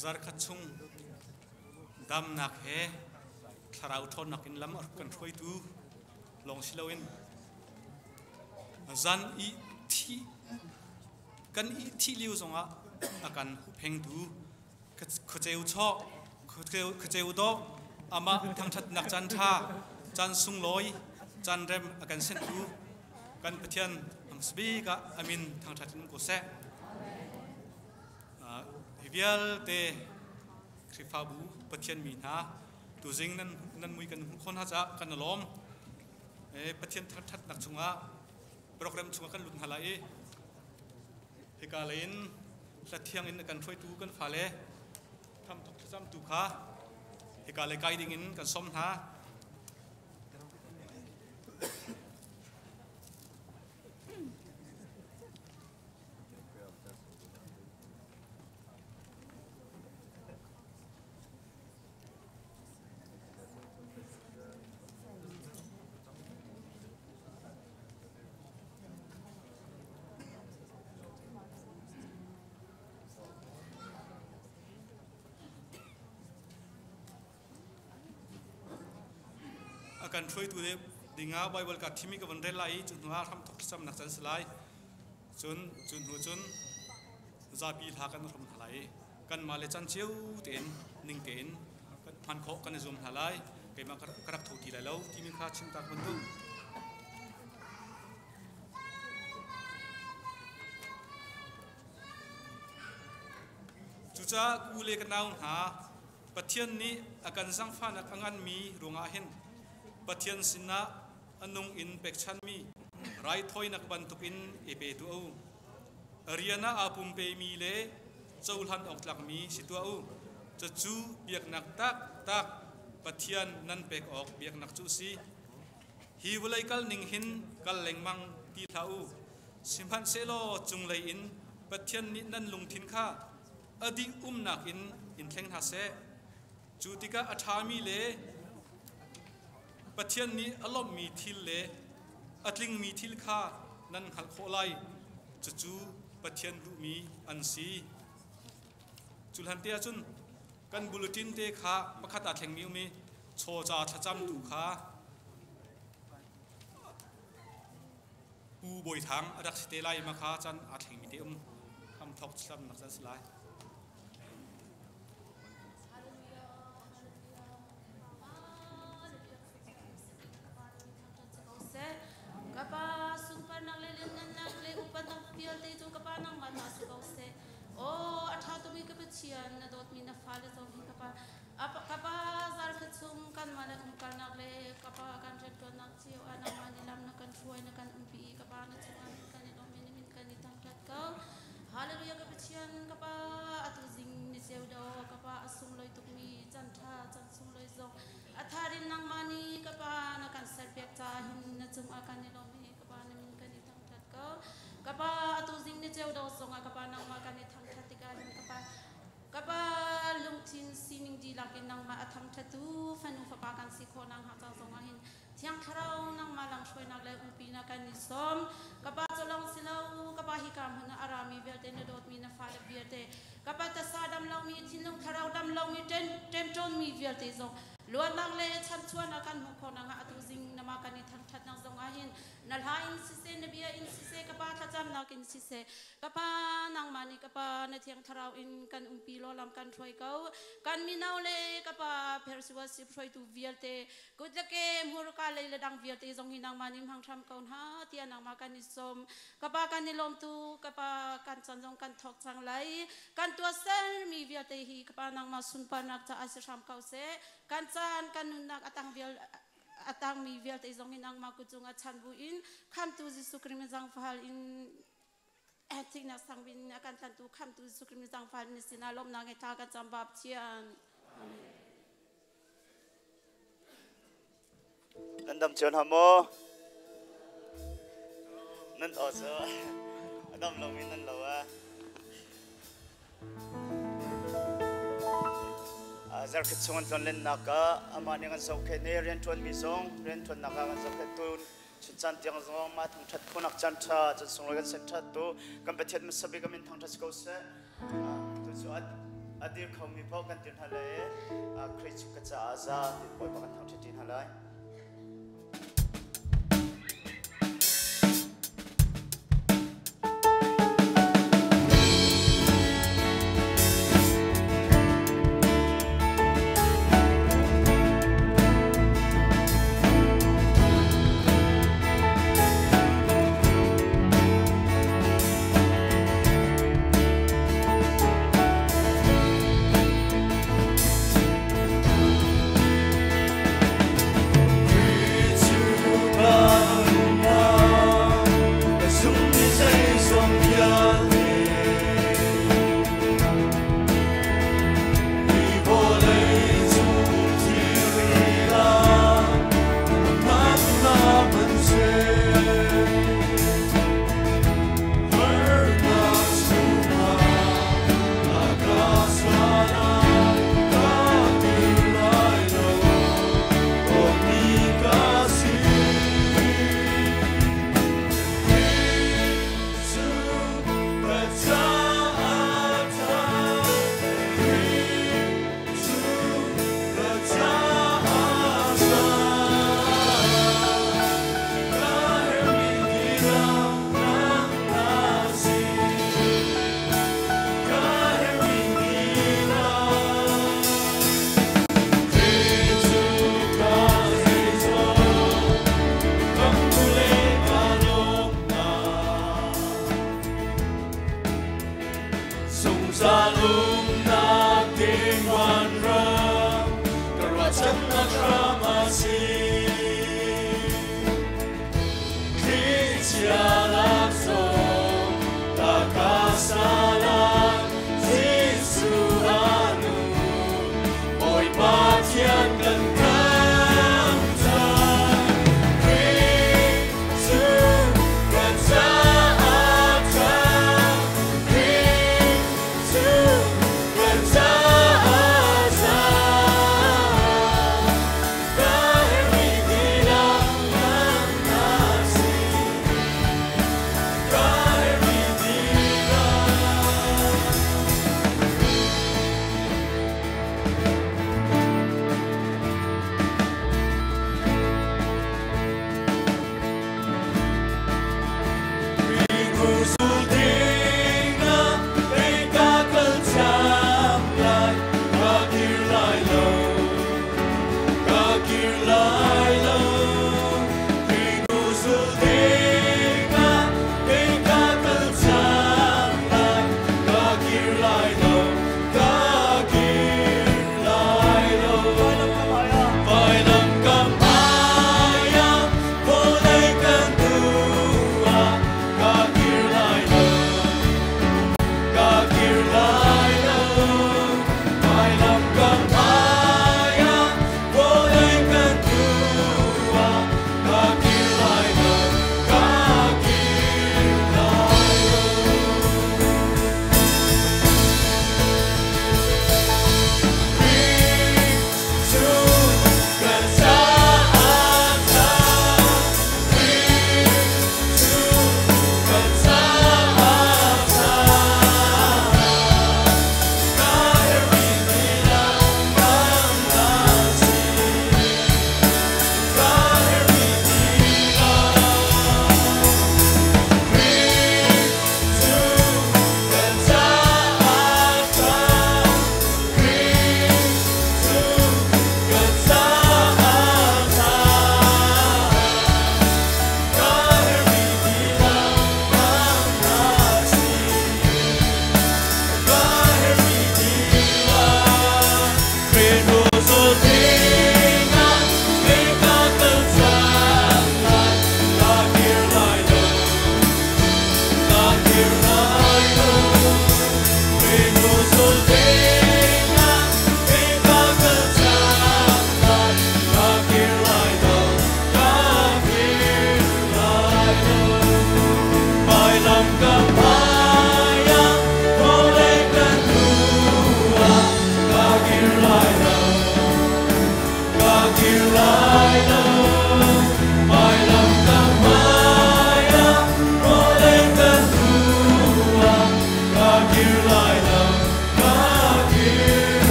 Zarkhat chung damnak he thlarau ṭhawnnak in lam a kan hruaitu lawng si loin zan i thi kan i thih lio zongah a kan hupphengtu khuaceu chawh khuaceu dawh amah thangṭhatnak caan ṭha caan sunglawi caan rem a kan senhtu kan Pathian hmasabik ah amin thangṭhat in ko seh. Hi vialte Khrihfabu Pathian mi hna tuzing nan nan mui kan hmuh khawh hna caah kan i lawm. Pathian thangṭhatnak chungah program chungah kan lut hna lai i hika lei in hlathiang in kan hruaitu kan fale thamthok thlacamtu kha hika lei kai ding in kan sawm hna. A kan hruaitu dingah Bible ka thimi ka van rel lai i cu hnu ah hramthok thlacamnak can si lai. Cun cu hnu cun zapi hla kan hram hna lai i kanmah le can cio tein ning tein kan hman khawh kan i zuam hna lai. Keimah ka rak tho ti lai lo timi kha chim ta ka van duh. Cucaah u le ka nau hna, Pathian nih a kan zangfahnak a nganmi ruangah hin Pathian sinah a nung in pekchanmi raithawinak bantukin i pe tuah u. A rian ah aa pumpemi le cohlan awk tlakmi si tuah u. Cucu biaknak taktak Pathian nan pek awk biaknak cu a si. Hi vawlei kal ning hin kal lengmang ti hlah u. Sihmanhsehlaw cunglei in Pathian nih nan lungthin kha a dih umnak in in thleng hna seh. Cu tikah a ṭhami le Pathian nih a lawmhmi thil le a tlingmi thil kha nan hngalh khawh lai. Cucu Pathian duhmi an si. Cu hlan te ahcun kan bulletin te kha pakhat aa thlengmi um i chawca thlacamtu kha Pu Bawi Thang a rak si te lai ma kha chan aa thlengmi te um ham thok thlamnak chan si lai. Kapa sunparnak le lianngannak le upatnak vialte cu kapa nangmah ta si ko seh. Aw a ṭha tukmi ka Pathian na dawtmi na fale zong hi kapa kapa zarkhat chung kanmah le umkalnak le kapa kan rianṭuannak cio ah nangmah nih lam na kan hruai na kan umpi i kapa na chungah hin kan i lawm i na min kan i thangṭhat ko. Hallelujah ka Pathian kapa atu zing ni ceu do kapa a sunglawi tukmi chan ṭha chan sunglawi zong a tharin nangmah nih kapa na kan serpiak caah hin na cungah kan i lawm i kapa na min kan i thangṭhat ko. Kapa atu zing ni ceu do zongah kapa nangmah kan i thangṭhat tikah hin kapa kapa lungthin sining dihlak in nangmah a thangṭhattu fanu fapa kan si khawh nakhnga ca zongah hin Thiang Thlarau nangmah lamhruainak le umpinak kan i sawm. Ka pa cu lawng si lo, ka pa hika hmun ah a rami vialte na dawtmi na fale vialte, ka pa tasa dam lomi, thinlung thlarau dam lomi, ṭemṭawnmi vialte zong luatnak le chanchuahnak kan hmuh khawh nakhnga atu zing nama kan i thangṭhatnak zong ah hin na hla in siseh, na bia in siseh, ka pa thlacamnak in siseh, ka pa nangmah nih ka pa na Thiang Thlarau in kan umpi law lam kan hruai ko. Kan mino le ka pa Persuasive hruaitu vialte Kut le ke hmurka lei le dang vialte zong hi nangmah nih hmang hram ko hna tiah nangmah kan i sawm. Ka pa kan i lawm tu, ka pa kan chan zong kan thawk cang lai. Kan tuahsermi vialte hi ka pa nangmah sunparnak caah si hram ko seh. Kan caan kan nunnak a tang vial a tangmi vialte zong hi nangmah kut cungah chan buin khamtu Jesuh Christ min zaangfahal in thihnak sangbin a kan tlantu khamtu Jesuh Christ min zaangfahal in sinah lawmhnak he thla kan cam bap thian. Amen. Nan dam cio hna maw? Nan aw cu a dam lomi nan lo a. Zarkhat chung an tlonlennak ah amah nih kan zohkhenh i rianṭuanmi zong rianṭuannak ah kan zohkhenh tu chuncan tiang zong mah thangṭhat khunak caan ṭha cun sunglawi kan sen ṭhat tu kan Pathian hmasa bik a min thangṭhat si ko seh. Tu cu A dir khomi paoh kan dir hna lai i Khrih cu ka caah a za ti Bawipa kan thangṭhat ṭi hna lai.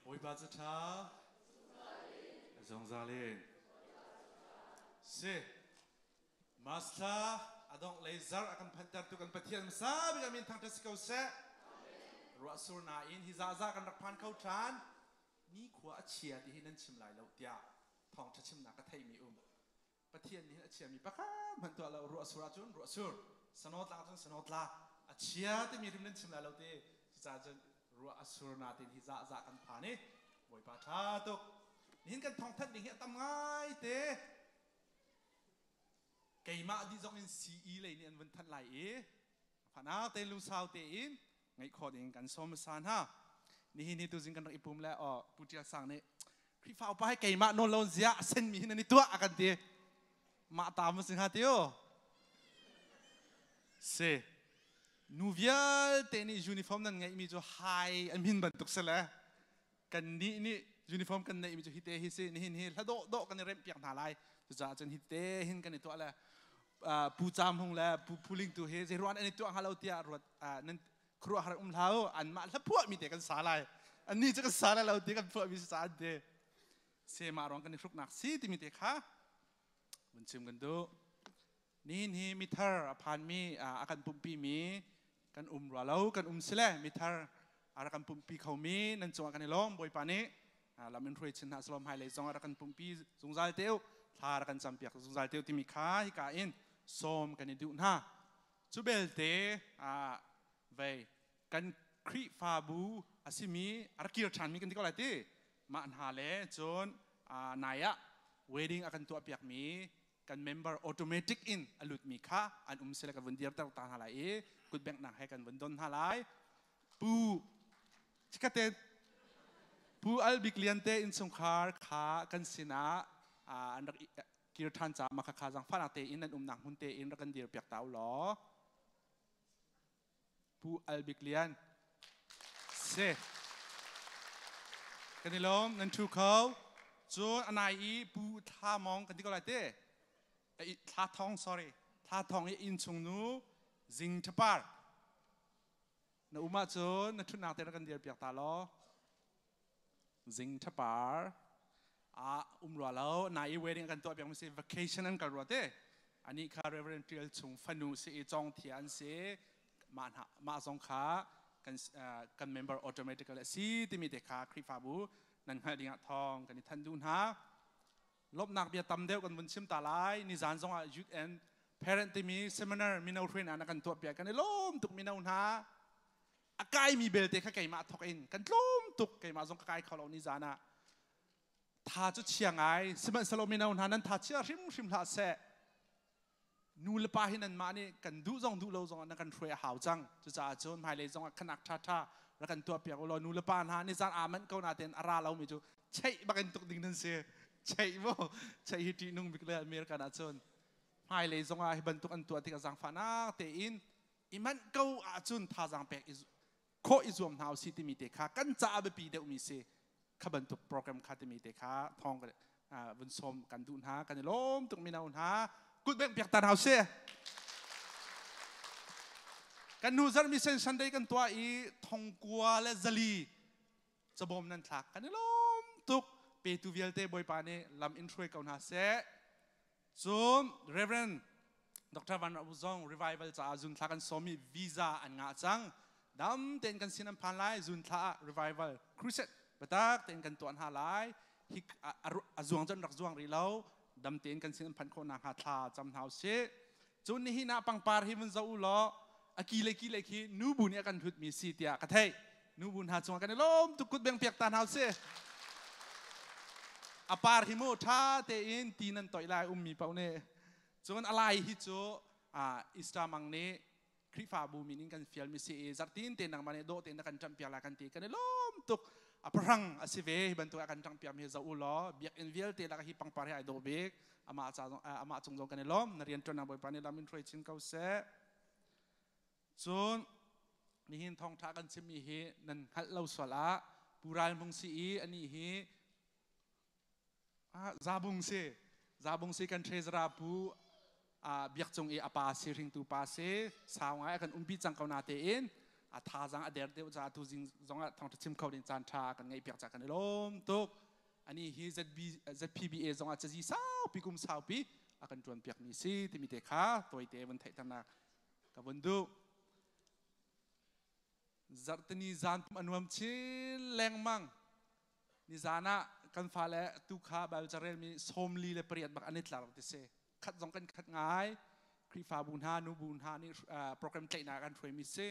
Bawipa cu ṭha a zungzal in si. Master a dongh lei zar a kan phantertu kan Pathian hmasa bik a min thangṭhat si ko seh. Ruahsur nain hi zahzah kan rak phan kho ṭhan. Nikhua a chia ti hi nan chim lai lo tiah thawngṭha chimnak ka theihmi um. Pathian nih hin a chiami pakhat hmanh tuah lo ruahsur ahcun ruahsur sanawtla ahcun sanawtla a chia timi hrim nan chim lai lo ti cucaah cun ruah a sur natin hi zah zah kan phan i Bawipa ṭha tuk nihin kan thawngthanh ding hi a tam ngai te keimah dih zong in CE lei nih an vun thanh lai i fanau te lungsau tein ngaih khawh ding kan sawm hmasa hna nihin hi tuzing kan rak i pum le aw Pu Ṭial Sang nih Khrihfa upa hi keimah nawl lo zia a senmi hin an i tuah a kan ti mah ta ma si hnga ti u si nu vialte nih uniform nan ngeihmi cu hai an min bantuk si le kan nih nih uniform kan neihmi cu hite hi si nihin hi hla dawh dawh kan i remh piak hna lai cucaah cun hite hin kan i tuah le Pu Cam Hung le Pu Phuling tu hi zeiruan an i tuah hnga lo tiah ruat nan khuaruahhar um hlah u anmah hla phuahmi te kan sa lai annih cu kan sa lai lo ti kan phuahmi si caah an ti sema ruang kan i hruknak si timi te kha vun chim kan duh nihin hi mithar a phanmi a kan pumpi mi kan um rua lo kan um sile mithar a rak kan pumpi khomi nan cungah kan i lawm bawipa nih lam in hruai chin hna salom hai lei zong a rak kan pumpi zungzal teu thla rak kan campiak zungzal teu timi kha hika in sawm kan i duh hna Cu belte vei kan Khrihfabu a simi a rak kir ṭhanmi kan ti ko lai ti mah hna le cun nai ah wedding a kan tuahpiakmi kan member automatic in a lutmi kha an um sile kan vun dirter ta hna lai i kutbengh he kan vun don hna lai. Pu Chikaten Pu Albik Lian te innchungkhar kha kan sinah an rak kir ṭhan caah mah khakha zaangfahnak tein nan umnak hmun tein rak kan dirpiak ta u law Pu Albik Lian si kan i lawm nan ṭhu kho cun a nai i Pu Thla Mawng kan ti ko lai te Thla Thong sorry Thla Thong i innchung nu Zing Ṭhapar na um ahcun na ṭhutnak te rak kan dirpiak ta law Zing Ṭhapar ah um rua lo na i wedding kan tuah piak mi si vacation an kal rua te ani kha Reverend Tial Chung fanu si i Cong Thia an si mah hna mah zong kha kan kan member automatically si timi te kha Khrihfabu nan hngalh ding ah thawng kan i thanh duh hna lawmhnak bia tam deuh kan vun chim ta lai nizan zong ah youth and parent timi seminar mino hruainak na kan tuah piak kan i lawm tuk mino hna a kaimi belte kha keimah thawk in kan tlawm tuk keimah zong ka kai kho lo ni zan ah tha cu chia ngai sihmanhsehlaw mino hna nan tha chia hrimhrim hlah seh nu le pa hi nanmah nih kan duh zong duh lo zong na kan hruai a hau cang cucaah cun hmailei zong ah khanak ṭha ṭha rak kan tuah piak u law nu le pa hna ni zan aa manh ko na tein a ra lomi cu cheih bakin tuk ding nan si cheih mu cheih hi ṭih nung bik le American ah cun hmailei zong ah hi bantuk an tuah tikah zaangfahnak tein i manh ko ahcun thazaang pek i khawh i zuam hna usih timi te kha kan caah biapi deuhmi si kha bantuk program kha timi te kha thawng vun sawm kan duh hna kan i lawm tuk mino hna kut bengh piak ta hna usih kan nu zarh mission Sunday kan tuah i thongkua le zali cabawm nan thlak kan i lawm tuk petu vialte bawipa nih lam in hruai ko hna seh Cun Reverend Dr. Van Rabu zong revival caah zunthla kan sawm i visa an ngah cang. Dam tein kan sin an phan lai zunthla ah revival crusade biatak tein kan tuah hna lai. Hi a zuang cun rak zuang rih lo. Dam tein kan sin an phanh khawh nakhnga thla cam hna usih. Cun nihin ah pangpar hi vun zoh u law a ki le ki le khi nubu nih a kan hlutmi si tiah ka theih. Nubu hna cungah kan i lawm tuk kut beng piak ta hna usih. A par hi mu ṭha tein ti nan toih lai ummi paoh nih. Cun a lai hi cu Easter mang nih Khrihfabu min in kan fialmi si i zarhtin te nangmah nih dawh tein na kan ṭamhpiak lai kan ti kan i lawm tuk. A pahrang a si ve hi bantuk a kan ṭanghpiakmi hi zoh u law biakinn vialte lakah hi pangpar hi ai dawh bik. Amah ca amah cung zong kan i lawm. Na rianṭuannak Bawipa nih lam in hruai chin ko seh. Cun nihin thawngṭha kan chimmi hi nan hngalh lo sual ah Pu Ral Hmung si i anih hi Zabung si Zabung si kan treasurer Pu Biak Cung i a pa si hringtu pa si sau ngai a kan umpi cang ko na tein A thazaang a der deuh caah tu zing zongah thawngṭha chim kho ding caan ṭha kan ngeih piak caah kan i lawm tuk. Ani hi ZB, ZPBA zongah cazi saupi kum saupi a kan ṭuan piakmi si timi te kha tawite vun theihternak ka vun duh. Zarhtini zan a nuam chin lengmang. Nizan ah kan fale tu kha Bible carelmi 48 bak an i tlar ti si. Khat zong kan khat ngai. Khrihfabu hna, nubu hna nih program tlaihnak an hruaimi si.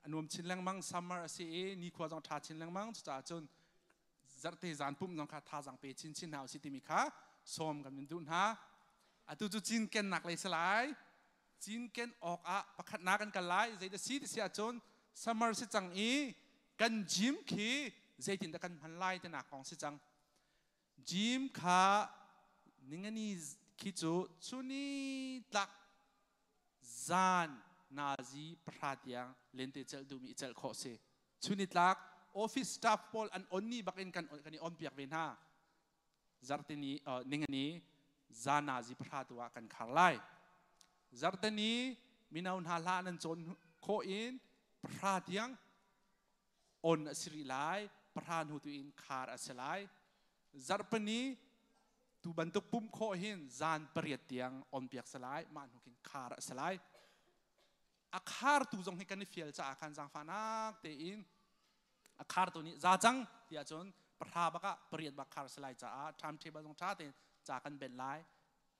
A nuam chin lengmang. Summer a si i nikhua zong ṭha chin lengmang. Cucaah cun zarhte zan pumh zong kha thazaang pe chinchin hna usih timi kha sawm kan in duh hna. Atu cu cinkennak lei si lai. Cinken awkah pakhatnak kan kal lai. Zeidah si ti si ahcun summer si cang i kan gym khi zeitindah kan hman lai tinak kong si cang. Gym kha ningani khi cu chuni tlak zan nazi 10 tiang lente celh duhmi i celh khawh si. Chunitlak office staff pawl an on ni bak in kan kan i on piak ve hna. Zarhtini ningani zan nazi 10 tu ah kan khar lai. Zarhtini mino hna hla nan cawn khawh in 10 tiang on a si rih lai. 10 hnu tu in khar a si lai. Zarhpini tu bantuk pumh khawh hin zan 8 tiang on piak si lai. Mah hnu khin khar a si lai. A khartu zong hi kan i fial caah khan zaangfahnak tein a khartu nih za cang tiah cun 10 bak ah 8 bak khar si lai caah timetable zong ṭha tein ca kan benh lai.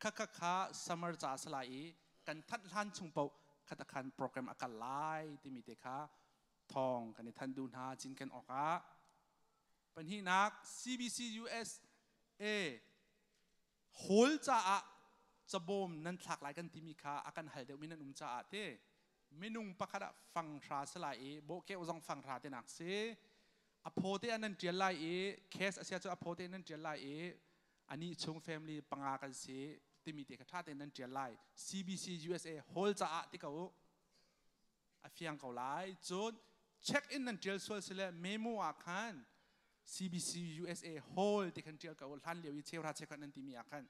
Kha kha kha summer ca si lai i kan thanh hlan chung paoh khat khan program a kal lai timi te kha thawng kan i thanh duh hna cinken awkah. Pahnihnak, CBC USA Hall caah cabawm nan thlak lai kan timi kha a kan hal deuhmi nan um caah te minung pakhat ah fang hra si lai i bawhkeuh zong fang hra tinak si. A phaw te ah nan ṭial lai i case a sia cu a phaw te nan ṭial lai i anih chung family panga kan si timi te kha ṭha tein nan ṭial lai. CBC USA Hall caah ti ko u, a fiang ko lai. Cun check in nan ṭial sual sile memo ah khan CBC USA Hall ti khan ṭial ko, hlan lio i cheuhra cheukhat nan timi ah khan.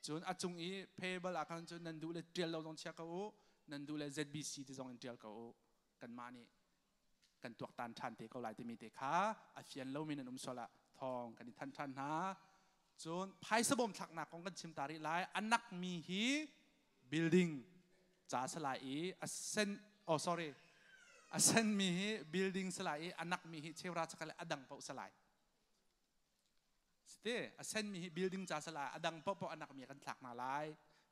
Cun a cung i payable ah khan cun nan duh le ṭial lo zong chia ko u, nan duh le ZBC ti zong in ṭial ko u, kanmah nih kan tuaktan ṭhan te ko lai timi te kha a fian lomi nan um sual ah thawng kan i thanh ṭhan hna. Cun phaisa bawm thlaknak kong kan chim ta rih lai. A nakmi hi building ca si lai i a sen, oh sorry, a senmi hi building si lai i a nakmi hi cheura chakha le a dang paoh si lai. Site a senmi hi building ca si lai, a dang paohpaoh a nakmi kan thlak hna lai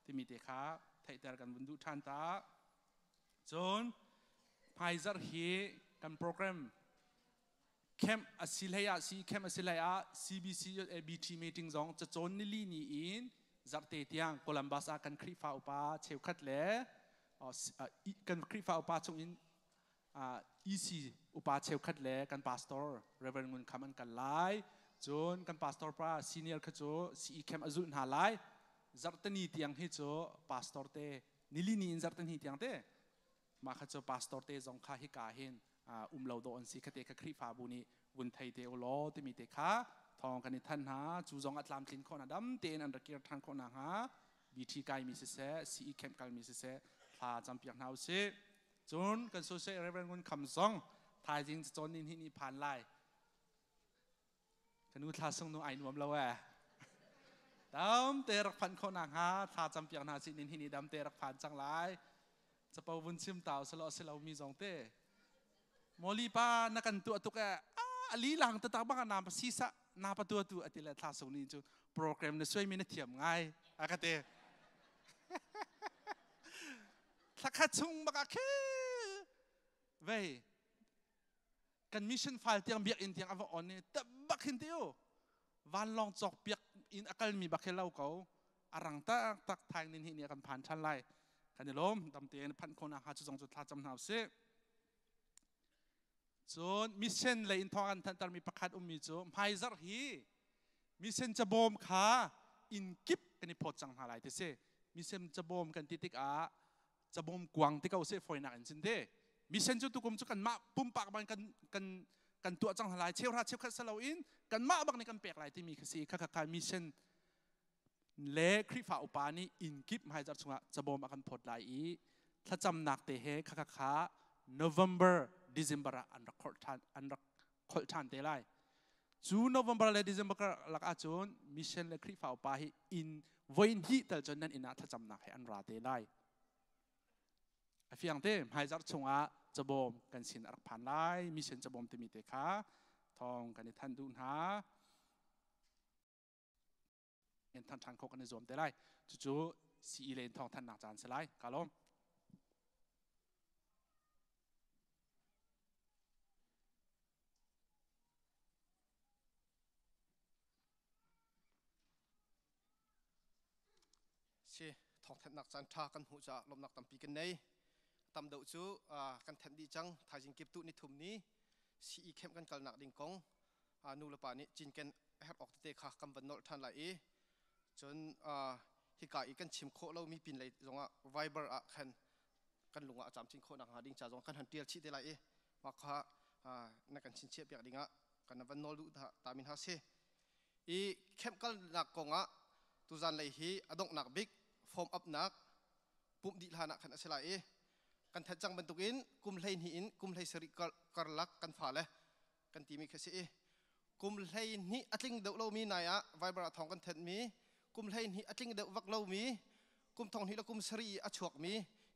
timi te kha theihter kan vun duh ṭhan ta. Cun hmaizarh hi kan program camp a si hlei ah si camp a si hlei ah CBC ABT meeting zong cacawn nili ni in zarhte tiang Columbus ah kan Khrihfa upa cheukhat le kan Khrihfa upa chung in EC upa cheukhat le kan pastor Reverend Ngun Kham an kal lai. Cun kan pastor pa senior kha cu CE camp a zulh hna lai. Zarhteni tiang hi cu pastor te nili ni in zarhteni tiang te mah kha cu pastor te zong kha hika hin um lo dawh an si khate kha Khrihfabu nih vun thei te u law timi te kha thawng kan i than hna. Cu zong a tlamtlin khawh na dam tein an rak kir ṭhan khawh nakhnga BT kaimi siseh, CE camp kalmi siseh thla campiak hna usih. Cun kan social Reverend Ngun Kham zong thaizing cacawn ni hnih ni phan lai. Ka nu thla sung nu ai nuam lo ee. Dam te rak phanh khawh nakhnga thla campiak hna sih nin hi ni dam te rak phan cang lai. Capo vun chim tau selo silo mi zong te. Moli pa na kan tuah tuk ee. Ali lang tatak bang na pa sisa na pa tua tu ati le thla sung ni cu program na suai mi na thiam ngai a ka te. Thlakhat chung bak a khe vei kan mission file tiang biakinn tiang a va on i bak hin ti u vanlawng cawk piak in a kalmi bak hi lo ko a rang tak tak thaing nin hi ni kan phan than lai. Kan i lawm dam tein phanh khawh nakhnga cu zong cu thla cam hna usih. Cun mission lei in thawng an thanhtermi pakhat ummi cu hmaizarh hi mission cabawm kha inn kip kan i phawt cang hna lai ti si. Mission cabawm kan ti tikah cabawm kuang ti ko seh fawinak in cin te mission cu tukum cu kanmah pumpak bang kan kan kan tuah cang hna lai, cheuhra cheukhat salo in kanmah bak nih kan pek lai timi kha si. Kha kha kha mission le Khrihfa upa nih inn kip hmaizarh chungah cabawm a kan phawt lai i thlacamnak te he kha kha kha November December ah an rak khorh ṭhan an rak kholh ṭhan te lai. Cu November le December lak ahcun mission le Khrihfa upa hi inn voi hnih tal cun nan inn ah thlacamnak he an ra te lai. A fiang te hmaizarh chungah cabawm kan sin a rak phan lai mission cabawm timi te kha thawng kan i thanh duh hna. In than ṭhan khawh kan i zuam te lai. Cucu CE le in thawng thannak caan si lai. Ka lawm. Si thawngthanhnak caan ṭha kan hmuh caah lawmhnak tampi kan nei. Tam deuh cu kan thenh dih cang. Thaizing kiptuh nithum ni CE camp kan kalnak ding kong nu le pa nih cinken a herh awk tete kha kan van nolh ṭhan lai i cun hika i kan chim khawh lomi pin lei zongah Viber ah khan kan lung ah a caam chin khawh nakhnga ding ca zong kan han ṭial chih te lai i mah kha na kan chinchiah piak dingah kan van nawl duh ta min ha si. I camp kalnak kongah tuzan lei hi a donghnak bik form upnak pumh dih hlan ah khan a si lai i kan that cang bantukin kum 12 in kum 17 karlak kan fale kan timi khi si i kum 12 a tling deuh lomi nai ah Viber ah thawng kan thenmi kum 12 a tling deuh vak lomi kum thong hnih le kum sarih i a chuakmi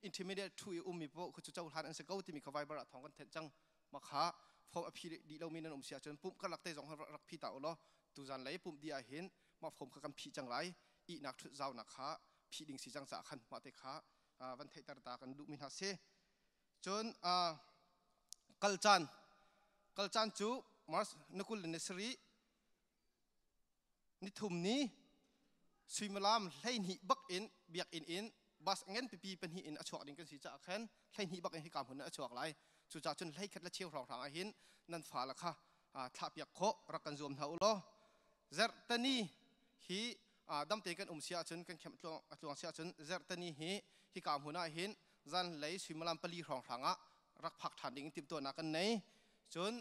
intermediate thu i ummi paoh khu cu cohlan an si ko timi kha Viber ah thawng kan thenh cang ma kha form a phi dih lomi nan um si ahcun pumh karlak te zong rak phi ta u law tuzan lei pumh dih ah hin mah form kha kan phih cang lai ihnak thut zaunak kha phih ding si cang caah khan mah te kha van theihter ta kan duhmi hna si cun kal caan kal caan cu March ni 20 le ni sarih nithum ni suimilam 12 bak in biakinn in bus ngen pipi pahnih in a chuak ding kan si caah khan 12 bak in hika hmun a chuak lai. Cucaah cun 11 le cheu hrawnghrang ah hin nan fale kha thlah piak khawh rak kan zuam hna u law zerhtani hi damte kan um si ahcun kan khem a tluang si ahcun zerhtani hi hika hmun ah hin zanlei suimilam 4 hrawnghrang ah rak phak ṭhan ding in timhtuahnak kan nei. Cun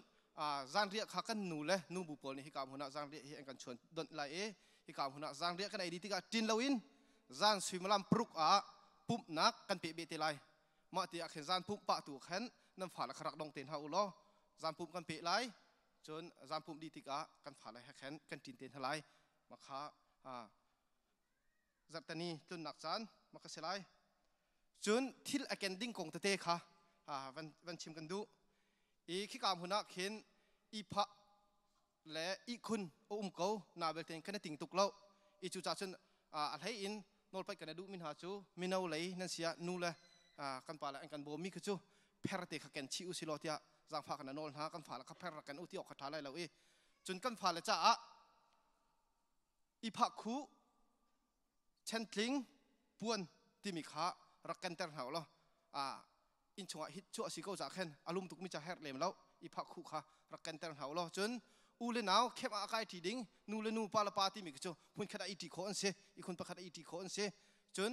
zanriah kha kan nu le nubu pawl nih hika hmun ah zanriah hi an kan chuan donh lai i hika hmun ah zanriah kan ei dih tikah ṭin loin zan suimilam 6 ah pumhnak kan peh beh te lai. Mah ti ah khin zan pumh pah tu khan nan fale kha rak dong te hna u law zan pumh kan peh lai. Cun zan pumh dih tikah kan fale he khan kan ṭin te hna lai. Mah kha zarhteni tlunnak caan mah kha si lai. Cun thil a ken ding kong tete kha van, van chim kan duh. I khika hmun ah khin ihphah le ihkhun a um ko na belte kan i ting tuk lo. I cu ca cun a hlei in nawlpaih kan i duhmi hna cu mino lei nan sia nu le kan pa le an kan bawmmi khi cu pher te kha ken chih u si law tiah zaangfah kan nawl hna. Kan fale kha pher rak ken u ti awk kha ṭha lai lo i cun kan fale caah ihphah khu chantling puan timi kha rak kenter hna u law inn chungah hit chuah si ko ca khen a lum tukmi ca herh lem lo i phah khuh kha rak kenter hna u law cun u le nau khep ah kai ṭi ding nu le nu pa le pa timi cu hmun khat ah i ṭi khawh an si i khun pakhat ah i ṭi khawh an si. Cun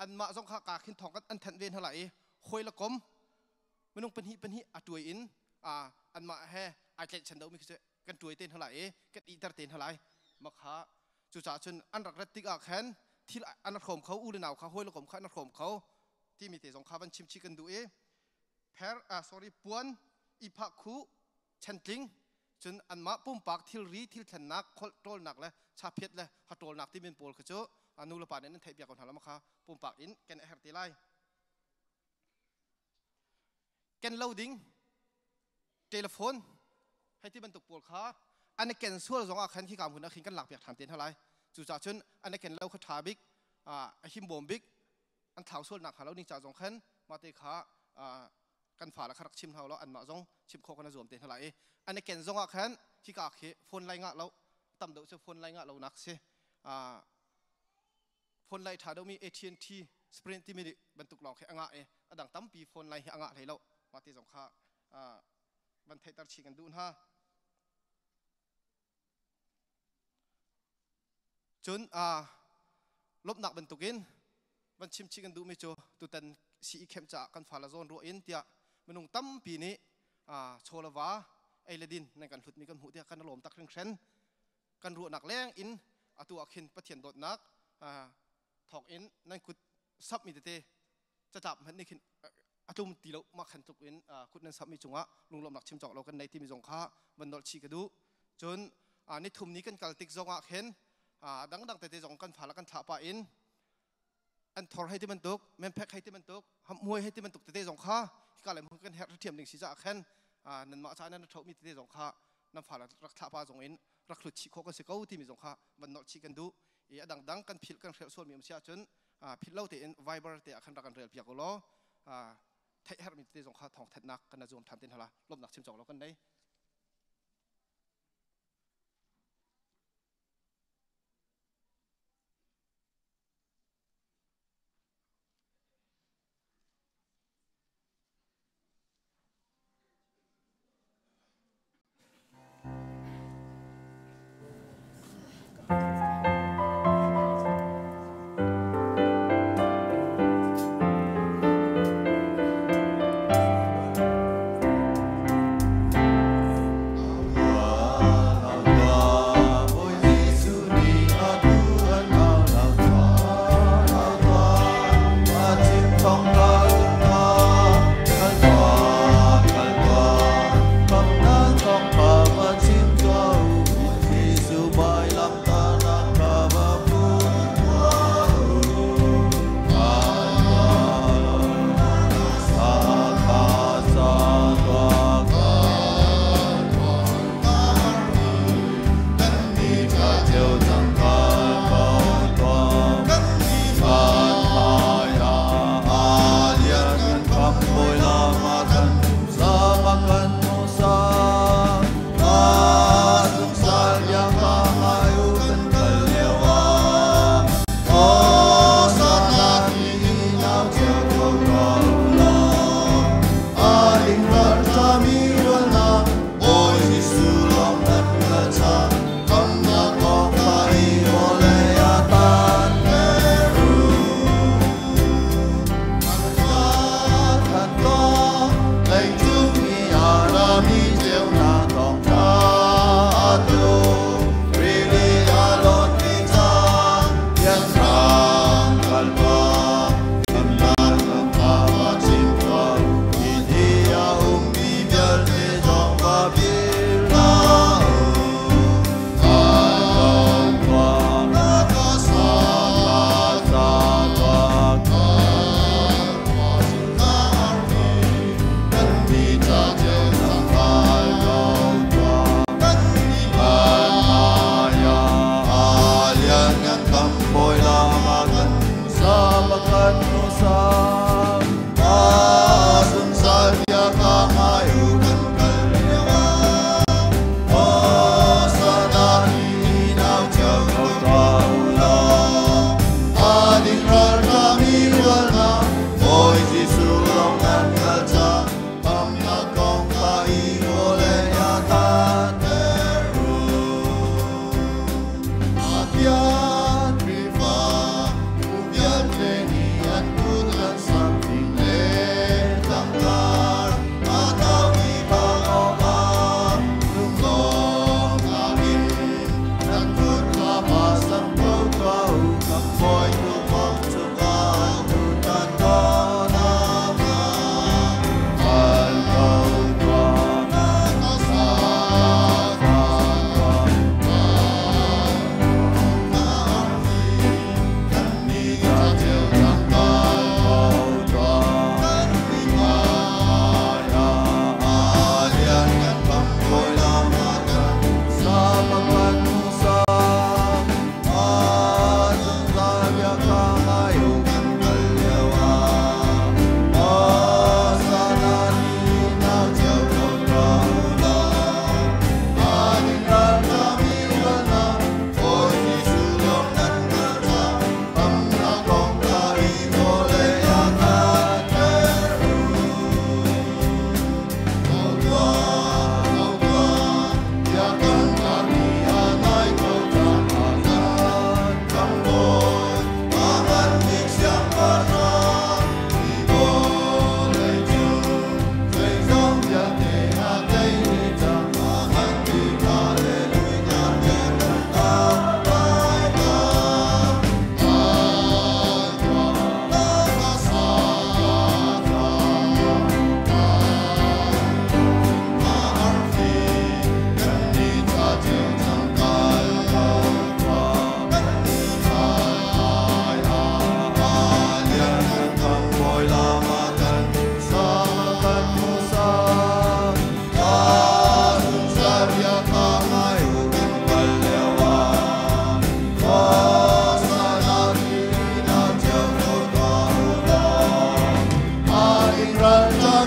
anmah zong kha ka khin thawng an thanh ve hna lai i hawi le kom minung pahnih pahnih a tuai in anmah he ai tlaihchan domi khi kan tuai te hna lai i kan ihter te hna lai. Makha cucaah cun an rak rat tikah khan thil an hrawm kho u le nau kha hawi le kom kha an hrawm kho timi te zong kha van chim chih kan duh i pher sorry puan iphah khu chantling cun anmah pumpak thilri thil thlennak kholh ṭawlnak le chaphiat le hatawlnak timin pawl kha cu nu le pa nih nan theih piak ko hna la kha pumpak in ken a herh te lai. Ken lo ding telephone hei ti bantuk pawl kha an i ken sual zong ah khan khika hmun ah khin kan lakpiak ṭhan te hna lai. Cucaah cun an i ken lo kha ṭha bik, a himbawm bik, an thlau sual nak hnga lo ning ca zong khan mah te kha kan fale kha rak chim hna law anmah zong chim khawh kan i zuam te hna lai i an i ken zong ah khan khika khi phone lai ngah lo tam deuh cu phone lai ngah lo nak si. Phone lai ṭha deuhmi AT&T, Sprint timi bantuk lawng khi a ngah i a dang tampi phone lai hi a ngah hlei lo. Mah ti zong kha van theihter chih kan duh hna. Cun lawmhnak bantukin van chim chih kan duhmi cu tutan sii khem caah kan fale zawn ruah in tiah minung tampi nih chaw le va ei le din nan kan hlutmi kan hmuh tiah kan lawm tak hringhren. Kan ruahnak leng in atu ah khin Pathian dawtnak thawk in nan kut sapmi tete catlap hmanh nih khin a Atlum ti lo ma khan tluk in kut nan sammi cungah lunglawmnak chim cawk lo kan nei timi zong kha van nolh chih ka duh. Cun ni thum ni kan kal tik zong ah khin dangdang tete zong kan fa la kan thlah pah in an thor hei ti bantuk, memphek hei ti bantuk, hamhmuai hei ti bantuk tete zong kha hika le kan herh thiam ding si caah khan nanmah ca nan ṭhomi tete zong kha nan fa rak thlah pa zong in rak hlut chih khawh kan si ko timi zong kha van nolh chih kan duh. I a dangdang kan philh kan hrelh sualmi um si ahcun philh lo tein Viber te ah khan rak kan rel piak u law theih herhmi tete zong kha thawng thenhnak kan zuam ṭhan tin hala lawmhnak chim cawk lo kan nei.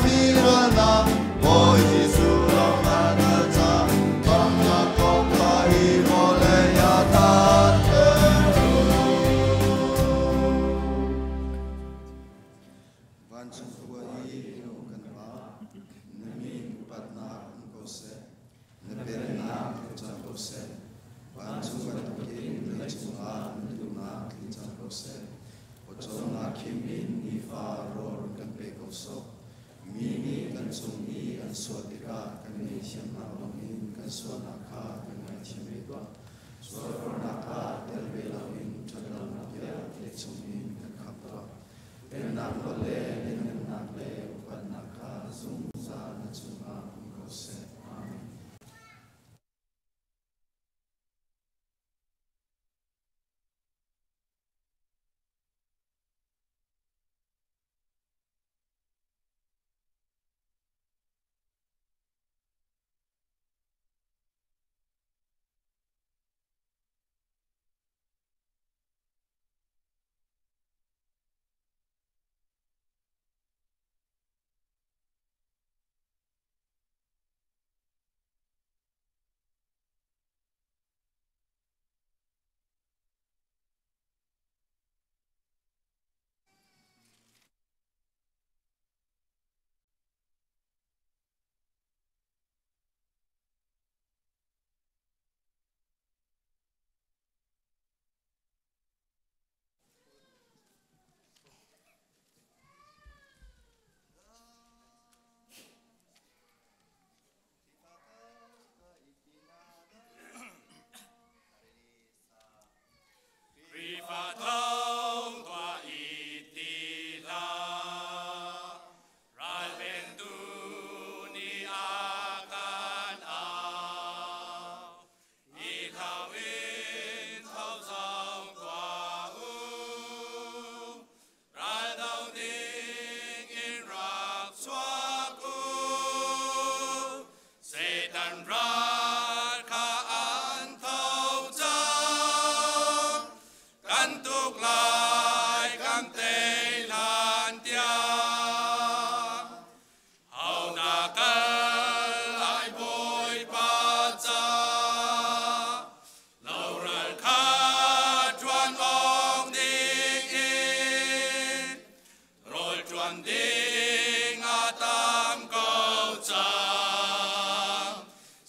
mi hngalhnak, Bawi Jesuh lawng an hngalh ca, khamhnak kong kha hi vawlei ah thanh peng u. Vancung khua i minung kan Pa, na min upatnak um ko seh. Na pennak tlung cang ko seh. Vancung bantukin leicung ah na duhnak tling cang ko seh. Pawcawmnak khim in nifa rawl run kan pe ko sawh. Mi nih kan cung i an sual tikah kan ngaihthiam hna bangin kan sualnak kha kan ngaithiam ve tuah. Sualforhnak ah tel ve loin ṭhatlonak vialte chungin kan khamh tuah. Pennak nawl le lianhngannak le upatnak kha zungzal na cungah um ko seh. Amen. Khrihfa thawng tuah i ti hlah, ralventu nih a kan au. I thlau in tho zong tuah u, raldo ding in rak chuak u. Satan ral kha an tho cang, kan tuk lai kan tei hlan tiang. Hodah kal lai Bawipa ca, loral kha ṭuan awk ding in, rawl ṭuan ding a tam ko cang.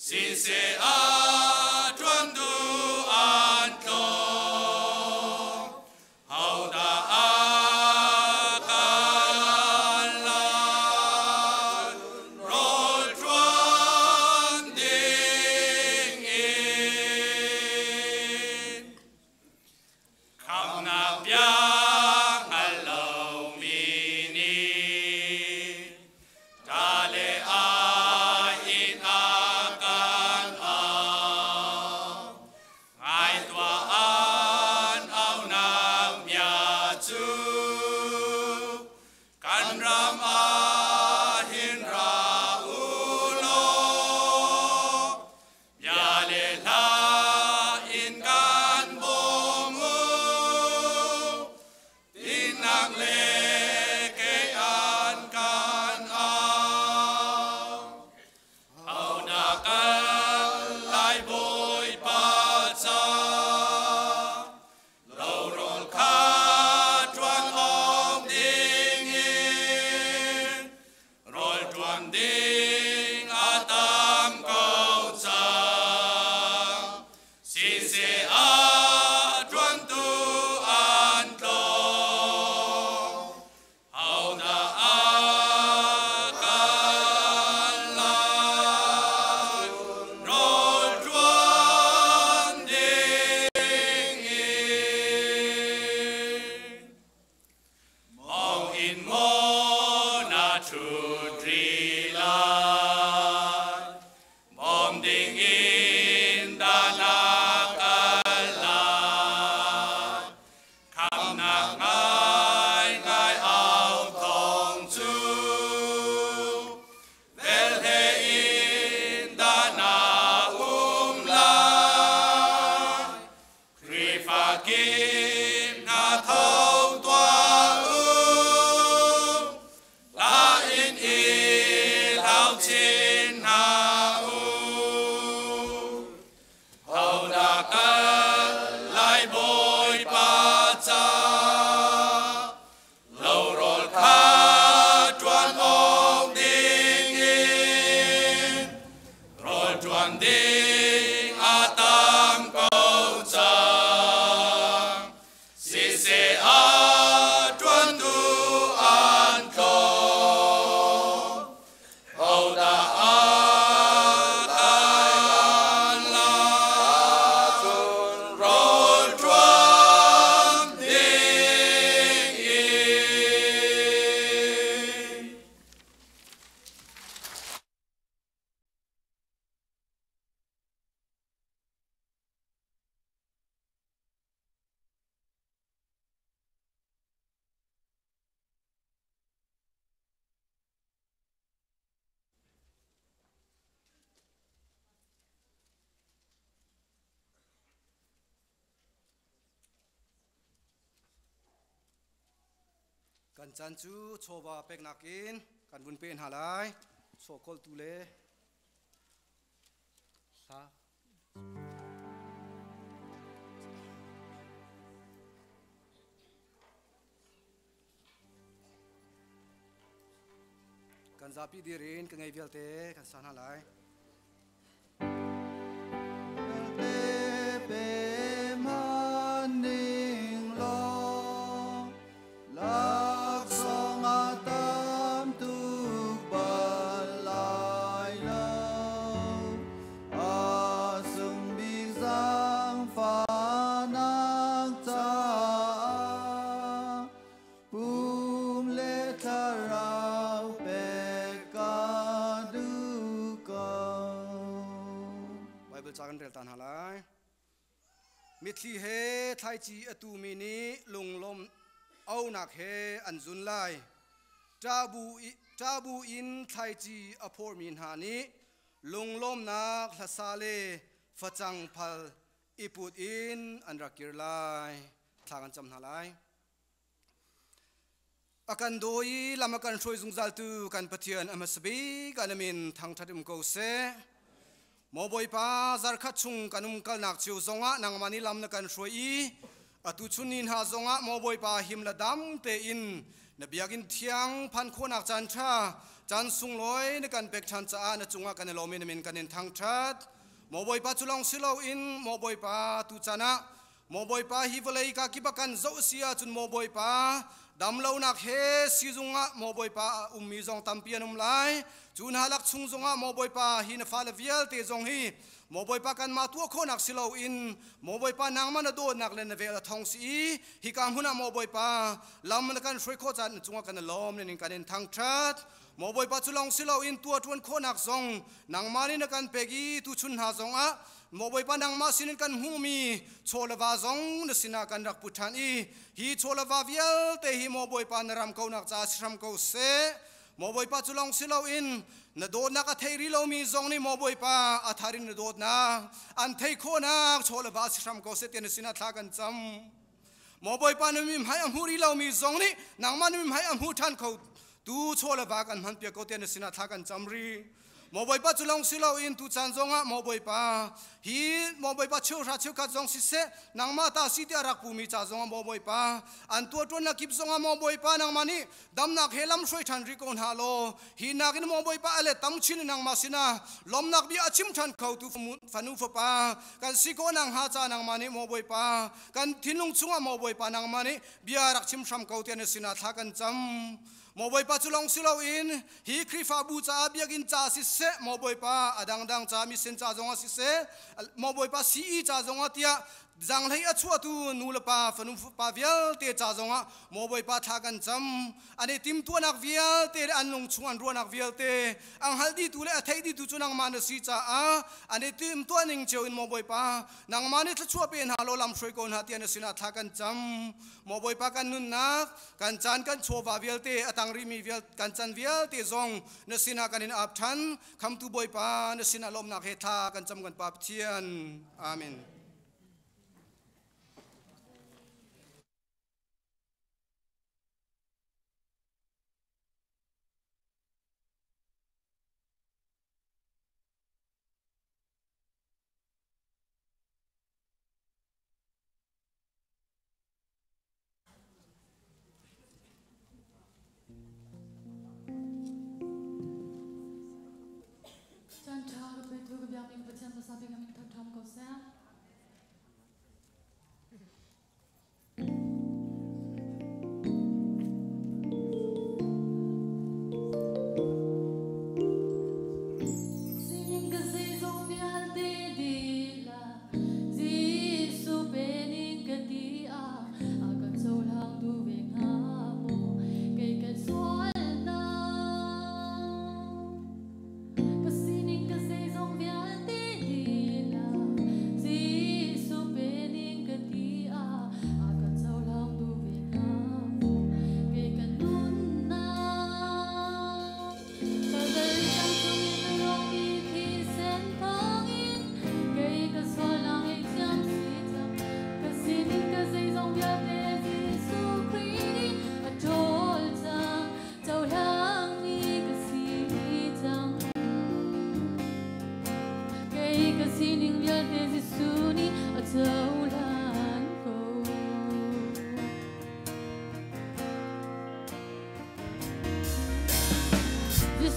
Siseh a ṭuan duh an tlawm, hodah a kal lai rawl ṭuan ding in? Khamhnak bia hngal lomi nih ṭa le ai in a kan au. Ngai tuah an aunak bia cu kan ram ah hin ra u law, bia le hla in kan bawm u. Dinnak le kei an kan au. Hodah kal lai Bawipa ca, lorawl kha ṭuan awk ding in, rawl ṭuan ding a tam ko cang. Siseh a ṭuantu an tlawm, hodah a kal lai rawl ṭuan ding in? Mong in maw na ṭhut rih lai, bawm ding in dah na kal lai? Khamhnak ngaingai au thawng cu velhle in dah na um lai? Khrihfa kip hna tho tuah u, hla in Kan caan cu chawva peknak in kan vun pe hna lai. Chaw kawltu le hla. Kan zapi dir in ka ngei vialte kan sa hna lai. Pum le thlarau pek ka duh ko. Bible ca kan rel ta hna lai. Mitthli he thlaici a tumi nih lunglawm aunak he an zun lai. Ṭabu in thlaici a phormi hna nih lunglawmnak hlasa le facang phal i put in an rak kir lai. Thla kan cam hna lai. A kan daw i lam a kan hruai zungzaltu kan Pathian a hmasa bik an min thangṭhat um ko seh. Maw Bawipa, zarkhat chung kan um kalnak cio zongah nangmah nih lam na kan hruai i atu chun ni hna zongah maw Bawipa him le dam tein na biakinn thiang phan khawhnak caan ṭha caan sunglawi na kan pek ṭhan caah na cungah kan i lawm i na min kan in thangṭhat. Maw Bawipa cu lawng si loin maw Bawipa tu caan ah Maw Bawipa hi vawlei ka kip a kan zoh si ahcun maw Bawipa damlonak he sizung ah maw Bawipa a ummi zong tampi an um lai cu hna lak chung zongah maw Bawipa hi na fale vialte zong hi maw Bawipa kanmah tuah khawhnak si loin maw Bawipa nangmah na dawtnak le na vel a thong si i hika hmun ah maw Bawipa lam na kan hruai khawh caan cungah kan i lawm nin kan in thangṭhat Maw Bawipa cu lawng si loin tuah ṭuan khawhnak zong nangmah nih na kan pek i tuchun hna zongah Maw Bawipa nangmah sinin kan hmuhmi chaw le va zong na sinah kan rak put ṭhan i hi chaw le va vialte hi Maw Bawipa na ram konak caah si hram ko seh. Maw Bawipa cu lawng si loin na dawtnak a thei rih lomi zong nih Maw Bawipa a thar in na dawtnak an theih khawhnak chaw le va si hram ko seh tiah na sinah thla kan cam. Maw Bawipa na mi hmai a hmu rih lomi zong nih nangmah na mi hmai a hmu ṭhan kho tu chaw le va kan hman piak ko tiah na sinah thla kan cam rih. Maw Bawipa cu lawng si loin tu caan zongah Maw Bawipa hi Maw Bawipa cheuhra cheukhat zong siseh nangmah ta si tiah rak pumi ca zongah Maw Bawipa an tuahṭuannak kip zongah Maw Bawipa nangmah nih damnak he lam hruai ṭhan rih ko hna law hi nakin Maw Bawipa a let tam chin in nangmah sinah lawmnak bia a chim ṭhan kho tu fanu fapa kan si ko nang ha ca nangmah nih Maw Bawipa kan thinlung chungah maw Bawipa nangmah nih bia rak chim hram ko tiah na sinah thla kan cam maw Bawipa cu lawng si loin hi Khrihfabu caah biakinn ca siseh maw Bawipa a dangdang ca mission ca zongah siseh maw Bawipa CE ca zongah tiah zanghlei a chuahtu nu le pa fanu pa vialte ca zongah maw Bawipa thla kan cam an i timtuahnak vialte le an lung chung an ruahnak vialte ang hngalh dihtu le a theih dihtu cu nangmah na si caah an i timtuah ning cio in maw Bawipa nangmah nih thluachuah pe hna law lam hruai ko hna tiah na sinah thla kan cam maw Bawipa kan nunnak kan caan kan chawva vialte a tang rihmi vial kan can vialte zong na sinah kan in ap ṭhan khamtu Bawipa na sinah lawmnak he thla kan cam kan Pa Pathian amen. Caan ṭha ka petu ka biakmi ka Pathian hmasa bik a min thangṭhat ko seh.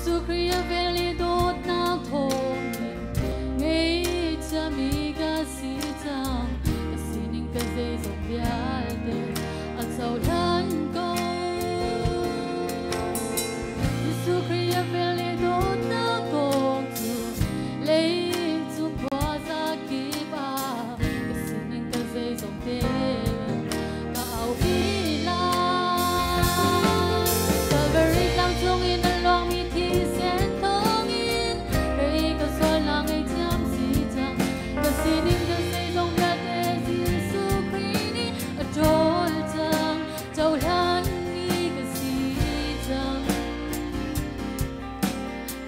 Jesuh Khrih a vel i dawtnak thawngin ngeichiami ka si cang. Ka sining ka zeizong vialte a cohlan ko. Jesuh Khrih a vel i dawtnak kong cu leicung khuaza kip ah ka sining ka zeizong tein ka aupi lai. Calvary tlang cungin a luangmi thisen thawngin kei ka sualnak ngaihthiam si cang. Ka sining ka zeizong vialte Jesuh Khrih nih a ṭawl cang. Cohlanmi ka si cang.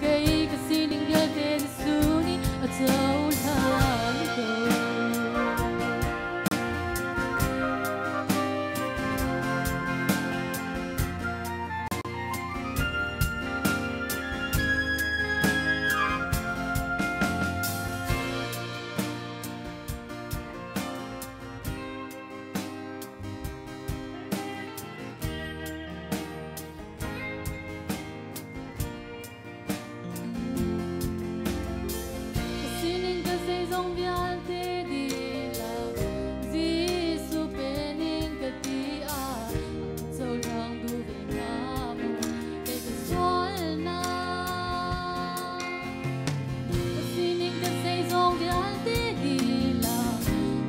Kei ka sining vialte Jesuh nih a cohlan ko. Ka sining ka zeizong vialte dihlak Jesuh pening ka ti ah a cohlang duh ve hnga maw kei ka sualnak. Ka sining ka zeizong vialte dihlak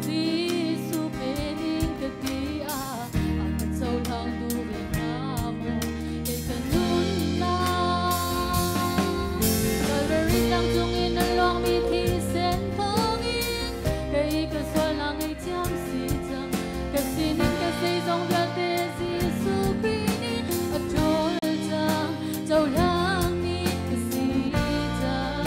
Jesuh pening ka ti ah a ka cohlang duh ve hnga maw kei ka nunnak. Calvary tlang cungin a luangmi thisen thawngin kei ka sualnak ngaihthiam si cang. Ka sining ka zeizong vialte Jesuh Khrih nih a ṭawl cang. Cohlangmi ka si cang.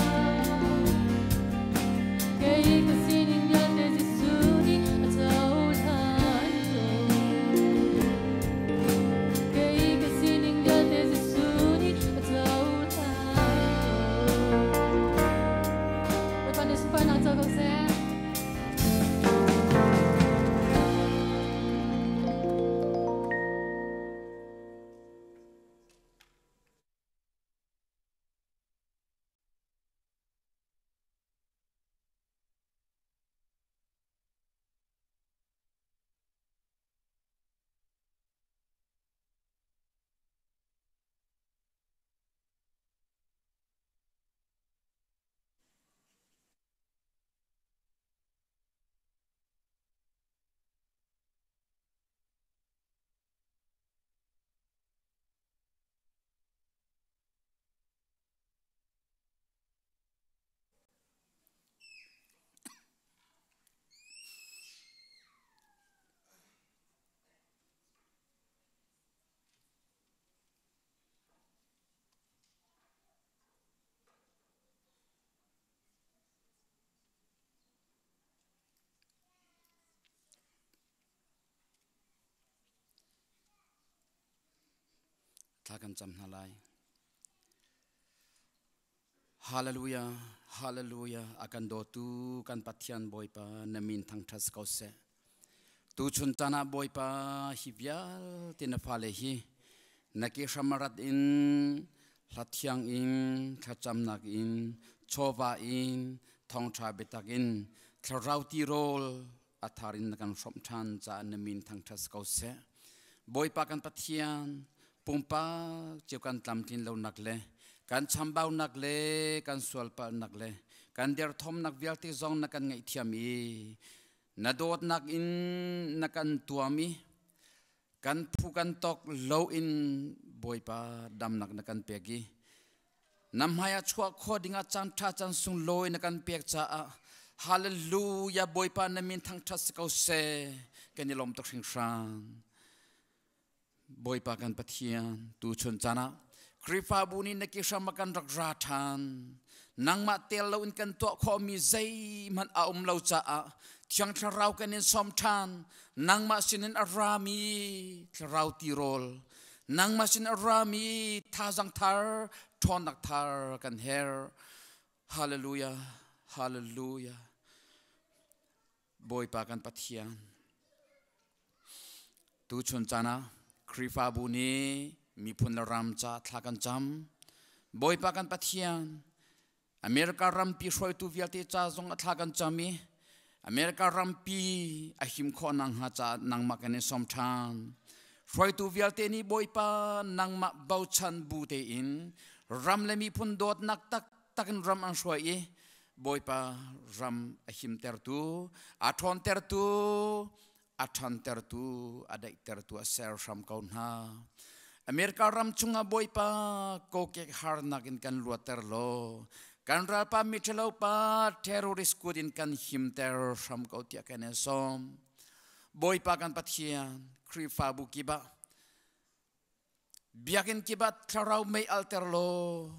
Kei ka sining vialte Jesuh nih a cohlan ko. Kei ka sining vialte Jesuh nih a cohlan ko. Bawipa nih sunparnak co ko seh. Thla kan cam hna lai. Hallelujah, hallelujah, a kan dawtu kan Pathian Bawipa na min thangṭhat si ko seh. Tuchun caan ah Bawipa hi vialte na fale hi na ke hram rat in hlathiang in thlacamnak in chawva in thawngṭha biatak in thlarau tirawl a thar in na kan hrawmh ṭhan caah na min thangṭhat si ko seh. Bawipa kan Pathian, pumpak cio kan tlamtlin lonak le kan chambaunak le kan sualpalhnak le kan derthawmnak vialte zong na kan ngaihthiam i na dawtnak in na kan tuam i kan phu kan tawk lo in Bawipa damnak na kan pek i na hmai ah chuah khawh dingah caan ṭha caan sunglawi na kan pek caah hallelujah Bawipa na min thangṭhat si ko seh kan i lawm tuk hringhran. Bawipa kan Pathian tuchun caan ah Khrihfabu nih na ke hram ah kan rak ra ṭhan. Nangmah tel loin kan tuah khawhmi zeihmanh a um lo caah Thiang Thlarau kan in sawm ṭhan. Nangmah sinin a rami thlarau tirawl, nangmah sin a rami thazang thar, ṭhawnnak thar kan herh. Hallelujah, hallelujah. Bawipa kan Pathian, tuchun caan ah Khrihfabu nih miphun le ram ca thla kan cam. Bawipa kan Pathian, America rampi hruaitu vialte ca zong a thla kan cam i America rampi a him khawh nakhnga caah nangmah kan in sawm ṭhan. Hruaitu vialte nih Bawipa nangmah bochan bu tein ram le miphun dawtnak taktak in ram an hruai i Bawipa ram a himtertu, a ṭhawntertu, a ṭhantertu, a daihtertu a ser hram ko hna. America ram chungah Bawipa kokek harnak in kan luatter law kan ralpa miṭhalo pa terrorist kut in kan himter hram ko tiah kan in sawm. Bawipa kan Pathian, Khrihfabu kip ah biakinn kip ah thlarau mei alter law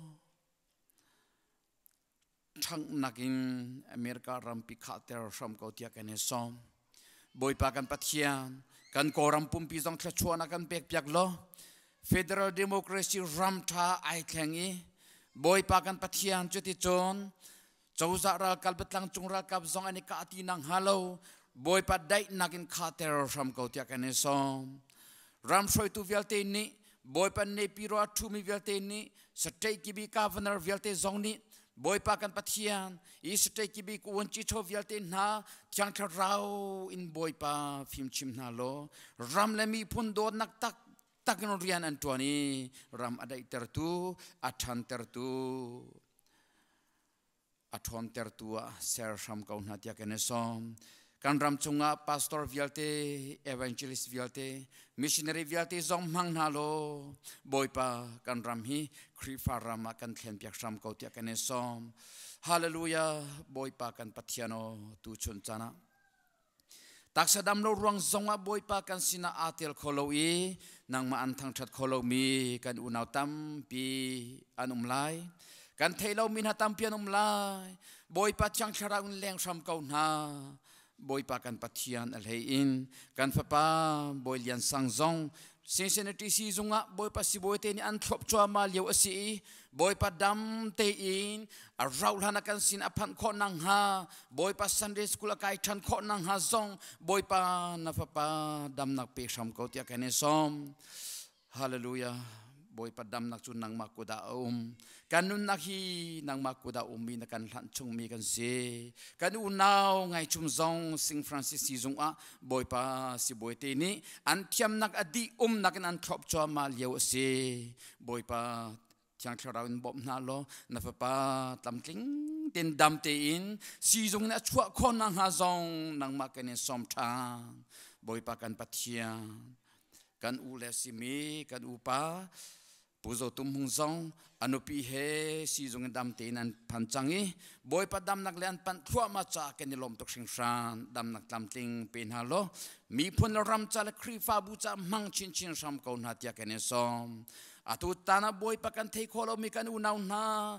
ṭhanghnak in America rampi khahter hram ko tiah kan i sawm. Bawipa kan Pathian, kan Kawlram pumpi zong thluachuahnak kan pekpiak law, Federal Democracy ram ṭha ai thleng i Bawipa kan Pathian cuticun cozah ralkap le tlangcung ralkap zong an i kah ti nak hnga lo Bawipa daihnak in khahter hram ko tiah kan i sawm. Ram hruaitu vialte nih Bawipa Nepiro a ṭhumi vialte nih state kibi governor vialte zong nih Bawipa kan Pathian i state kibi kuanci chaw vialte hna Thiang Thlarau in Bawipa fimchim hna law ram le miphun dawtnak tak tak in rian an ṭuan i ram a daihtertu a ṭhantertu a ṭhawntertu ah ser hram ko hna tiah kan i sawm. Kan ram chungah pastor vialte, evangelist vialte, missionary vialte zong hmang hna law Bawipa kan ram hi Khrihfa ram ah kan thlenpiak hram ko tiah kan i sawm. Hallelujah Bawipa kan Pathian aw tu chun caan ah taksa dam lo ruang zongah Bawipa kan sinah aa tel kho lo i nangmah an thangṭhat kho lomi kan unau tampi an um lai. Kan theih lomi hna tampi an um lai. Bawipa Thiang Thlarau in leng hram ko hna. Bawipa kan Pathian a hlei in kan fapa Bawi Lian Sang zong Cincinnati siizung ah Bawipa sibawi te nih an thlop cuahmah lio a si i Bawipa dam tein a rauh hlan ah kan sin a phanh khawh nakhnga Bawipa Sunday School a kai ṭhan khawh nakhnga zong Bawipa na fapa damnak pe hram ko tiah kan i sawm. Hallelujah. Bawipa damnak cu nangmah kut ah a um. Kan nunnak hi nangmah kut ah ummi na kan hlanh chungmi kan si. Kan unau ngaichum zong Sing Francis sizung ah Bawipa sibawi te nih an thiamnak a dih umnak in an thlop cuahmah lio a si. Bawipa Thiang Thlarau in bawmh hna law na fapa tlamtling tein dam tein siizung in a chuah khawh nakhnga zong nangmah kan in sawm ṭhan. Bawipa kan Pathian, kan u le simi kan upa Pu Zo Tum Hmung zong a nupi he siizung in dam tein an phan cang i Bawipa damnak le an panh thluahmah caah kan i lawm tuk hringhran. Damnak tlamtling pe hna law miphun le ram ca le Khrihfabu ca hmang chinchin hram ko hna tiah kan in sawm. Atu tan ah Bawipa kan thei khawh lomi kan unau hna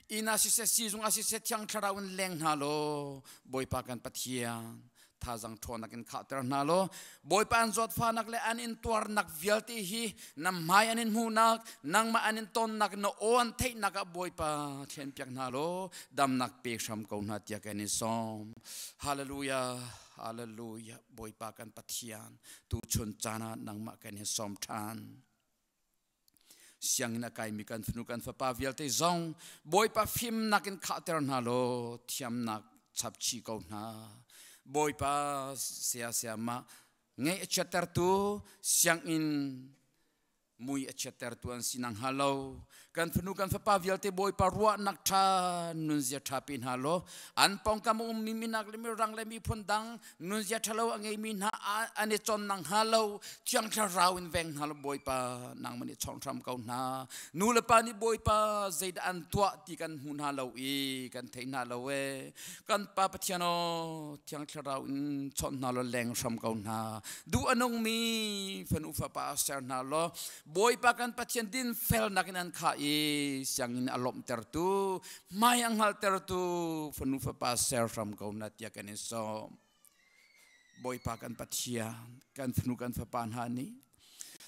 inn ah siseh siizung ah siseh Thiang Thlarau in leng hna law Bawipa kan Pathian thazang ṭhawnnak in khahter hna law Bawipa an zawtfahnak le an in tuarnak vialte hi na hmai an in hmuhnak nangmah an in tonnak na aw an theihnak ah Bawipa thlenpiak hna law damnak pe hram ko hna tiah kan in sawm. Hallelujah Hallelujah Bawipa kan Pathian tu chun caan ah nangmah kan in sawm ṭhan. Sianginn a kaimi kan fanu kan fapa vialte zong Bawipa fimnak in khahter hna law thiamnak chap chih ko hna. Bawipa saya sayama ngeih a chiattertu sianginn mui a chiattertu an si nang hnga lo. Kan fanu kan fapa vialte Bawipa ruahnak ṭha nunzia ṭha pe hna law an pawngkam a ummi minak le mirang le miphun dang nunzia ṭhalo a ngeimi hna an i cawn nang hnga lo Thiang Thlarau in veng hna law Bawipa nangmah nih chawng hram ko hna. Nu le pa nih Bawipa zeidah an tuah ti kan hmu hna lo i kan thei hna lo e. Kan Pa Pathian aw Thiang Thlarau in chawnh hna law leng hram ko hna. Duh a nungmi fanu fapa ser hna law Bawipa kan Pathian dinfelnak in an khah i sianginn a lawmhtertu, hmai a hngalhtertu fanu fapa ser hram ko na tiah kan in sawm. Bawipa kan Pathian, kan fanu kan fapa hna nih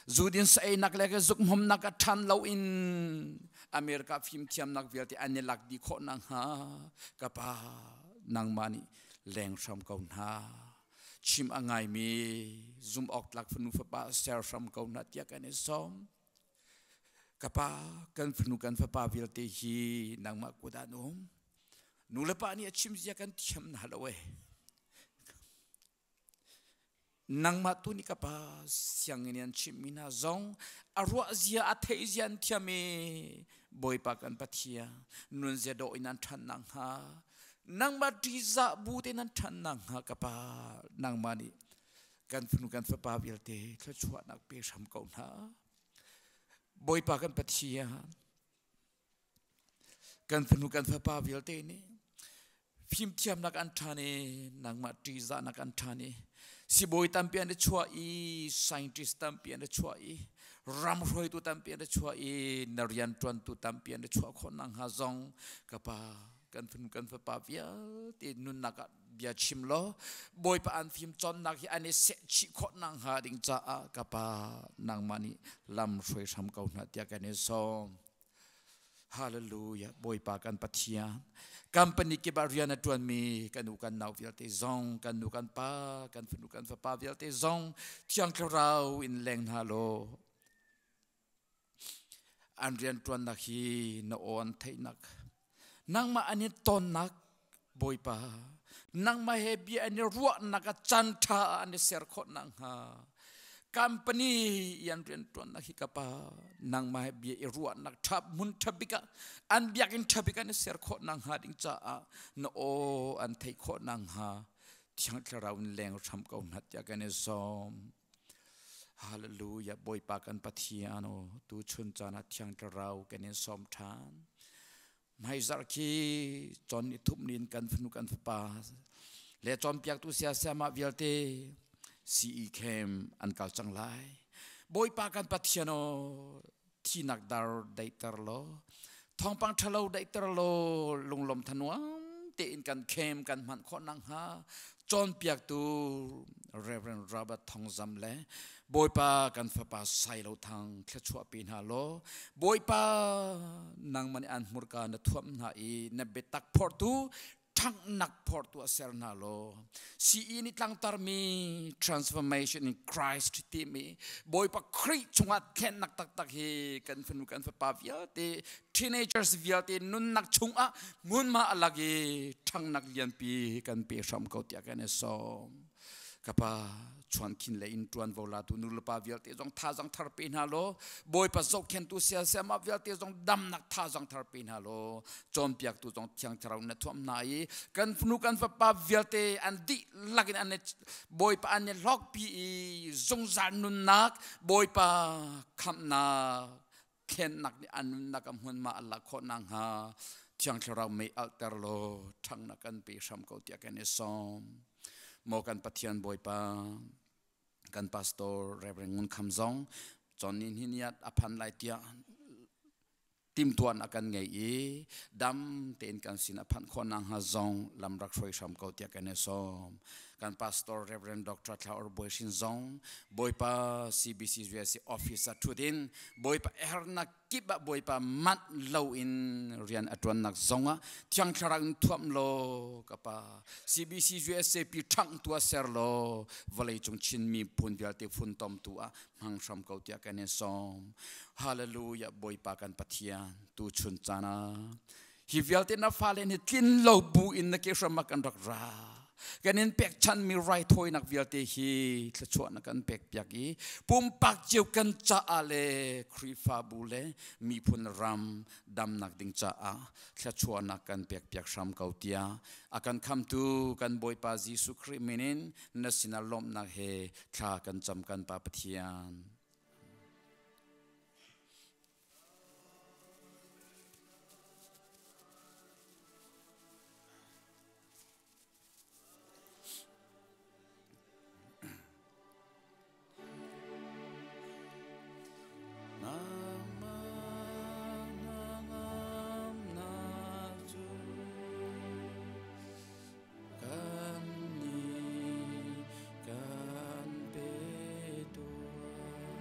zudin saeinak le zukhmawmnak a ṭhan loin America fimthiamnak vialte an i lak dih khawh nakhnga ka pa nangmah nih leng hram ko hna. Chim a ngaimi zumh awk tlak fanu fapa ser hram ko hna tiah kan i sawm. Ka pa, kan fanu kan fapa vialte hi nangmah kut ah an um. Nu le pa nih a chim zia kan thiam hna lo eh. Nangmah tu nih ka pa sianginn an chimhmi hna zong a ruah zia a theih zia an thiam i Bawipa kan Pathian nun zia dawh in an ṭhan nakhnga nangmah ṭihzah bu tein an ṭhan nakhnga ka pa nangmah nih kan fanu kan fapa vialte thluachuahnak pe hram ko hna. Bawipa kan Pathian kan fanu kan fapa vialte nih fimthiamnak an ṭhan i nangmah ṭihzahnak an ṭhan i sibawi tampi an i chuah i scientist tampi an i chuah i ram hruaitu tampi an i chuah i na rianṭuantu tampi an i chuah khawh nakhnga zong ka pa kan fanu kan fapa vialte nunnak ah bia chim law Bawipa an fim cawnnak hi an i seh chih khawh nakhnga ding caah ka pa nangmah nih lam hruai hram ko hna tiah kan i sawm. Hallelujah. Bawipa kan Pathian. Company kip ah rian a ṭuanmi kan u kan nau vialte zong, kan nu kan pa, kan fanu kan fapa vialte zong Thiang Thlarau in leng hna law an rian ṭuannak hi na aw an theihnak nangmah an i tonnak Bawipa nangmah he bia an i ruahnak a caan ṭha ah an i ser khawh nakhnga company i an rianṭuannak hi ka pa nangmah he bia i ruahnak ṭha hmun ṭha bik ah an biakinn ṭha bik an i ser khawh nakhnga ding caah na aw an theih khawh nakhnga Thiang Thlarau in leng hram ko hna tiah kan i sawm. Hallelujah Bawipa kan Pathian o tu chun caan ah Thiang Thlarau kan in sawm ṭhan. Hmaizarh khi con i thup nin kan fanu kan fapa le cawnpiaktu siasiamah vialte CE camp an kal cang lai. Bawipa kan Pathian aw thinak dar daihter law thawngpang ṭhalo daihter law lunglawm thanuam tein kan khem kan hman khawh nakhnga cawnpiaktu Reverend Robert Thong Zam le Bawipa kan fapa Sailo Thang thluachuah pe hna law Bawipa nangmah nih an hmurka na thuamh hna i na biatak phortu ṭhanghnak phortu a ser hna law CE nih tlangtarmi transformation in Christ timi Bawipa Khrih chungah thlennak taktak hi kan fanu kan fapa vialte teenagers vialte nunnak chungah hmunhma a lak i ṭhangnak lianpi kan pe hram ko tiah kan i sawm. Ka pa chuan khin le in ṭuan vo la tu nu le pa vialte zong thazang thar pe hna law Bawipa zohkhentu siasema vialte zong damnak thazang thar pe hna law cawnpiaktu zong thiang thlarau na thuam hna i kan fanu kan fapa vialte an dihlak in an Bawipa an i hlawkpi i zungzal nunnak Bawipa khamhnak thlennak nih an nunnak a hmunhma an lak khawh nakhnga Thiang Thlarau mei alhter law ṭhangnak kan pe hram ko tiah kan i sawm. Maw kan Pathian Bawipa, kan pastor Reverend Ngun Kham zong chon ni hni niat a phan lai tiah timtuan a kan ngei i dam tein kan sin a phanh khawh nakhnga zong lam rak hruai hram ko tiah kan i sawm. Kan pastor Reverend Dr. Thla Or Bawi Hrin zong Bawipa CBC USA office ah ṭhut in Bawipa hernak kip ah Bawipa manh lo in rian a ṭuannak zong ah Thiang Thlarau in thuamh law ka pa CBC USA pi ṭhangh tu ah ser law vawlei cung Chin miphun vialte funtomtu ah hmang hram ko tiah kan in sawm. Hallelujah Bawipa kan Pathian tu chun caan ah hi vialte na fale nih tlin lo bu in na ke hram ah kan rak ra kan in pekchanmi raithawinak vialte hi thluachuah na kan pek piak i pumpak cio kan caah le Khrihfabu le miphun ram damnak ding caah thluachuahnak kan pek piak hram ko tiah a kan khamtu kan Bawipa Jesuh Khrih min in na sinah lawmhnak he thla kan cam kan Pa Pathian. Kan nih kan pe tuah.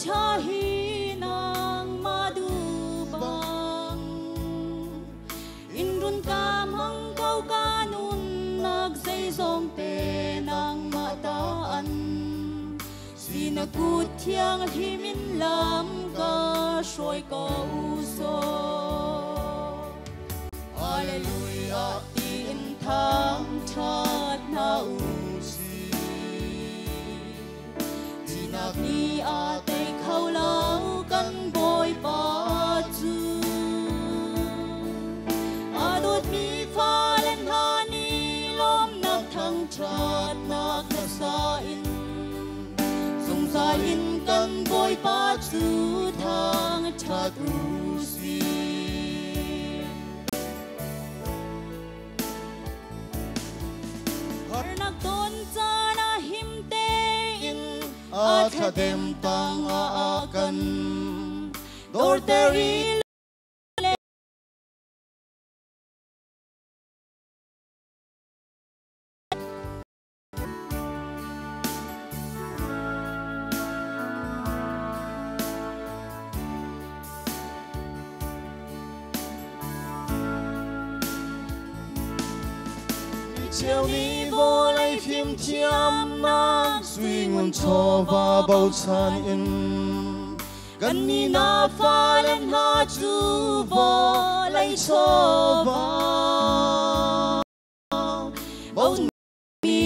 tha hi nangmah duh bang in run ka hmang ko ka nunnak zeizong te nangmah ta an si na kut thiang hlim in lam ka hruai ko sawh. Hallelujah tiin thangṭhat hna u sih. Thihnak nih a tei kho lo kan Bawipa cu. A dawtmi fale hna nih lawmnak thangṭhatnak hla sa in zungzal in kan Bawipa cu thangṭhat u sih. Harnak ton caan ah him tein a thladem tangah a kan dorter i Cheu nih vawlei fimthiamnak sui ngun chawva bochan in kannih na fale hna cu vawlei chawva bochan mi.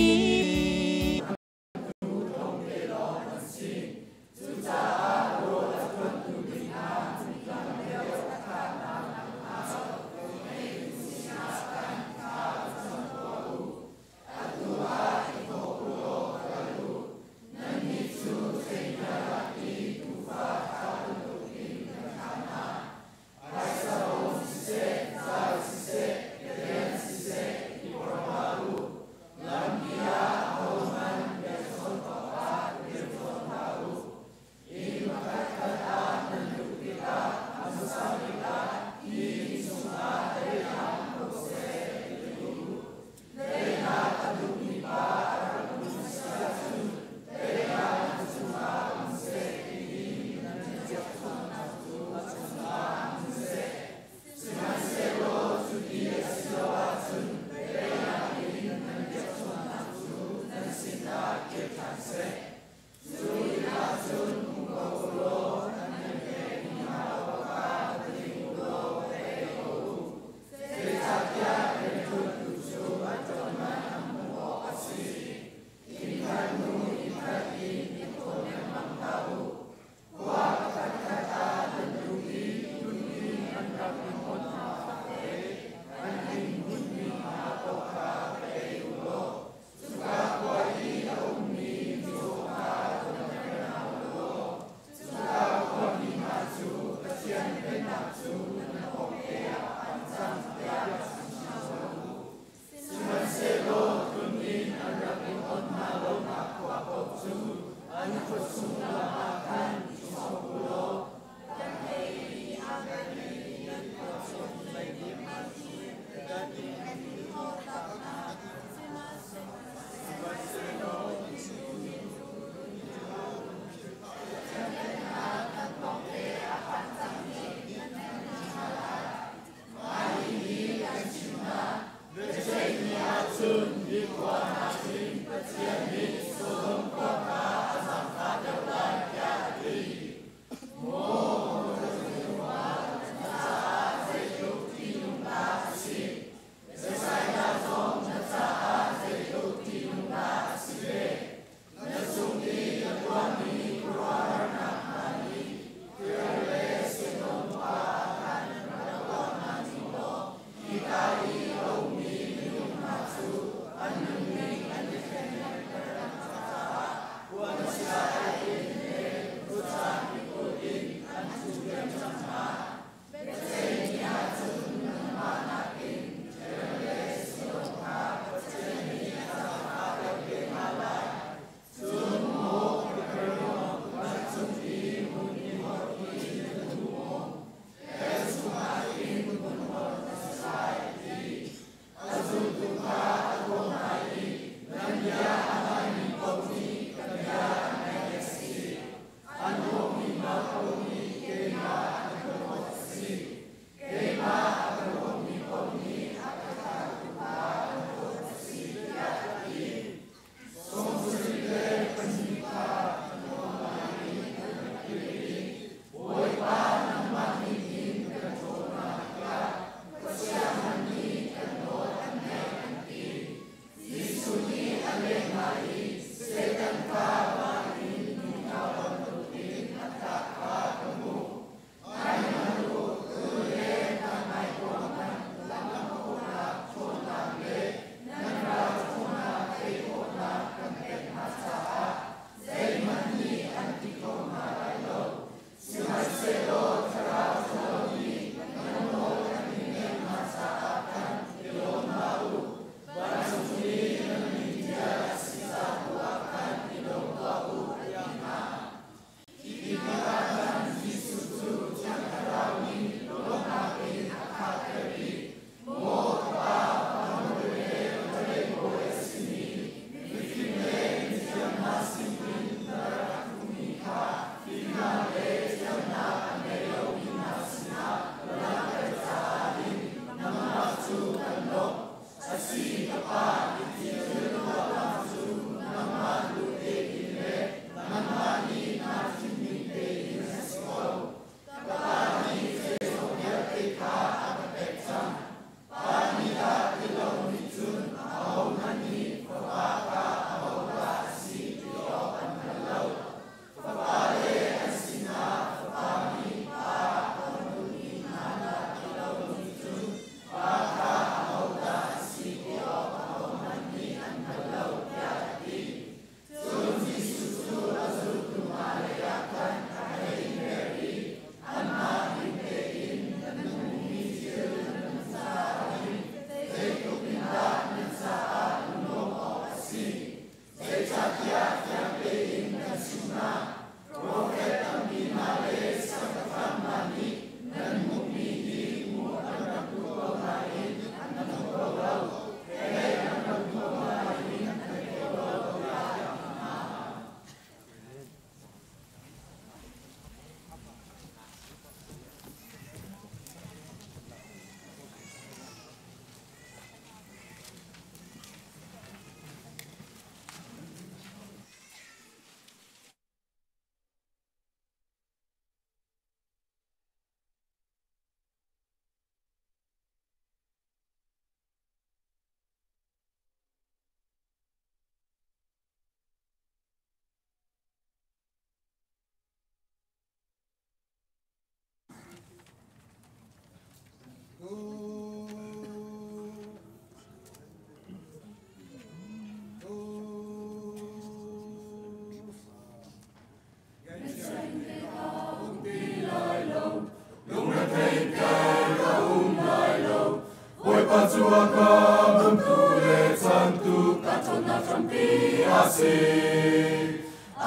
asi.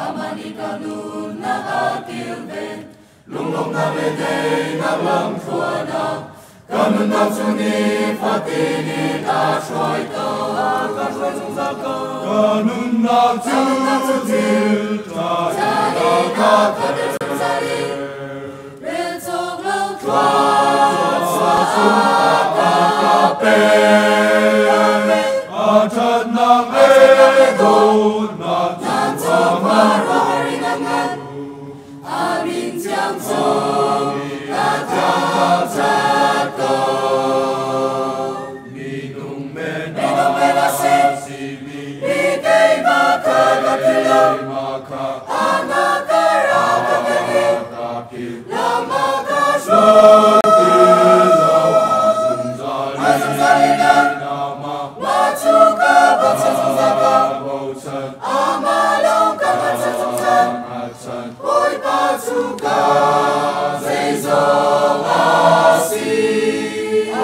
Amani kanun na akilven, lunglong na le dei na lam thluana, kanun na chuni fatini na shroi ko, ka shroi zungzal ko. Kanun na chu thil ta ina ka khater zungzali, rel chok lo thua sung ka ka pe. A that nak le do na chu ma ro hari ngan ngan, amin chiang chong ka thang chat ko. Mi nung me Mi nung me na si, si mi, mi kei ma kha ka philo, ma kha ana ka ra ka ka ni, ka phil, la ma ka shu, ti lo zungzal a zungzal in na, na ma, ma chu ka bo chan zungzal ko, bo chan, ama long ka ngan chan zungzal, nga chan, Bawipa chu ka zeizong a si,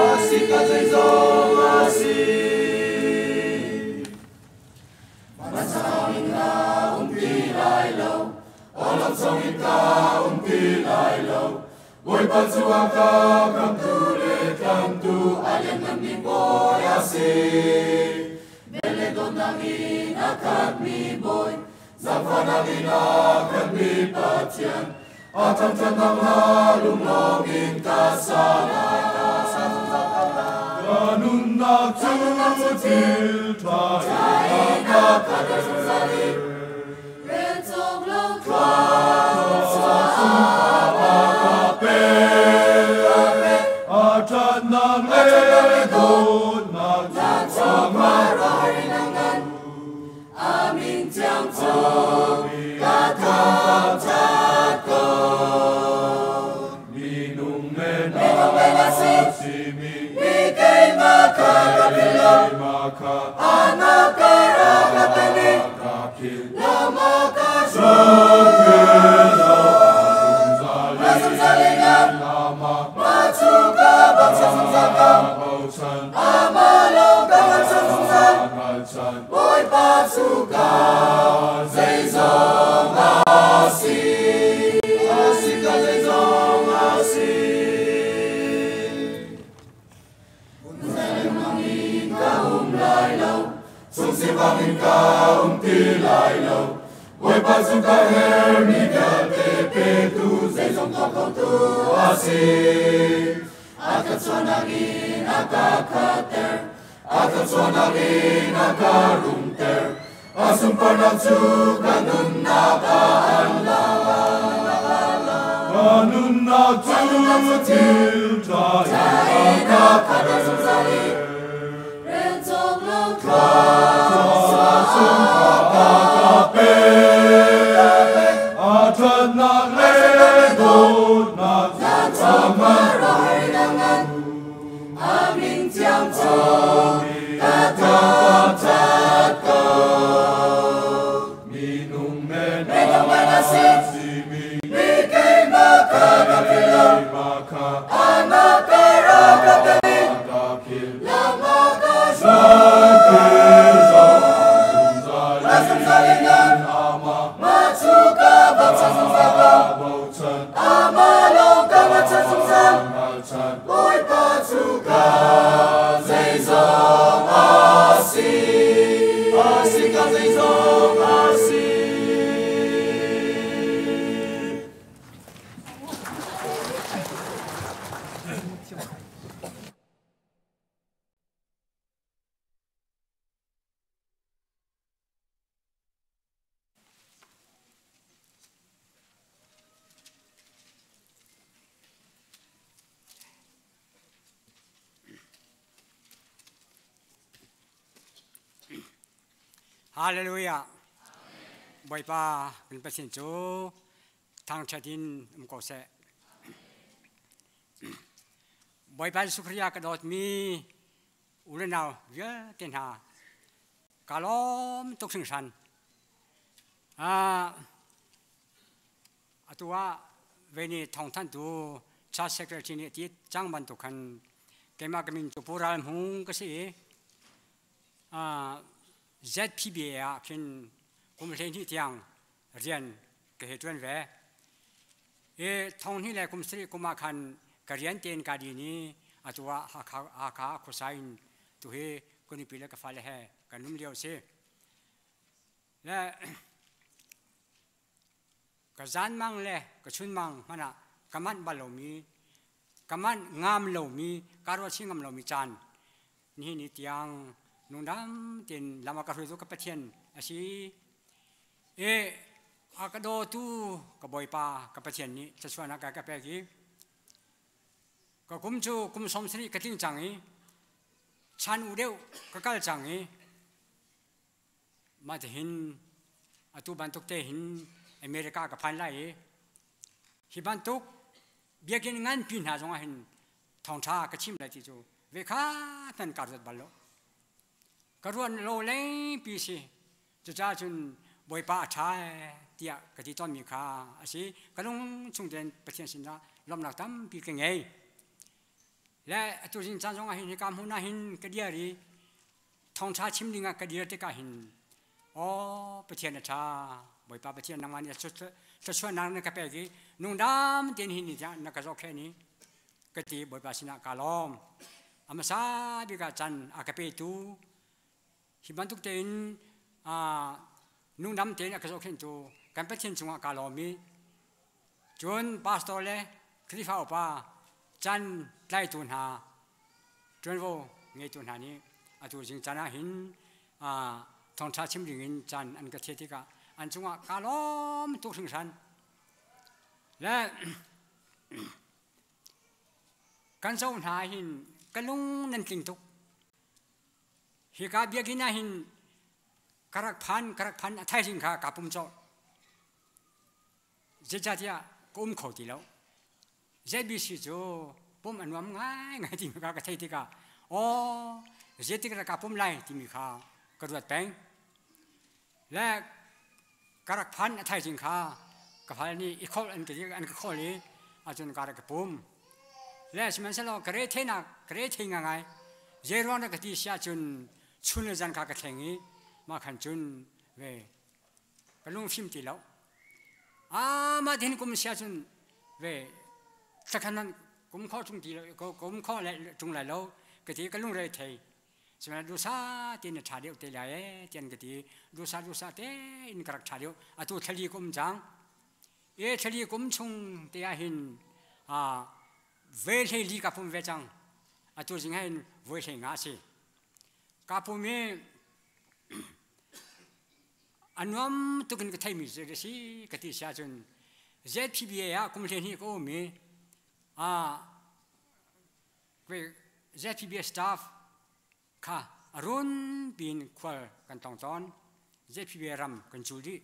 a si ka zeizong a si. Vancung in ka um ti lai lo, Awlok in ka um ti lai lo, Bawipa cu a ka khamtu le tlantu, a liannganmi Bawi a si. Vel le dawtnak in a khatmi Bawi, zaangfahnak in a khatmi Pathian, a thangṭhatnak hla lunglawm in ka sa lai, ka sa zungzal ko lai. Ka nunnak cu thil ṭha in a khater zungzal i, rel cawk lo thua a ka pek. A ṭhatnak le dawtnak cu a ro hari ngan, amin tiang chung ka thangṭhat ko. Minung men Minung men a si, si mi, mi keimah kha ka philh lo, ma kha ana ka ra ka pen i, ka philh, lama ka Philh lo zungzal a zungzal in na, nama, ma cu ka bochan zungzal ko, bochan, amah lawng ka hngalchan zungzal, hngalchan, Bawipa cu ka zeizong a si. A si ka zeizong a si. Ka um lai lo, Sung sifak in ka um ti lai lo, Bawipa cu ka hermi vialte petu, zeizong tuah khotu a si. A ka chuahnak in a ka khatter, a ka chuahnak in a ka rumter, a sunparnak cu ka nunnak ah an la. Ka nunnak cu thil ṭha in a ka khater zungzal i, rel cawk lo thua sung a ka pek. A ṭhatnak le dawtnak cu a ro hari ngan, amin tiang chung ka thangṭhat ko. Minung men Minung men a si, si mi, mi keimah kha ka philh lo, ma kha ana ka ra ka pen i, ka philh, lama ka philh lo zungzal a zungzal in na, ama, ma cu ka bochan zungzal ko, bochan, amah lawng ka hngalchan zungzal, hngalchan, Bawipa cu ka zeizong a si. A si ka zeizong a si. Hallelujah. Bawipa kan Pathian cu thangṭhat in um ko seh. Bawipa Jesuh Khrih ah ka dawtmi u le nau vialte hna ka lawm tuk hringhran. Atu ah veni thawngthanhtu church secretary nih ti cang bantuk khan keimah ka min cu Pu Ral Hmung ka si i ZPBA ah khin Kum 12 tiang rian ka he ṭuan ve. I 2000 le kum 7 kum ah khan ka rian tein ka din i atu ah Hakha Hakha khuasa in tuhi ka nupi le ka fale he kan um lio si. Le ka zan mang le ka chun mang hmanh ah ka manh bal lomi ka manh ngam lomi ka ruah chih ngam lomi caan nihin ni tiang nungdam tein lam a ka hruaitu ka Pathian a si. I a ka dawtu ka Bawipa ka Pathian nih thluachuahnak a ka pek i ka kum cu kum 70 ka tling cang i chan u deuh ka kal cang i mah tihin atu bantuk te hin America ka phan lai i hi bantuk biakinn nganpi hna zongah hin thawngṭha ka chim lai ti cu ve kha nan ka ruat bal lo. Ka ruan lo lengpi si. Cucaah cun Bawipa a ṭha tiah ka ti tawnmi kha a si. Ka lung chung tein Pathian sinah lawmhnak tampi ka ngei. Le atu zing caan zongah hin hika hmun ah hin ka dir i thawngṭha chim dingah ka dir tikah hin aw Pathian a ṭha Bawipa Pathian nangmah nih thluachuahnak na ka pek i nungdam tein hin ni tiang na ka zohkhenh i ka ti Bawipa sinah kaa lawm. A hmasa bik ah can a ka petu hi bantuk tein nungdam tein a ka zohkhenhtu kan Pathian cungah kaa lawm i cun pastor le Khrihfa upa can tlaitu hna ṭuanvo ngeitu hna nih atu zing caan ah hin thawngṭha chim dingin caan an ka thiah tikah an cungah kaa lawm tuk hringhran. Le kan zoh hna hin ka lung nan tling tuk. Hika biakinn ah hin ka rak phan ka rak phan a thaizing kha kaa pum cawh. Zeicahtiah ka um kho ti lo. ZBC cu pum a nuam ngaingai timi kha ka theih tikah aw zeitik dah kaa pum lai timi kha ka ruat peng. Le ka rak phan a thaizing kha ka fale nih i kholh an ka an ka kholh i ahcun ka rak ka pum. Le sihmanhsehlaw ka re theinak ka re thei ngai zei ruang dah ka ti si ahcun chun le zan kha ka thleng i mah khan cun ve ka lungfim ti lo. Amah tin kum sia cun ve thlakhan nan kum kho tung ti lo kum kho le tung lai lo ka ti ka lungre thei. Sihmanhsehlaw dusa tein na ṭha deuh te lai ee tian ka ti. Dusa dusa tein ka rak ṭha deuh. Atu thlali kum cang. E thlali kum chung te ah hin ve hlei li ka pum ve cang. Atu zing hin voi hlei nga si. Ka pum hi a nuam tuk in ka theimi cu si ka ti si ahcun ZPBA ah kum 12 ka um i ZPBA staff kha a run piin khual kan tong tawn. ZPBA ram kan cul dih.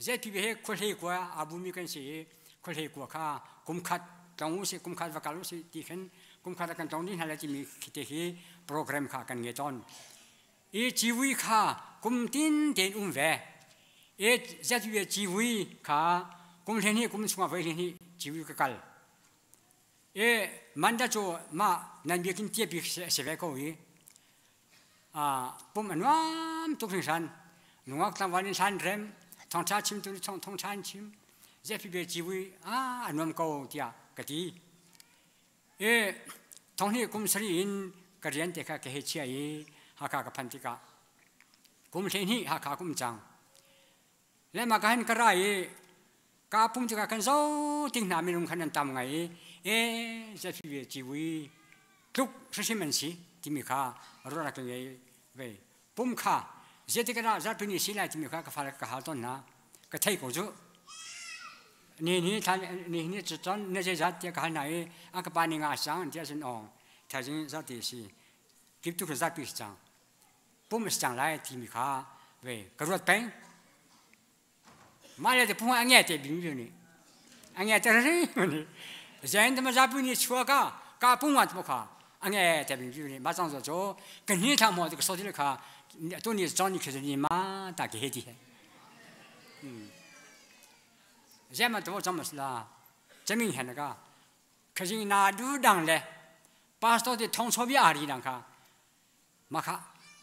ZPBA he khuahlei kua aa bumi kan si i khuahlei kua kha kum khat tlong usih, kum khat va kal usih ti khin kum khat ah kan tlong dih hna lai timi khi te hi program kha kan ngei tawn. I civui kha kum tin tein um ve. I ZUA civui kha kum 12 kum chungah voi 12 civui ka kal. I manda cu mah nan biakinn tia bik a si ve ko i pum a nuam tuk hringhran. Nungak tlangval in hlan rem, thawngṭha chimtu nih thawngṭha an chim. ZPB civui a nuam ko tiah ka ti. I 2000 kum 7 in ka rian te kha ka hei chia i Hakha ka phan tikah kum 12 Hakha kum cang. Le mah ka hin ka ra i ka pum tikah kan zo ting hna minung khan an tam ngai i e ZPV civui tluk hrimhrim an si timi kha ruahnak ka ngei ve. Pum kha zeitik ah zarhpi ni si lai timi kha ka fale ka hal tawn hna. Ka thei ko cu. Ni ni thlan ni ni cu cun na zeizat tiah ka hal hna i a ka pa ni nga sang tiah cun ong thaizing zarhti si kip tu zarhpi si cang. Pum a si cang lai timi kha ve ka ruat peng. Mah le te pung a nge te bing bi ni. A nge te ri ni. Zain te ma zapi ni chua ka ka pung wan mo kha a nge te bing bi ni ma chang zo cho ka ni tha mo te ka so ti le kha tu ni chon ni khe ni ma ta ke he ti he. Zai ma to chang ma la cheming hen ka khajing na du dang le pastor te thong cho bi ari dang kha ma kha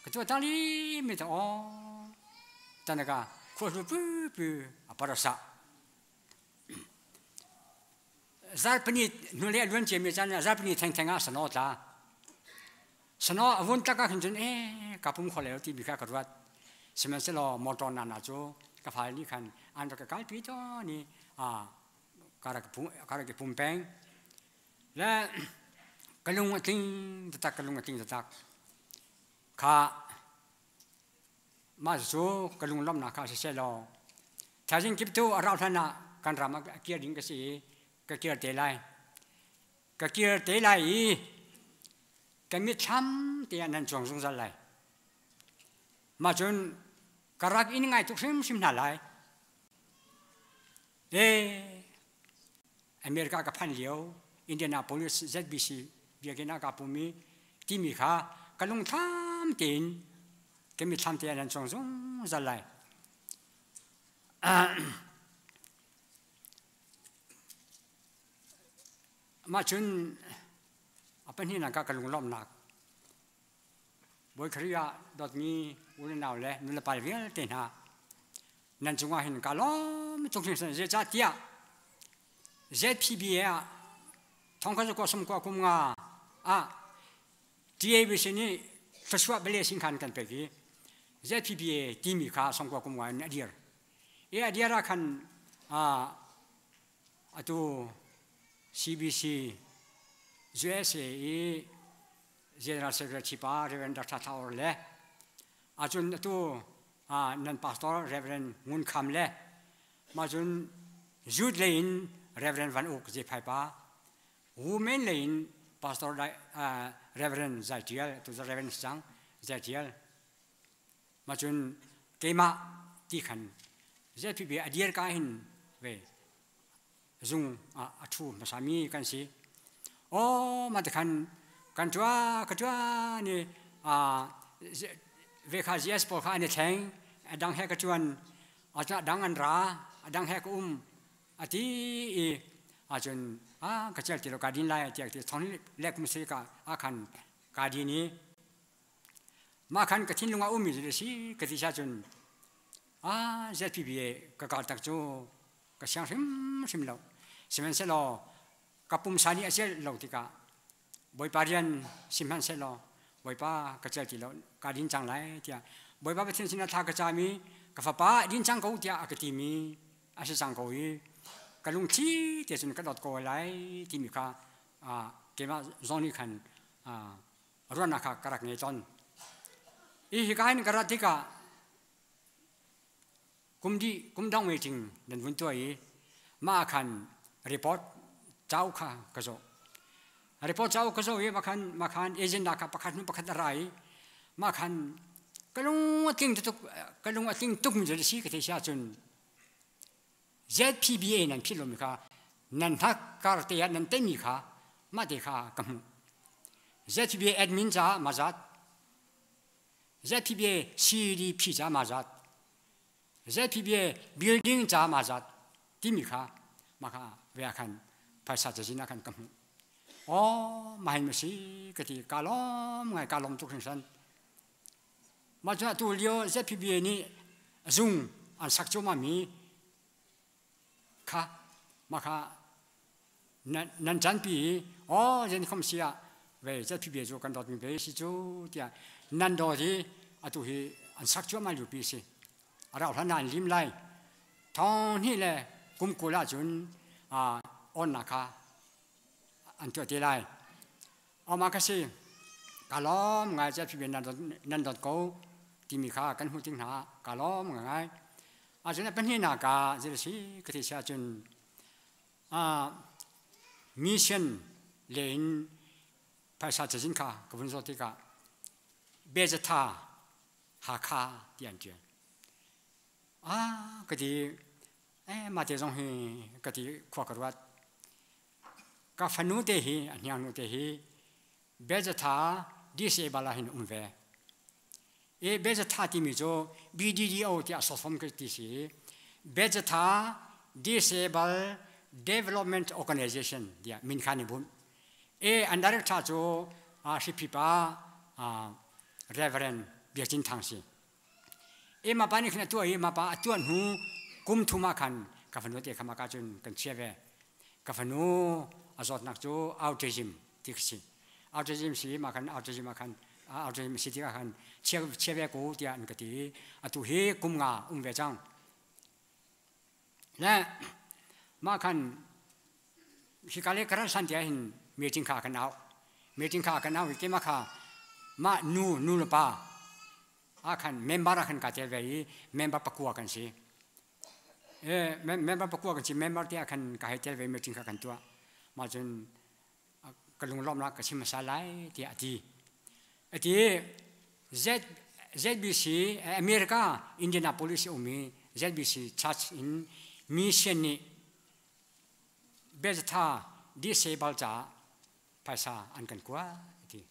ka chu tang li mi ta o tan ka. Khuahlu pipi a parasa. Zarpini hnulei a luan ciami caan ah zarpini thengtheng ah sano tla. Sano a vun tlak ah khin cun ee ka pum kho leo timi kha ka ruat. Sihmanhsehlaw motor nana cu ka fale nih khan an rak ka kalpi tawn i ka rak i pum peng. Le ka lung a tling taktak ka lung a tling taktak. Kha Mah cu ka lunglawmhnak kha siseh law thaizing kip cu a rauh hlan ah kan ram ah kir ding ka si i ka kir te lai. Ka kir te lai i ka mitthlam te ah nan cuang zungzal lai. Mah cun ka rak in ngai tuk hrimhrim hna lai. Ee, America ka phan lio Indianapolis ZBC biakinn ah kaa pum i timi kha ka lungthlam tein ka mitthlam te ah nan cuang zungzal lai. Mah cun a pahnihnak ah ka lunglawmhnak Bawi Khrih ah dawtmi u le nau le nulepa vialte hna nan cungah hin ka lawm tuk hringhran. Zeicahtiah ZPBA ah thongkhat zakua sawmkua kum nga ah TABC nih thluachuah blessing khan kan pek i ZPBA timi kha sawmkua kum nga in a dir. I a dir ah khan atu CBC USA i General Secretary pa Reverend Dr. Thla Or le acun atu nan pastor Reverend Ngun Kham le mah cun Youth lei in Reverend Van Uk Zephai pa Women lei in Pastor Reverend Zai Tial tu Reverend Sang Zai Tial mah cun keimah ti khan ZPB a dir ka hin ve zung ah a ṭhu hmasami kan si. Aw mah tikhan kan ṭua ka ṭua ni ve kha GS pawl kha an i thleng a dang he ka ṭuan a dang an ra a dang he ka um a ti i ahcun a ka cel ti lo ka din lai tiah ti thong le kum si ka a khan ka din i mah khan ka thinlung ah ummi cu si ka ti cun a ZPBA ka kal tak cu ka siang hrimhrim lo. Sihmanhsehlaw ka pumsa nih a celh lo tikah Bawipa rian sihmanhsehlaw Bawipa ka cel ti lo ka din cang lai tiah Bawipa Pathian sinah thla ka cam i ka fapa din cang ko tiah a ka timi a si cang ko i ka lungthli te cun ka dawt ko lai timi kha keimah zong nih khan ruahnak kha ka rak ngei tawn. I hika hin ka rat tikah Kum dih kum dong meeting nan vun tuah i mah ah khan report cauk kha ka zoh. Report cauk ka zoh i mah khan mah khan agenda kha pakhat hnu pakhat a ra i mah khan ka lung a tling tuk ka lung a tling tuk mi cu si ka thei si ahcun ZPBA nan philh lomi kha nan hnak kar te ah nan teimi kha mah te kha ka hmuh. ZPBA admin caah mah zat ZPBA CDP ca mah zat ZPBA building ca mah zat timi kha mah kha ve ah khan phaisa cazin ah khan ka hmuh. Aw mah hin ma si ka ti ka lawm ngai ka lawm tuk hringhran. Mah cu atu lio ZPBA nih zung an sak cuahmah mi kha mah kha nan canpi i aw zen khom si ah ve ZPB cu kan dawtmi ve si cu tiah nan dawt i atu hi an sak cuahmah liopi a si. A rauh hlan ah an lim lai. Thong hnih le kum 20 ahcun onnak kha an tuah te lai. Amah ka si ka lawm ngai ZPB nan dawt ko timi kha kan hmuh ting hna ka lawm ngai. Ahcun a pahnihnak ah zei si ka ti si ahcun mission le in phaisa cazin kha ka vun zawt tikah Bezatha Hakha ti an ṭial. Ah ka ti eh mah te zong hi ka ti khua ka ruat. Ka fanu te hi a hniangnu te hi Bezatha disable ah hin um ve. E Bezatha timi cu BDDO tiah sawsawm ka ti si. Bezatha Disable Development Organization tiah min kha ni bunh. E an director cu Hriphi pa Reverend Biak Cin Thang si. E ma pa nih khan a tuah i ma pa a tuah hnu kum thum ah khan ka fanu te kha maka cun kan chia ve. Ka fanu a zawtnak cu autism ti ka si. Autism si ma khan autism ah khan autism si tikah khan chia chia ve ko tiah an ka ti. Atu hi kum nga um ve cang. Le mah khan hika le karan san tiah hin meeting kha kan au. Meeting kha kan au i keimah kha mah nu nu le pa ah khan member ah khan ka tel ve i member pakua kan si. E member pakua kan si member te ah khan ka hei tel ve meeting kha kan tuah. Mah cun ka lunglawmhnak ka chim hmasa lai tiah a ti. A ti Z ZBC America Indianapolis um i ZBC Church in mission nih biazatha disable caah phaisa an kan kuat a ti.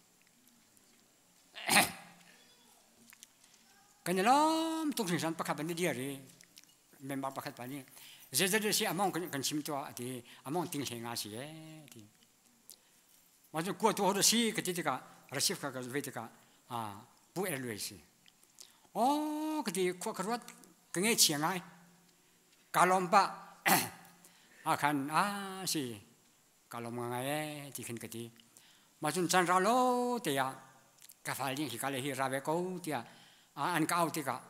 Kan i lawm tuk hringhran pakhat ban i dir i member pakhat pa nih zeizat si among kan chim tuah a ti among ting hle nga si e ti ma cu kua tu ho si ka ti tikah receive ka ka ve tikah a pu er luai si o ka ti khua ka ruat ka nge chia ngai ka lom pa a khan a si ka lom ngai e ti khin ka ti ma cun chan ra lo te ah ka fal ding hi ka le hi ra ve ko tiah an ka au tikah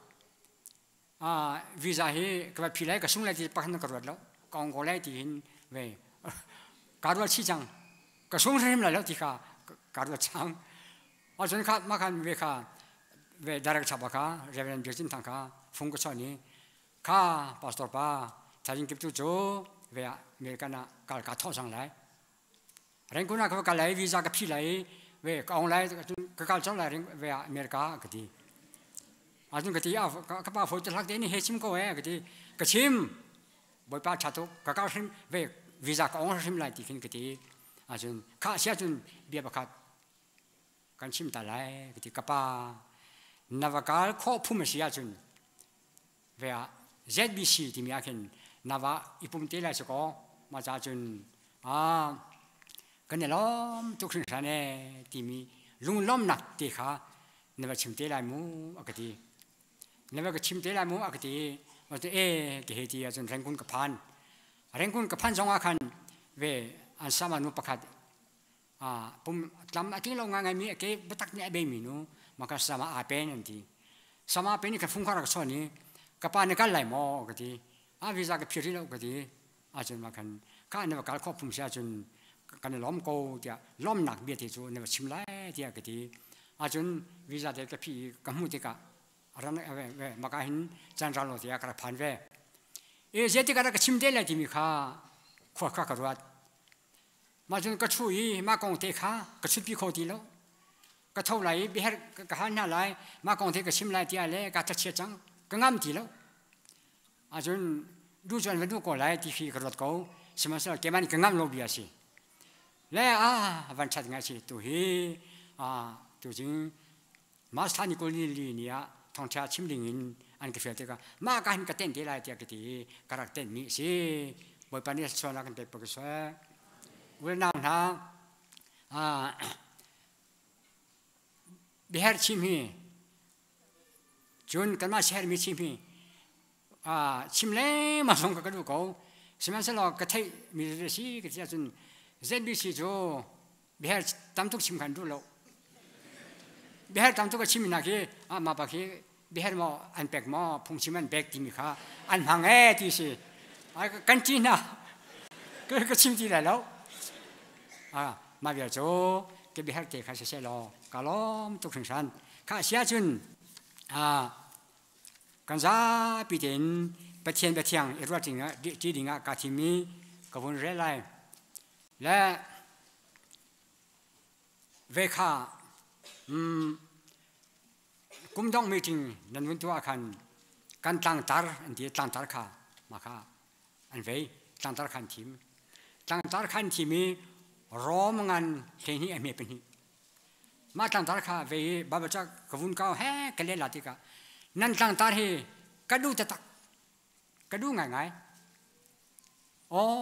visa hi ka va phi lai ka sung lai ti pakhat ka ruat lo ka ong ko lai ti hin ve ka ruat chi cang ka sung hrim lai lo ti kha ka ruat cang acun kha ma khan ve kha ve direct chapa kha Reverend Biak Cin Thang kha fung ka chon i kha pastor pa thaizing kip tu cu ve ah American ah kal ka thawh cang lai Rengkun ah ka va kal lai visa ka phi lai ve ka ong lai ka kal cang lai ve ah America ka ti ahcun ka ti ka pa foi te hlak te ni he chim ko e ka ti ka chim bawipa tha tuk ka kal hrim ve visa ka ong hrim lai ti khin ka ti ahcun kha sia cun bia pakhat kan chim ta lai ka ti ka pa na va kal khawh phum a si ahcun ve ah ZBC timi ah khin na va i pum te lai si kaw mah ca cun kan i lawm tuk hringhran e timi lunglawmnak te kha na va chim te lai mu a ka ti na va ka chim te lai mu a ka ti e ka he ti ahcun Rangoon ka phan Rangoon ka phan zong ah khan ve an sama nu pakhat pum tlam a tling lo ngai mi ke biatak nih a bei mi nu maka sama a pen an ti sama pen ka fung khar ka chon i ka pa ne kal lai maw ka ti a visa ka phir lo ka ti acun ma khan ka ne kal kho phum sia cun kan lom ko tiah lomnak bia te cu ne chim lai tiah ka ti acun visa te ka phi ka hmu tikah ran ve maka hin chan ral lo tiah ka rak phan ve e je tikah ka chim te lai timi kha khua kha ka ruat Mah cun ka ṭhu i mah kong te kha ka chutpi kho ti lo. Ka tho lai i biaherh ka hal hna lai, mah kong te ka chim lai tiah le ka thlachiat cang. Ka ngam ti lo. Ahcun duh cun va duh ko lai ti khi ka ruat ko. Sihmanhsehlaw keimah nih ka ngam lo bia a si. Le ah van ṭhat ngai si tu hi tu cing March thla ni 20 ni li ni ah thawngṭha chim ding in an ka fial tikah mah ka hin ka tenh te lai tiah ka ti i ka rak tenhmi a si. Bawipa nih sualnak kan pek ko seh. Unau hna biaherh chim hi cun kanmah siaherhmi chim hi chim lengmang zong ka duh ko. Sihmanhsehlaw ka theihmi a si ka ti ahcun ZBC cu biaher tam tuk chim khan duh lo biaher tam tuk a chim nak hi mah pa khi biaher maw an pek maw phungchim an pek timi kha an hmang e ti si kan ti hna ka chim ti lai lo mah vial cu ke biaher te kha siseh law ka lawm tuk hringhran kha sia cun kan zapi tein Pathian biathiang i ruat ti dingah ka thim i ka vun rel lai Le ve kha kum dong meeting nan vun tuah khan kan tlangtar an ti tlangtar kha mah kha an vei tlangtar khan thim tlangtar khan thim i rom ngan 12 a hme pahnih mah tlangtar kha vei i Bible ca ka vun kau he ka le la tikah nan tlangtar hi ka duh taktak ka duh ngaingai Aw,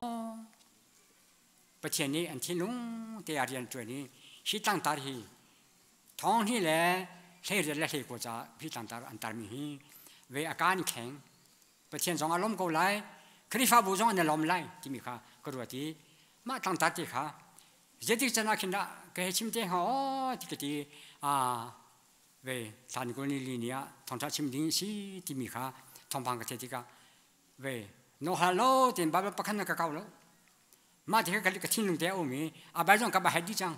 Pathian nih an thinlung te ah rian ṭuan i hi tlangtar hi thong hnih le 18 le 19 caah hi tlangtar an tarmi hi Ve a kaan kheng. Pathian zong a lawm ko lai. Khrihfabu zong an i lawm lai timi kha ka ruat i mah tlangtar te kha zeitik can ah khin dah ka hei chim te hnga aw ti ka ti ve thlan kul ni li ni ah thawngtha chim ding si timi kha thawngpang ka theih tikah ve no hal lo ti'n Bible pakhat na ka kau lo mah ti kha ka thinlung te a um i a bai zong ka ba hai dih cang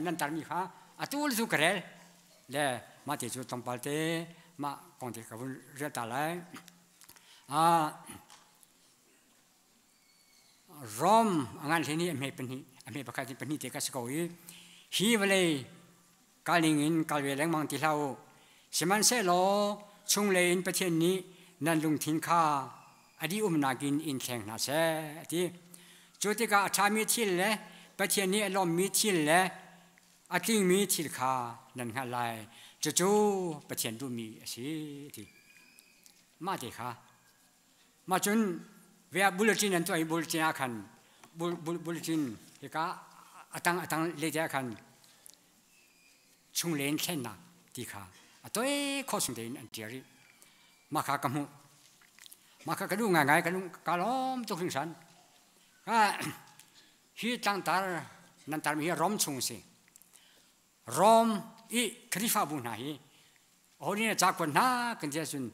nan tarmi kha atu le tu ka rel le mah te cu tlawmpal te mah kong te ka vun rel ta lai. Rom a ngan hlei nih a hme pahnih a hme pakhat in pahnih te ka si ko i hi vawlei kalning in kal ve lengmang ti hlah u. Sihmanhsehlaw chunglei in Pathian nih nan lungthin kha a dih umnak in in thleng hna seh a ti. Cu tikah a ṭhami thil le Pathian nih a lawmmi thil le a tlingmi thil kha nan hngalh lai. Cucu Pathian duhmi a si a ti. Mah te kha Mah cun ve ah bulletin an tuah i bulletin ah khan bulletin hika atang atang lete ah khan chunglen thlennak ti kha a toi khawh chung tein an ṭial rih. Mah kha ka hmuh. Mah kha ka duh ngaingai ka lung ka lawm tuk hringhran. Ka hi tlangtar nan tarmi hi Rom chung a si. Rom i Khrihfabu hna hi aho nih ca kuat hna kan ti ahcun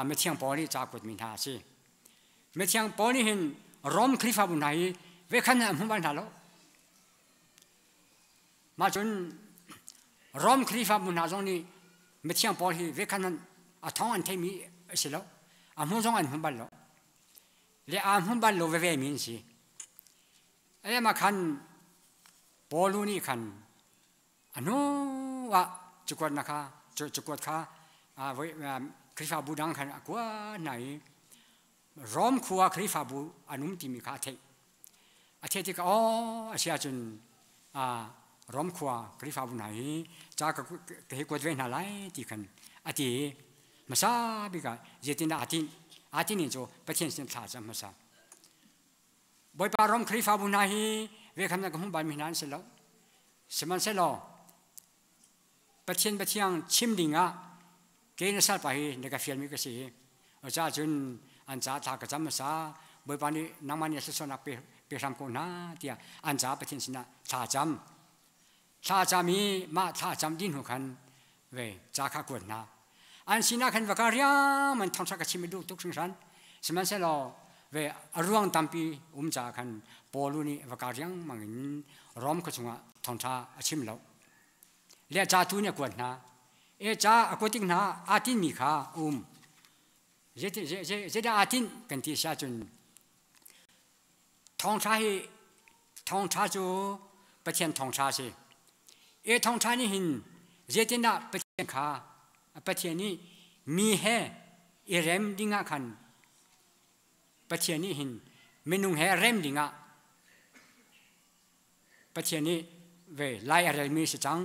mithiang Paul nih ca kuatmi hna a si. Mithiang Paul nih hin Rom Khrihfabu hna hi vekhan an hmu bal hna lo. Mah cun Rom Khrihfabu hna zong nih mithiang Paul hi vekhan a thawng an theimi a si lo. A hmu zong an hmu bal lo. Le aa hmu bal lo veve mi an si. Ema khan Paul nih khan a hnu ah cakuatnak kha cakuat kha Khrihfabu dang khan a kuat hna i Rom khua Khrihfabu an um timi kha a theih. A theih tikah aw a si ahcun Rom khua Khrihfabu hna hi ca ka hei kuat ve hna lai ti khan a ti i hmasa bik ah zeitindah aa tinh? Aa tinh ning cu Pathian sin thla a cam hmasa. Bawipa ram Khrihfabu hna hi vekhamnak ka hmuh balmi hna an si lo. Sihmanhsehlaw Pathian Pathiang chim ding ah kei na salpa hi na ka fialmi ka si hi. Cucaah cun an caah thla ka cam hmasa. Bawipa nih nangmah nih thluachuahnak pe, pe hram ko hna tiah an caah Pathian sinah thla cam. Thla cam i mah thla cam dih hnu khan ve ca kha kuat hna. An sinah khan va ka riam an thawngṭha ka chim i duh tuk hringhran. Sihmanhsehlaw ve a ruang tampi um caah khan Paul nih va ka riangmang in Rom khua chungah thawngṭha a chim lo. Le ca tu nih a kuat hna. E ca a kuat tik hna aa tinmi kha um. Zeidah aa tinh kan ti si ahcun Thawngṭha hi thawngṭha cu Pathian thawngṭha a si. E thawngṭha nih hin zeitindah Pathian kha Pathian nih mi he i rem dingah khan Pathian nih hin minung he rem dingah Pathian nih ve lai a relmi si cang.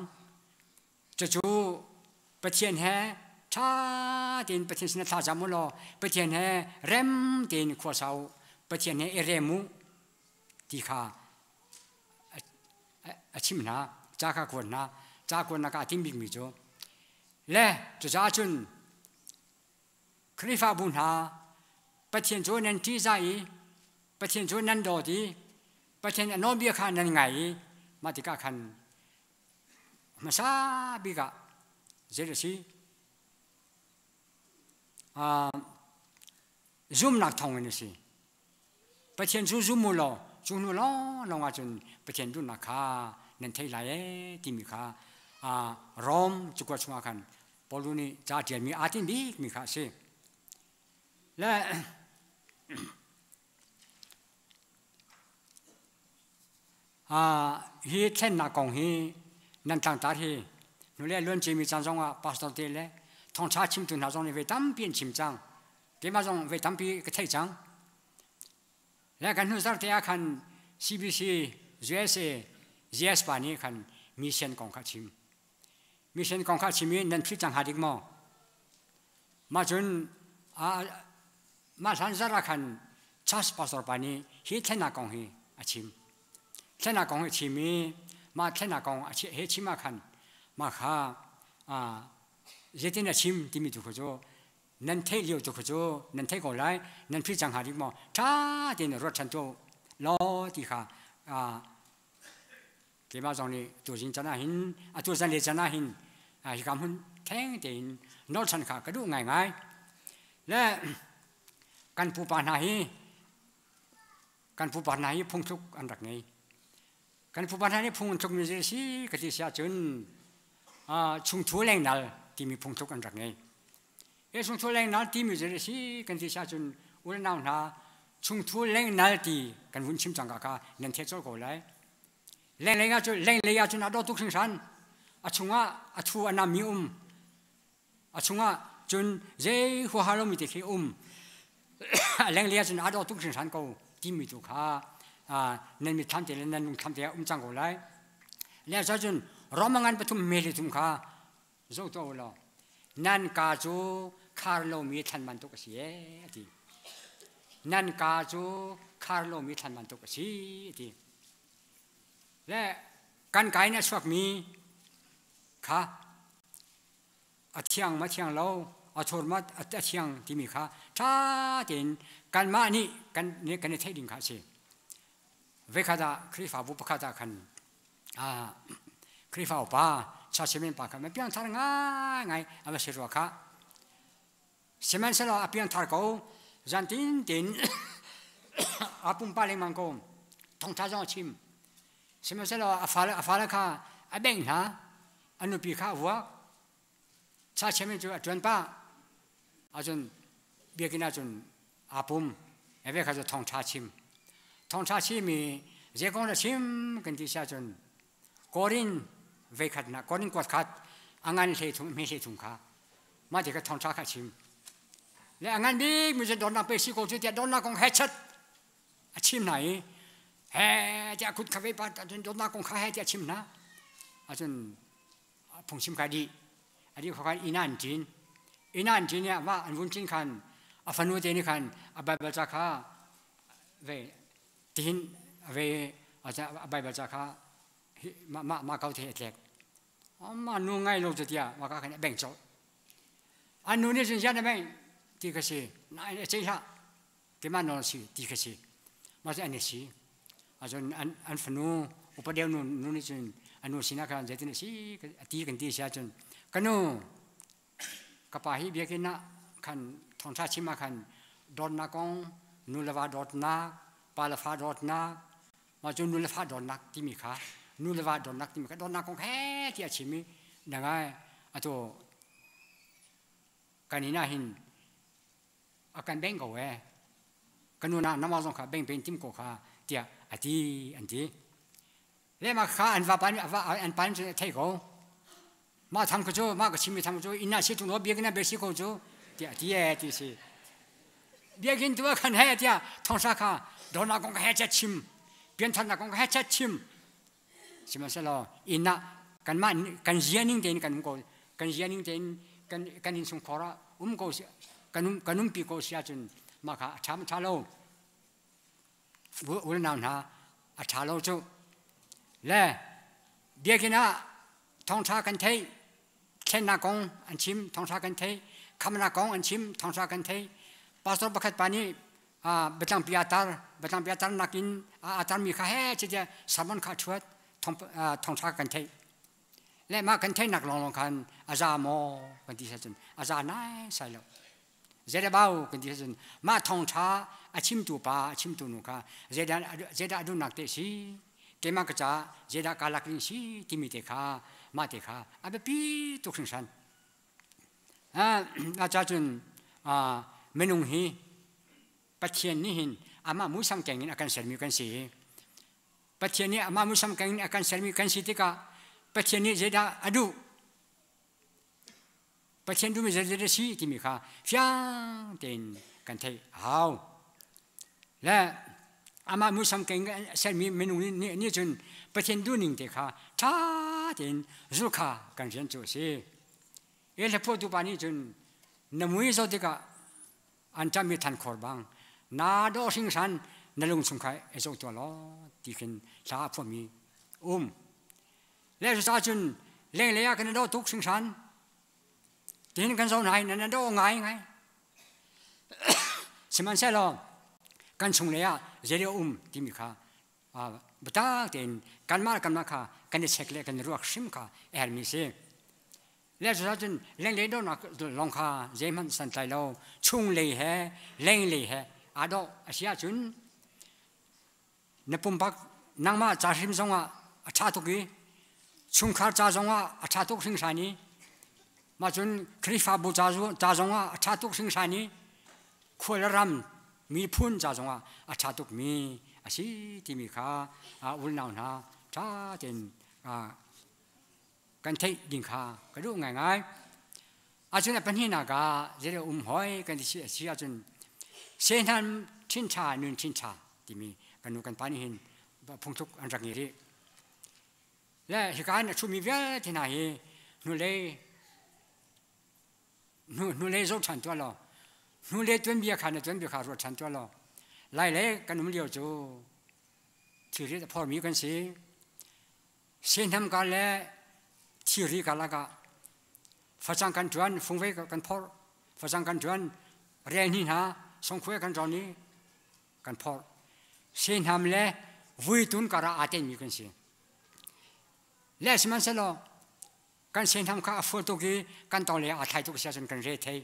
Cucu Pathian he ṭha tein Pathian sinah thla cam u law Pathian he rem tein khua sa u, Pathian he i rem u ti kha a chim hna, ca kha kuat hna. Ca kuatnak ah a tim bikmi cu le cucaah cun Khrihfabu hna Pathian cu nan ṭihzah i Pathian cu nan dawt i Pathian a nawlbia kha nan ngai i mah tikah khan Hmasa bik ah zei a si? Zumnak thawngin a si. Pathian cu zum u law cu hnu lawnglawng ahcun Pathian duhnak kha nan theih lai ee timi kha Rom cakuat chungah khan Paul nih ca a ṭialmi aa tinh bikmi kha a si. Le Hi thlennak kong hi nan tlangtar hi hnulei a luan ciami caan zongah pastor te le thawngṭha chimtu hna zong nih voi tampi an chim cang. Keimah zong voi tampi ka theih cang. Le kan hnu zarhte ah khan CBC USA GS pa nih khan mission kong kha a chim. Mission kong kha a chim i nan philh cang hnga dik maw? Mah cun mah hlan zarh ah khan church pastor pa nih hi thlennak kong hi a chim. Thlennak kong hi a chim i mah thlennak kong he chim ah khan mah kha. Zeitin a chim timi tu kha cu nan theih lio tu kha cu nan theih ko lai. Nan philh cang hnga dik maw? Ṭha tein ruat ṭhan tuah u law ti kha keimah zong nih tuzing can ah hin atu zanlei can ah hin hika hmun theng tein nawl ṭhan kha ka duh ngaingai. Le kan pupa hna hi kan pupa hna hi phungthluk an rak ngei. Kan pupa hna nih phung an thlukmi zei a si ka ti si ahcun chungthu lengnal timi phungthluk an rak ngei. Hi chungthu lengnal timi zei a si kan ti si ahcun u le nau hna chungthu lengnal ti kan vun chim cang ka kha nan theih colh ko lai. Lenglei ah cun lenglei ah cun a dawh tuk hringhran. A chungah a thu a nammi um. A chungah cun zei huaha lomi te khi um. A lenglei ah cun aa dawh tuk hringhran ko timi tu kha nan mitthlam te le nan lungthlam te ah um cang ko lai. Le cun Roma ngan pathum meli thum kha zoh tuah u law nan ka cu khar lomi thlan bantuk a si ee a ti. Nan ka cu khar lomi thlan bantuk a si a ti. Le kan ka in a chuakmi kha a thiang ma thiang lo a thur ma a thiang timi kha ṭha tein kanmah nih kan kan i theih ding kha a si. Voikhat ah Khrihfabu pakhat ah khan Khrihfa upa Chasimen pa kha piangthar ngaingai a va si rua kha. Sihmanhsehlaw a piangthar ko zantin tein a pumpa lengmang ko thawngṭha zong a chim. Sihmanhsehlaw a fale kha a bengh hna, a nupi kha a vuak. Chachimen cu a ṭuan pah. Ahcun biakinn ahcun aa pum. Eve kha cu thawngṭha chim. Thawngṭha chim i zei kong dah chim kan ti si ahcun Korin veikhatnak Korin kuat khat a ngan hlei thum hme hlei thum kha mah ti kha thawngṭha kha chim. Le a ngan bik mi cu dawtnak pe si ko cu tiah dawtnak kong he chat a chim hna i he tiah kut kha ve pa cun dawtnak kong kha he tiah chim hna. Ahcun phungchim kha dih a dih khan inn ah an ṭin inn ah an ṭin i mah an vun ṭin khan a fanu te nih khan a Baibal ca kha ve tihin ve a Baibal ca kha mah mah mah ko te a tlek mah nu ngai lo cu tiah mah ka khan a beng colh an nu nih cun zian a beng ti ka si nain a ceih hlah keimah nawl si ti ka si mah cu an i si ahcun an an fanu upa deuh nu nu nih cun a nu sinah khan zeitin a si a ti kan ti si ahcun ka nu ka pa hi biakinn ah khan thawngṭha chim ah khan dawtnak kong nu le va dawtnak pa le fa dawtnak mah cu nu le fa dawtnak timi kha nu le va dawtnak timi kha dawtnak kong he ti a chim i nangai atu kan inn ah hin a kan beng ko ee ka nu na nama zong kha beng pen tim ko kha tiah a ti an ti le ma kha an va pa an pa nih thei ko ma tham ko cu ma ka chim mi tham cu inn ah si tung lo biakinn ah be si ko cu tiah ti ee ti si biakinn tu khan he tiah thongsa kha dona kong he cha chim piantharnak kong he cha chim sihmanhsehlaw inn ah kanmah kan zia ning tein kan um ko kan zia ning tein kan kan innchungkhar ah um ko kan um kan umpi ko si ahcun mah kha a ṭha ma ṭha lo unau hna a ṭha lo cu le biakinn ah thawngṭha kan theih thlennak kong an chim thawngṭha kan theih khamnak kong an chim thawngṭha kan theih pastor pakhat pa nih biatlangpi aa tar biatlangpi aa tarnak in aa tarmi kha he chite sermon kha ṭhuat thawngṭha kan theih le mah kan theihnak lawnglawng khan a za maw kan ti cun a za nai sai lo zeidabau kan ti cun mah thawngṭha a chimtu pa a chimtu nu kha zeidah zeidah a duhnak te si keimah ka ca zeidah kaa lak ding si timi te kha mah te kha a biapi tuk hringhran A ca cun minung hi Pathian nih hin amah muisam keng in a kan sermi kan si. Pathian nih amah muisam keng in a kan sermi kan si tikah Pathian nih zeidah a duh? Pathian duhmi zeidah a si timi kha fiang tein kan theih a hau. Le amah muisam keng in sermi minung nih nih cun Pathian duhning te kha ṭha tein zul kha kan rian cu a si. E hlaphuahtu pa nih cun na mui zoh tikah an ṭammi thankhor bang naa dawh hringhran na lung chung kha i zoh tuah law ti khin hla a phuahmi um. Le cucaah cun lenglei ah kan i dawh tuk hringhran. Tin kan zo nai nan do ngai ngai. Sihmanhsehlaw kan chung lei ah zei um timi kha biatak tein kanmah kanmah kha kan i check le kan i ruak hrim kha a herhmi si. Le cucun lenglei dawhnak lawng kha zeihmanh santlai lo chunglei he lenglei he aa dawh a si ahcun na pumpak nangmah ca hrim zongah a ṭha tuk i chungkhar ca zongah a ṭha tuk hringhran i mah cun Khrihfabu ca zongah a ṭha tuk hringhran i khua le ram miphun ca zongah a ṭha tukmi a si timi kha unau hna ṭha tein kan theih ding kha ka duh ngaingai. Ahcun a pahnihnak ah zei um hoi kan ti si ahcun sehnan ṭhinṭha nun ṭhinṭha timi kan nu kan pa nih hin phungthluk an rak ngei rih. Le hika in a ṭhumi vialte hna hi hnulei hnulei zoh ṭhan tuah law hnulei tuanbia kha na tuanbia kha ruat ṭhan tuah law lai le kan um lio cu thilri a phormi kan si. Sehnam ka le thiri karlak ah facang kan ṭuan, fungvei kan phorh, facang kan ṭuan, rel hni hna, songkhuai kan rawn i kan phorh. Sehnam le vuitun karah aa tenmi kan si. Le sihmanhsehlaw kan sehnam kha a fual tuk i kan tawng le aa thlai tuk si ahcun kan re thei.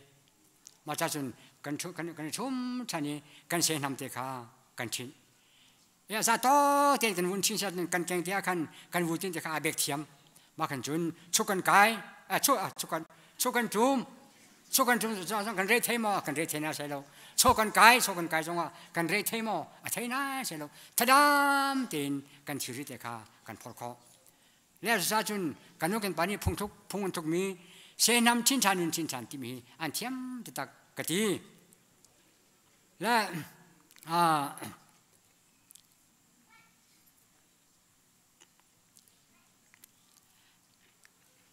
Mah ca cun kan kan i ṭhum ṭhan i kan sehnam te kha kan ṭhinh. Ya za to ten kan vun chin siat kan keng te khan kan vu tin te kha a bek thiam ma khan cun chuk kan kai a chu a chuk kan chuk kan tum chuk kan tum kan re thei mo kan re thei na sai lo cho kan kai cho kan kai zong kan re thei mo a thei na sai lo thadam tin kan thiri te kha kan phor kho le sa cun kan nu kan pa nih phung thuk phung an thuk mi se nam chin chan nun chin chan ti mi an thiam ti tak ka ti Le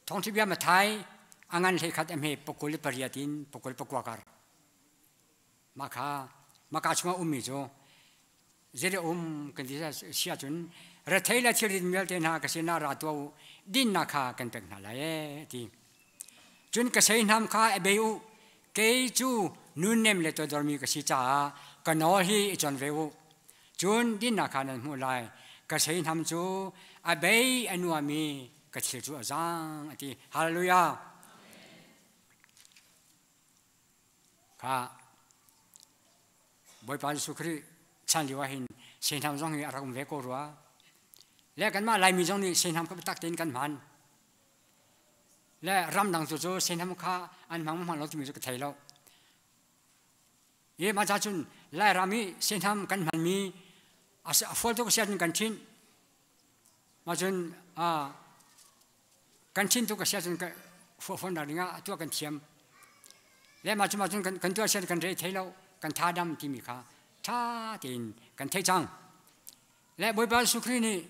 Thawngṭha bia Matthai a ngan 11 a hme 28 in 29 kar. Mah kha maka chungah ummi cu zei um kan ti si ahcun rethei le thilrit vialte hna ka sinah ra tuah u dinnak kha kan pek hna lai ee ti. Cun ka seihnam kha a bei u Kei cu nunnem le toidormi ka si caah ka nawl hi i cawn ve u. Cun dinnak kha nan hmuh lai. Ka seihnam cu a bei a nuam i ka thil cu a zaang a ti. Hallelujah. Kha Bawipa Jesuh Khrih chan lio ah hin seihnam zong hi a rak um ve ko rua. Le kanmah Laimi zong nih seihnam kha biatak tein kan hman. Le ramdang tu cu seihnam kha an hmang hmang lo timi cu ka thei lo. I mah ca cun Lairam i seihnam kan hmanmi a fual tuk si ahcun kan ṭhinh. Mah cun kan ṭhin tuk a si ahcun fuahfuannak dingah tuah kan thiam. Le mah cu mah cun kan tuah sian kan re thei lo, kan tha dam timi kha ṭha tein kan theih cang. Le Bawipa Jesuh Khrih nih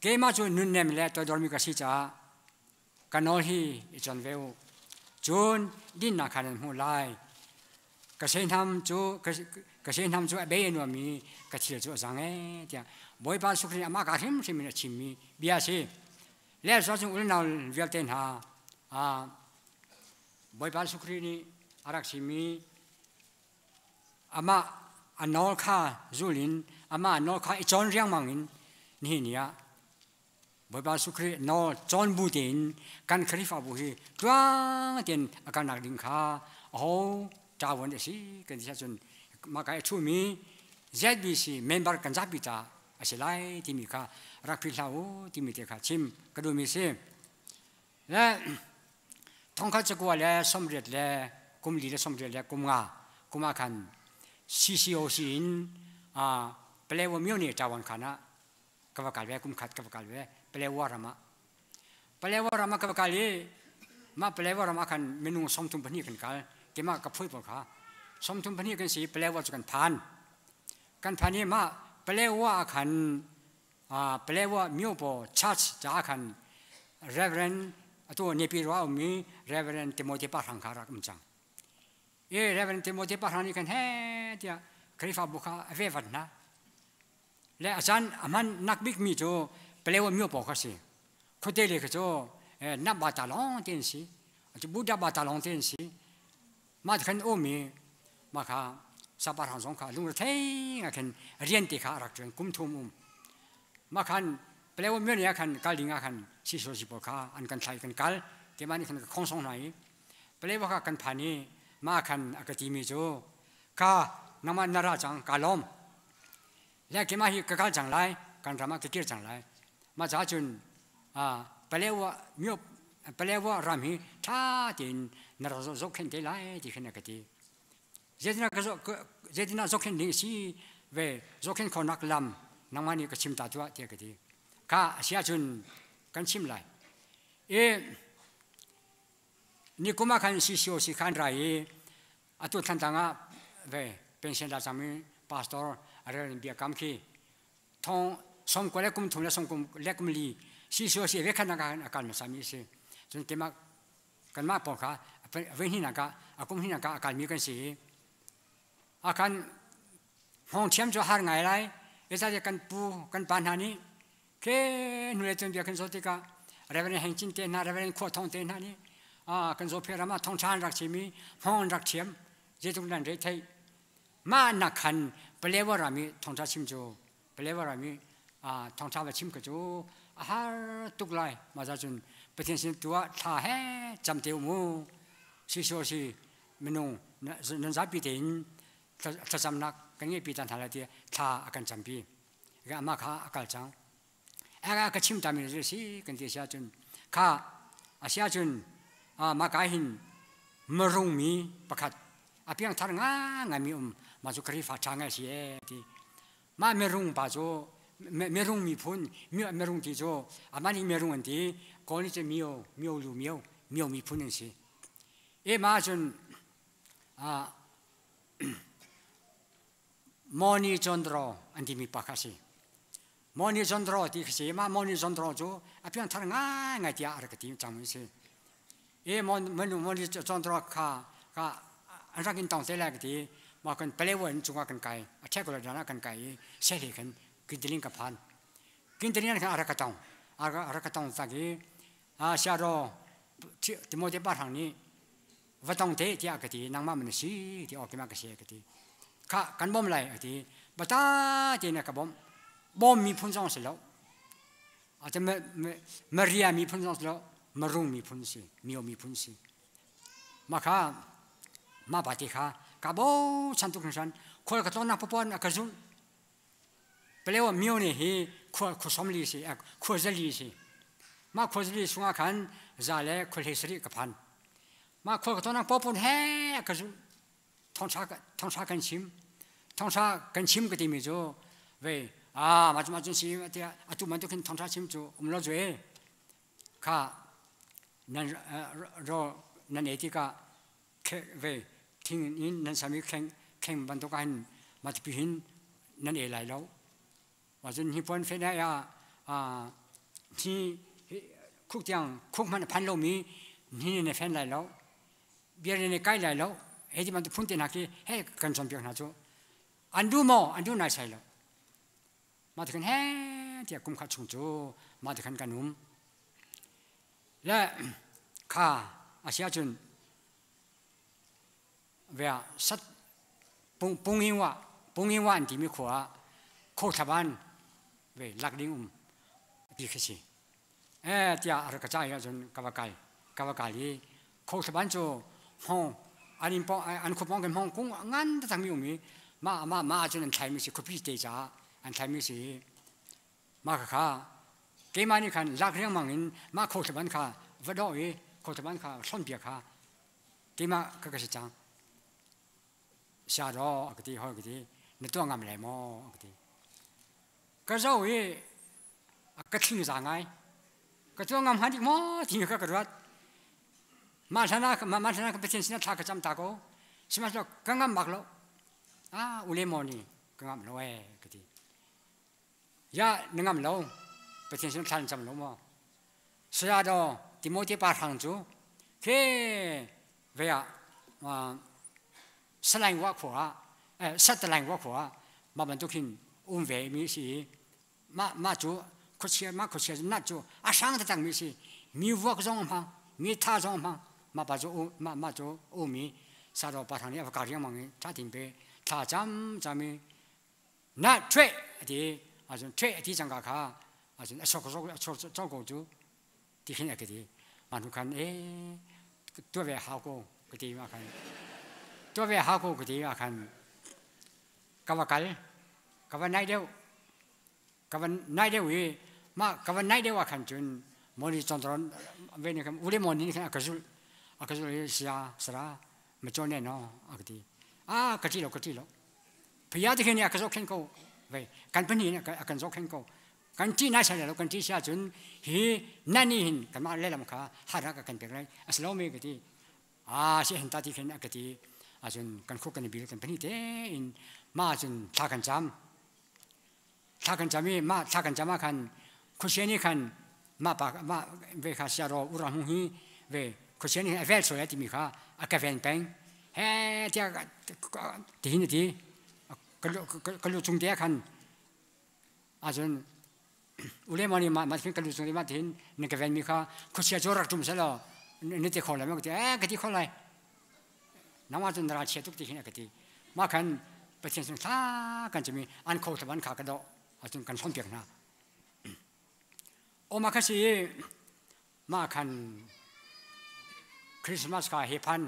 Keimah cu nunnem le toidormi ka si caah ka nawl hi i cawn ve u. Cun dinnak kha nan hmuh lai. Ka seihnam cu ka seihnam cu a bei a nuam i ka thil cu a zang ee tiah Bawipa Jesuh nih amah ka hrimhrim in a chimmi bia a si. Le cun unau vialte hna Bawipa Jesuh Khrih nih a rak chimmi Amah a nawl kha zul in amah nawl kha i cawn riangmang in nihin ni ah Bawipa Jesuh Khrih nawl cawn bu tein kan Khrihfabu hi tluang tein a kalnak ding kha aho ṭavuan a si kan ti ahcun mah ka i ṭhumi ZBC member kan zapi ta a si lai timi kha rak philh hlah u timi te kha chim ka duhmi si. Le thongkhat cakua le sawmriat le kum li le sawmriat le kum nga kum ah khan CCOC in Palewa myo nih ṭawan khan ah ka va kal ve kum khat ka va kal ve Palewa ram ah Palewa ram ah ka va kal i mah Palewa ram ah khan minung 32 kan kal keimah ka phui pawl kha 32 kan si Palewa cu kan phan kan phan i mah Palewa ah khan Palewa myopaw church caah khan Reverend atu Nepi rua ummi Reverend Timothy Pahrang kha rak um cang. I Reverend Timothy Pahrang nih khan he tiah Khrihfabu kha a ve vat hna. Le a caan a hman nak bikmi cu Palewa myopaw kha si. Khuate le kha cu Na ba ta long ten si ati Buddha ba ta long ten si ma khan um i ma kha sapa rang zong kha lung thei nga khan rian te kha rak ṭuan kum thum um ma khan plewo myo ne khan kal ding khan si so si po kha an kan thlai kan kal te ma ni khan ka khong song hna i plewo kha kan phan i ma khan a ka ti mi cu ka nangmah na ra cang ka lawm le keimah hi ka kal cang lai kan ram ah ka kir cang lai mah caah cun Palewa myo Palewa ram hi ṭha tein na rak zohkhenh te lai ti khin a ka ti zeitinah zohkhenh ding si ve zohkhenh khonak lam nangmah nih ka chim ta tuah tiah ka ti kha a si ahcun kan chim lai i ni kum ah khan CCOC khan rai i atu Thantlang ah ve pension la cangmi pastor a rel in biakam khi thong som ko le kum thum le som kum le kum li CCOC ve khan ah a kal hmasa mi si cun keimah kanmah pawl kha ve hnih nak ah a kum hnih nak ah a kalmi kan si i a kan hngawng thiam cu har ngai lai zeicahtiah kan pu kan pa hna nih ke nu le cun bia kan zawt tikah Reverend Heng Cin te hna Reverend Khua Thong te hna nih kan zawphe ram ah thongtha an rak chim i hngawng an rak thiam zeitluk nan re theih mah nak khan Palewa ram i thongtha chim cu Palewa ram i thongtha va chim ka cu a har tuk lai mah ca cun Pathian sin tu ah thla he cam te um u si so si minung nan zapi tein thlacamnak kan ngeihpi tan hna lai tiah thla a kan campi amah kha a kal cang a ka chim tami cu si kan ti si ahcun kha a si ahcun mah ka hin marung mi pakhat a piangthar ngangai mi um mah cu Khrihfa ṭha ngai si ee ti mah mirung pa cu mirung miphun mirung ti cu amah nih mirung an ti kawl nih cun mio mio lu mio mio miphun an si e mah cun Moni Chondro an timi pa kha a si. Moni Chondro ti kha si. Mah Moni Chondro cu a piangthar ngaingai tiah a rak ka ti cang mi si. E Moni Chondro kha ka an rak in tong te lai ka ti. Ma kan Palewa in cungah kan kai. A ṭhek lo dan ah kan kai i sehle khan Kintiling ka phan. Kintiling khan a rak ka tong. A rak ka tong tak i a siaro Timote pa hrang nih va tong te tiah ka ti nangmah man si ti awk ka si ka ti kha kan bom lai a ti bata te na ka bom bom mi phun zong si lo a Maria mi phun zong si lo marung mi phun si mio mi phun si ma kha ma ba te kha ka bo chan tuk san khol ka ton na popon a ka zul Palewa myo ne hi khua khua somli si khua zali si ma khua zali sungah khan za le khua hlei sarih ka phan ma khua ka tonang popon he ka zu thongtha kan chim thongtha kan chim ka timi cu ve a ma chu ma chun si tiah atu man tu khin thongtha chim cu um lo cu e kha nan ro nan e tikah ve thing in nan sami kheng kheng bantuk ah hin matipi hin nan e lai lo wa cun hi puan fe na ya hi khuk tiang khuk hmanh a phan lomi ni ne fen lai lo bia ne kai lai lo he ti bantuk phun te hna khi he kan cawnpiak hna cu an du maw an du nai sai lo mah ti khan he tiah kum khat chung cu mah ti khan kan um le kha a si ahcun vea sat pungin wa pungin wa an timi khua ah kho thlaban ve lak ding um ti khi si eh tiah a rak ka cah ahcun ka va kal ka va kal i kho thlaban cu hmong an in pong an khuapong kan hmong kung ngan taktak mi um i ma ma ma ahcun an thlai mi si khuapi te caah an thlai mi si mah kha keimah nih khan lak riangmang in mah kho thlaban kha va dawh i kho thlaban kha hlon piak kha keimah ka ka si cang sia daw a ka ti hoi ka ti na tuah ngam lai maw a ka ti ka zo i ka thling za ngai ka tuah ngam han dik maw ti ka ka ruat mah hlan ah mah hlan ah ka Pathian sinah thla ka cam ta ko sihmanhsehlaw ka ngam bak lo ah ule maw ni ka ngam lo ee ka ti Ya na ngam lo Pathian sin thla na cam lo maw saya daw Timote pa hrang cu ke ve ah salaing wa khua ah satalaing wa khua ah mah bantuk hin um ve mi si ma ma cu khuachia ma khuachia nat cu a hrang taktak mi si. Mi vuak zong a hmang, mi tha zong a hmang. Mah pa cu mah mah cu um i saro pa thang nih a va kar riangmang i tha tin pe thla cam cam i na ṭhue a ti ahcun ṭhue a ti cangka kha ahcun a sok sok a sok cang ko cu ti khin a ka ti. Mah hnu khan e tuah ve hau ko ka ti ma khan tuah ve hau ko ka ti ma khan ka va kal ka va naih deuh ka van naih deuh i mah ka van naih deuh ah khan cun moni chontoron ve nih khan ule moni nih khan a ka zulh a ka zulh i sia sara ma chawn ne no a ka ti a ka ṭih lo ka ṭih lo phaya te khin a ka zohkhenh ko ve kan pahnih in a kan zohkhenh ko kan ṭih nai sai lo kan ṭih sia cun hi nan nih hin kanmah lehlam kha harnak a kan pek lai a si lo mi ka ti a si hen ta ti khin a ka ti ahcun kan khuk kan i bil kan pahnih tein mah cun thla kan cam Thla kan cam i mah thla kan cam ah khan khuachia nih khan mah pa mah ve kha siaro ura hmu hi ve khuachia nih a vel sual timi kha a ka ven peng he tiah tihin a ti ka lu cung te ah khan ahcun ule mo nih mah mah ka lu cung te mah tihin na ka ven mi kha khuachia cu rak tum selaw na ti kho lai ma ka ti eh ka ti kho lai nangmah cu na ral chia tuk ti hin a ka ti mah khan Pathian sung thla kan cim i an kho thlaban kha ka doh ahcun kan hlawm piak hna oma kha si mah khan Christmas ka he phan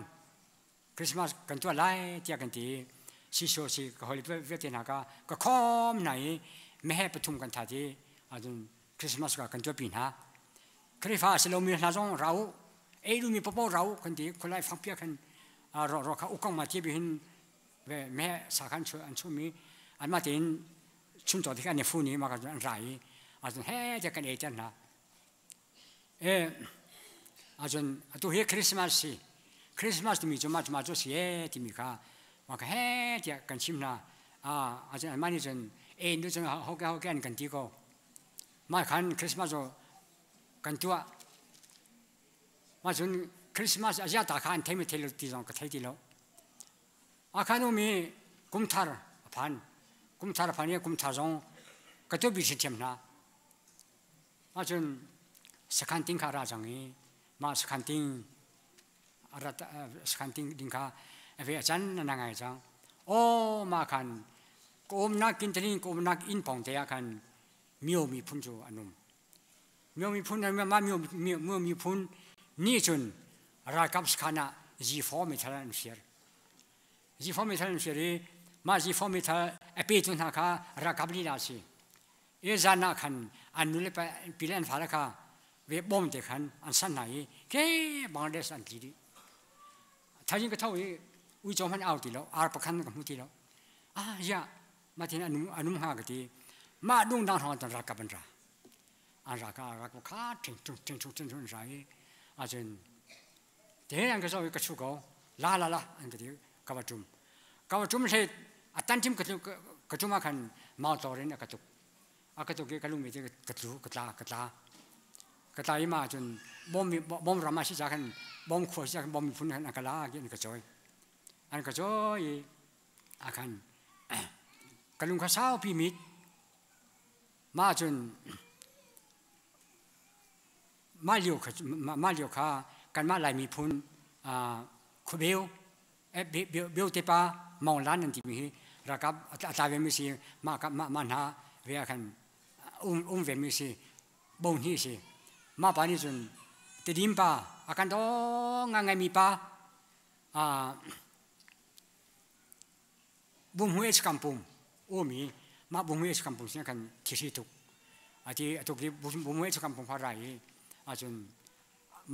Christmas kan tuah lai tiah kan ti si so si ka holi vialte hna ka ka khom hna i mehe pathum kan tha ti ahcun Christmas ka kan tuah pi hna Khrihfa a si lomi hna zong ra u ei duhmi paoh ra u kan ti khualai fangpia khan ro ro kha ukong ma ti bi hin ve me sa khan chu an chumi anmah tein chuncaw te khan an i fun i mah an ra i ahcun he te kan ei ter hna e ahcun atu hi Christmas si Christmas timi cu mah cu mah cu si e timi kha mah kha he tiah kan chim hna ahcun anmah nih cun e nu cun hoke hoke an kan ti ko Mah khan Christmas cu kan tuah. Mah cun Christmas a ziah ta kha an thei ma thei lo ti zong ka thei ti lo. A khan um i kum thar a phan. Kum thar a phan i kum thar zong ka tuah bik thiam hna. Mah cun sakhan ting kha a ra cang i mah sakhan ting a rat sakhan ting ding kha a ve a can a na ngai cang. Aw mah khan ka umnak kintalin ka umnak inn pawng te ah khan Myo miphun cu an um. Myo miphun mah Myo miphun nih cun ralkap sakhan ah G4 meithal an fir. G4 meithal an fir i mah G4 meithal a petu hna kha ralkap lila a si. I zan ah khan an nu le pa pi le an fale kha ve bom te khan an san hna i ke Bangladesh an tli dih. Thaizing ka tho i uico hmanh au ti lo, ar pakhan ka hmu ti lo. Ah ya mah tin anum anum hnga ka ti mah dung dang hrawng tan ralkap an ra an ra ka ralkap kha ṭing ṭung ṭing ṭung ṭing ṭung an ra i ahcun te an ka zoh i ka chu ko la la la an ka ti ka va ṭum ka va ṭum hle a tan ṭim ka ka ṭum ah khan mau tor in a ka tuk a ka tuk i ka lungmi te ka tlu ka tla ka tla ka tla i ma cun bom bom ram ah si ca khan bom khua si ca khan bom miphun khan an ka la an ka cawi an ka cawi i a khan ka lung kha saupi mit mah cun mah lio kha mah lio kha kanmah Lai miphun khuabeu beu te pa Maung Lan an timi hi ralkap a tla ve mi si mah mah hna ve ah khan um ve mi si bo hnih si mah pa nih cun Tedim pa a kan daw ngai mi pa Bunghui kampung umi mah bunghui kampung sin khan thiri tuk ati atuk i bunghui kampung kha rai i acun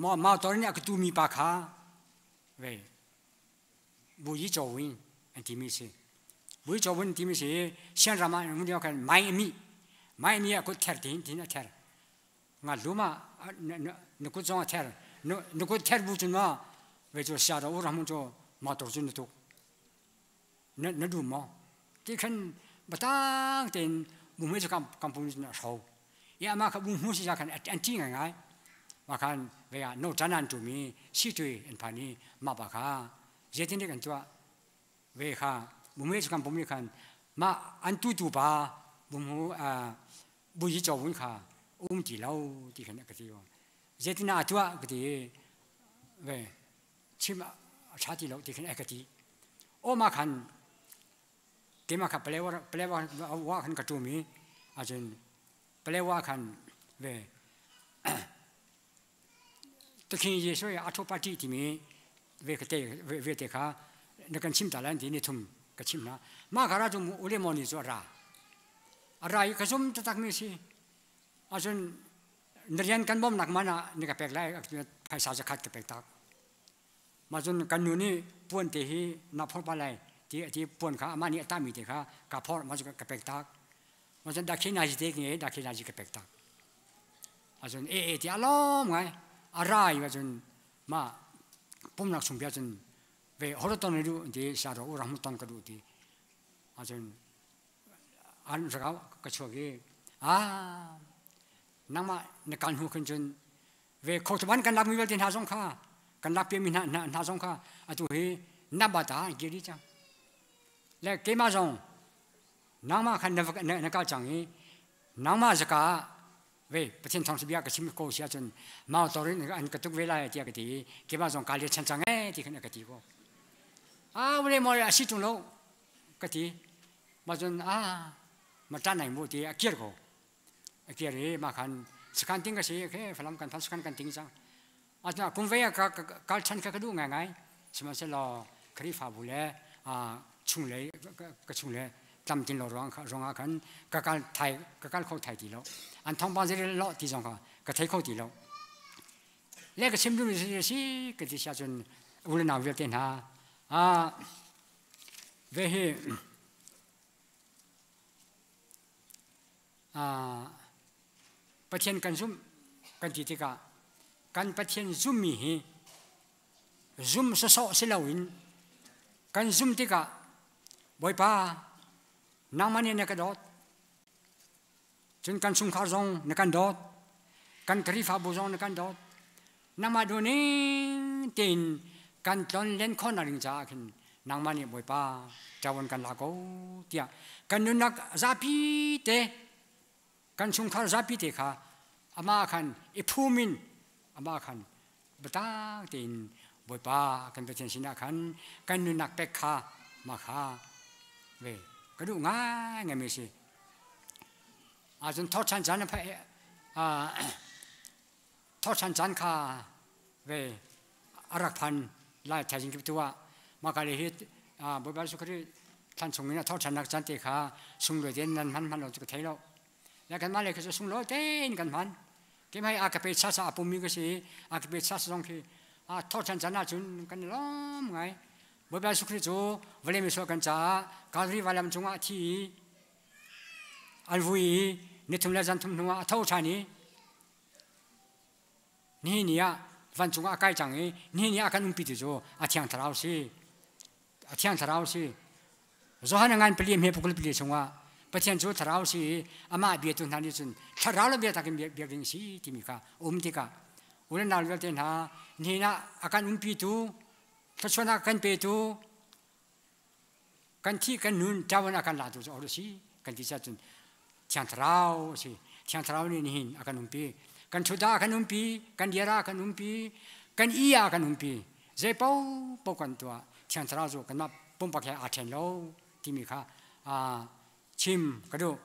ma ma tor ni ka tu mi pa kha ve bu yi chaw win an ti mi si bu yi chaw win ti mi si sian rama mun yo khan mai mi mai mi a kut ther tin tin a ther nga luma na kut zong a ther na kut ther bu cun ma ve chu sia ro ura mun chu ma tor cun na tuk na dum maw ti khan batang tein bumhui cu kampung cun a hro i ama kha bumhu si khan an ṭi ngaingai ma khan ve ah no ṭan an ṭum i si tui an phan i mah pa kha zeitin dik an tuah ve kha bumhui cu kampung nih khan mah an tutu pa bumhu buyi chawun kha um ti lo ti khan a ka ti. Zeitin ah tuah ka ti i ve chim a ṭha ti lo ti khin ai ka ti. Aw ma khan keimah kha Palewa Palewa wa khan ka ṭum i ahcun Palewa khan ve Takhin Jesuh i a thopa ṭih timi ve ka te ve te kha na kan chim ta lai ti ni thum ka chim hna. Mah kha ra cu ule maw ni cu a ra. A ra i ka zum taktak mi si. Ahcun na rian kan bawmhnak man ah na ka pek lai phaisa zakhat ka pek tak. Mah cun kan nu nih puan te hi na phorh pa lai ti ti puan kha amah nih a tahmi te kha ka phorh mah cu ka pek tak. Mah cun dakhi nazi te nge dakhi nazi ka pek tak. Ahcun e e ti a lawm ngai a ra i ahcun mah pumnak chung bia cun ve horoton du ti saro urang ton ka du ti ahcun an rau ka chuak i a nangmah na kal hnu khin cun ve khotuban kan lak mi vialte hna zong kha kan lak piak mi hna hna zong kha atu hi na bata an kir dih cang le keimah zong nangmah khan na kal cang i nangmah zaka ve Pathian thawng bia ka chim ko si ahcun mau tor in an ka tuk ve lai tiah ka ti i keimah zong kaa let chan cang ee ti khan a ka ti ko a vale maw a si tung lo ka ti mah cun a ma ṭan ai mu ti a kir ko a kir i mah khan sakhan ting ka si ke falam kan phan sakhan kan ting cang a kum ve ka kal chan kha ka duh ngai ngai sihmanhsehlaw Khrihfabu le chung le ka chung le tlam tin lo ruang ruangah khan ka kal thai ka kal kho thai ti lo an thawngpang zei lo ti zong kha ka thei kho ti lo le ka chim duhmi si ka ti sia cun u le nau vialte hna a ve hi Pathian kan zumh kan ti tikah kan Pathian zummi hi zum sawsawh si loin kan zum tikah Bawipa nangmah nih na ka dawt cun kan chungkhar zong na kan dawt kan Khrihfabu zong na kan dawt nangmah duh ning tein kan tlon len khawhnak ding caah khin nangmah nih Bawipa ṭawan kan la ko tiah kan nunnak zapi te kan chungkhar zapi te kha amah khan i phum in amah khan biatak tein Bawipa kan Pathian sinah khan kan nunnak pek kha mah kha ve ka duh ngai ngai mi si ahcun thawṭhan caan thawṭhan caan kha ve a rak phan lai thaizing kip tu ah mah ka le hi Bawipa Jesuh Khrih thlan chung in a thawṭhannak caan te kha sunglawi tein nan hman hman lo cu ka thei lo le kanmah le khi cu sunglawi tein kan hman keimah hi a ka pe sa sa a pummi ka si a ka pe sa zong khi a thawṭhan caan ahcun kan i lawm ngai Bawipa Jesuh Khrih cu vawlei misual kan caah Calvary vailam cungah a thi i an vui i nithum le zanthum hnuah a tho ṭhan i nihin ni ah vancung ah a kai cang i nihin ni ah kan umpi tu cu a thiang thlarau si a thiang thlarau si Johan a ngan pali hme pukul pali chungah Pathian cu thlarau si i amah biatu hna nih cun thlarau le biatak in biak ding si timi kha um tikah u le nau vialte hna nihin ah a kan umpi tu thluachuahnak kan petu kan thi kan nun ṭawan a kan latu cu a si kan ti cun thiang thlarau a si thiang thlarau nih nihin a kan umpi kan ṭhut ah a kan umpi kan dir ah a kan umpi kan i ah a kan umpi zei paohpaoh kan tuah thiang thlarau cu kanmah pumpak he aa ṭhen lo timi kha chim ka duh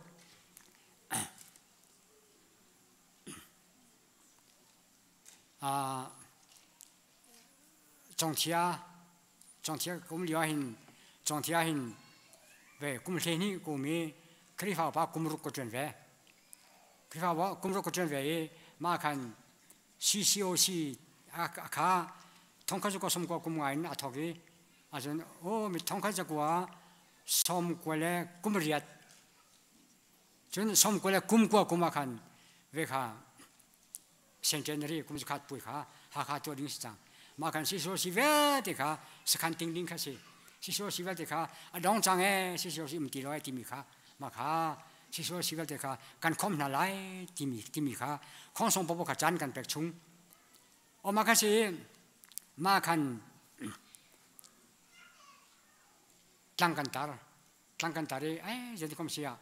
Congthia Congthia kum lio hin Congthia hin ve kum 12 kum i Khrihfa upa kum ruk ka ṭuan ve. Khrihfa upa kum ruk ka ṭuan ve i mah khan CCOC a kha thongkhat zakua sawmkua kum nga in a thawk i ahcun aw mi thongkhat zakua sawmkua le kum riat cun sawmkua le kum kua kum ah khan ve kha centenary kum zakhat pui kha Hakha tuah ding si cang mah kan CCOC vialte kha sakhan ting ding kha si CCOC vialte kha a dong cang ee CCOC um ti lo ai timi kha mah kha CCOC vialte kha kan khom hna lai timi timi kha khongsong popo kha caan kan pek chung o mah kha si mah khan tlang kan tar tlang kan tar i ai zeiti kom si ah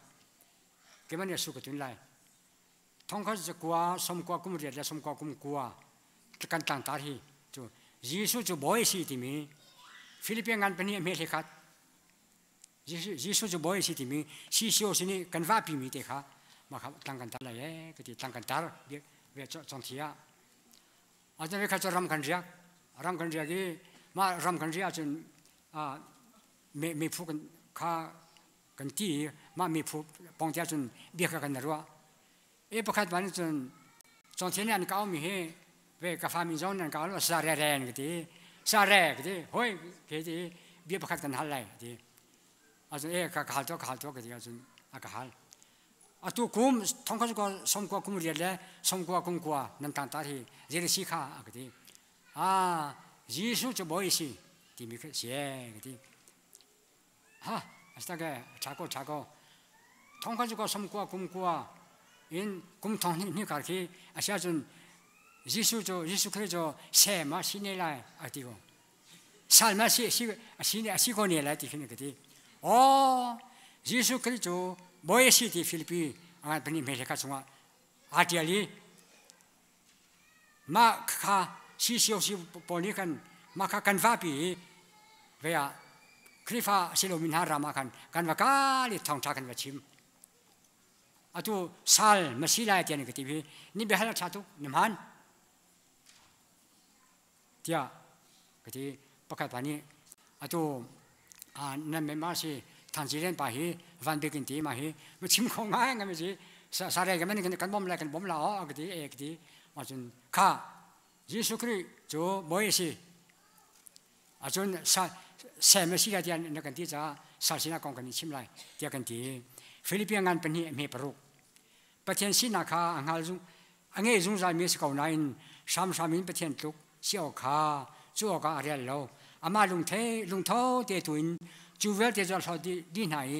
keimah nih su ka tun lai. Thongkhat zakua somkua kum riat le somkua kum kua kan tlangtar hi cu Jesuh cu bawi si timi Philippine ngan pahnih hme hle khat Jesuh cu bawi si timi CCO sin i kan vahpi mi te kha mah kha tlang kan tar lai ee ka ti tlang kan tar ve cong thi ah Atu kha cu ram kan riak ram kan riak i mah ram kan riak ahcun me phu kan kha kan ti i mah mi phu pong te ahcun bia kha kan ruah e pakhat van cun congthian nih an ka mi hi ve ka fa min zong nan ka lo sa re ren ka ti sa re ka ti hoi ke ti bia pakhat kan hal lai ti acun e ka hal to ka hal to ka ti acun a ka hal atu kum thongkhat ko somkua kum riat le somkua kum kua nan tang tar hi zei si kha a ka ti a Jesuh cu bawi si timi kha si ka ti Ha, astake ṭha ko ṭha ko. Thong kha cu ko som kua kum kua in kum thong hnih hnih kar khi a si ahcun Jesuh cu Jesuh Khrih cu sem ah si ne lai a ti ko. Sal ma si si si ne si ko ne lai ti khin ka ti. Aw Jesuh Khrih cu bawi a si ti Filipi a pahnih hme hlekhat chungah aa ṭial i Mah kha CCOC pawl nih khan mah kha kan vahpi i ve ah Khrihfa a si lomi hna ram ah khan kan va kal i thawngṭha kan va chim. Atu sal ma si lai tiah ka ti hi ni biahal a ṭha tuk na hmaan tiah ka ti. Pakhat pa nih atu nan member si Than Ci Len pa hi van bik in ti ma hi ma chim kho ngai ngai si sa re kan kan bom lai kan bom la o ka ti e ka ti ma cun kha Jesuh Khrih cu bawi a si acun sa sem a si la tiah na kan ti caah sal sinah kong kan in chim lai tiah kan ti. Philippian ngan pahnih hme paruk Pathian sinak kha a hngal zung a ngei zungzal mi a si ko nain hramhram in Pathian tluk si awk kha cu awkah a rel lo. Amah lungthe lungtho te tu in cu vialte cu a hlawt dih, dih hna i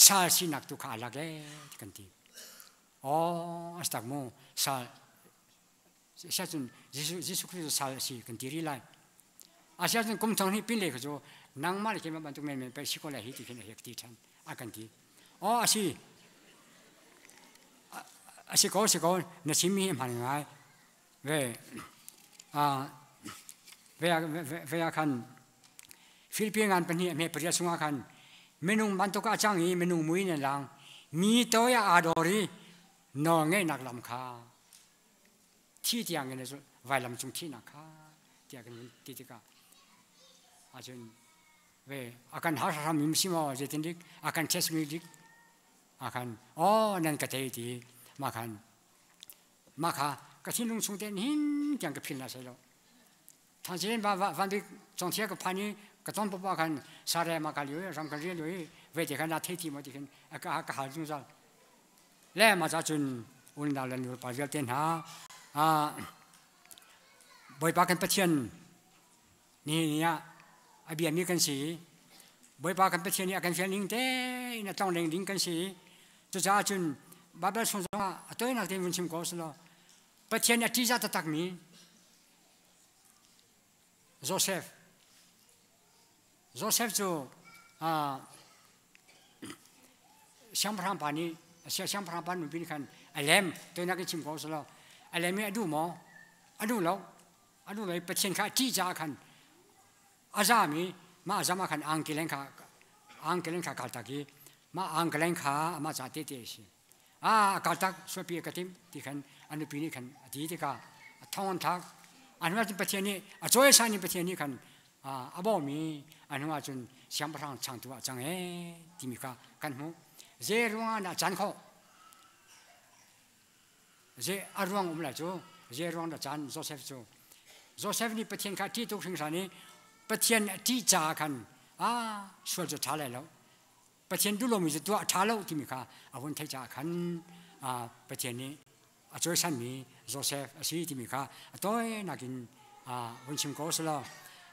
sal sinak tu kha a lak ee ti kan ti. Aw, a si tak mu, sal siahcun Jesuh Jesuh Khrist cu sal a si kan ti rih lai. Asiahcun kum thong hnih pin le kha cu nangmah le keimah bantuk menmen pei si ko lai hi ti khin a hek ti ṭhan a kan ti. Aw a si. A si ko si ko na chimmi hi hman ngai. Ve ve ve ah khan Filipi ngan pahnih hme pariat chungah khan minung bantuk a cang i minung mui in lang mi toi ah aa dor i nawl ngeihnak lam kha thi tiang in vailam cung thihnak kha tiah kan ti tikah ahcun ve a kan har hram mi si maw zeitin dik a kan test mi dik a khan aw nan ka thei ti ma khan ma kha ka thinlung chung te hin tiang ka phil na sai lo thang ba van bik chong thia ka phani ka ton pa khan sare ma ka liu ram ka rial liu ve te khan na thei ti mo ti khin ka ka hal zungzal Le mah ca cun unau le nulepa vialte hna Bawipa kan Pathian nihin ni ah a biami kan si. Bawipa kan Pathian nih a kan fial ning tein a tlongleng ding kan si. Cucaah cun Baibal chung zongah a tawinak tein vun chim ko selaw Pathian a ṭihzah taktakmi Joseph Joseph cu siangpahrang pa nih siangpahrang pa nupi nih khan a lem tunak in chim ko selaw a lem i a duh maw a duh lo a duh lo i Pathian kha a ṭih caah khan a zam i mah a zam ah khan angki kha angki kha kaltak i mah angki kha amah ca tehte a si a kaltak sualpi ka timh ti khan a nupi nih khan a ti tikah a thong an thlak a hnu ahcun Pathian nih a cawisan in Pathian nih khan a bawm i a hnu ahcun siangpahrang changtu ah cang ee timi kha kan hmuh zei ruangah dah caan khawh zei a ruang um lai cu zei ruang dah caan Joseph cu Joseph nih Pathian kha ṭih tuk hringhran i Pathian a ṭih caah khan a sual cu ṭha lai lo Pathian duh lomi cu tuah a ṭha lo timi kha a hun theih caah khan Pathian nih a cawisanmi Joseph a si timi kha a tawinak in hun chim ko selaw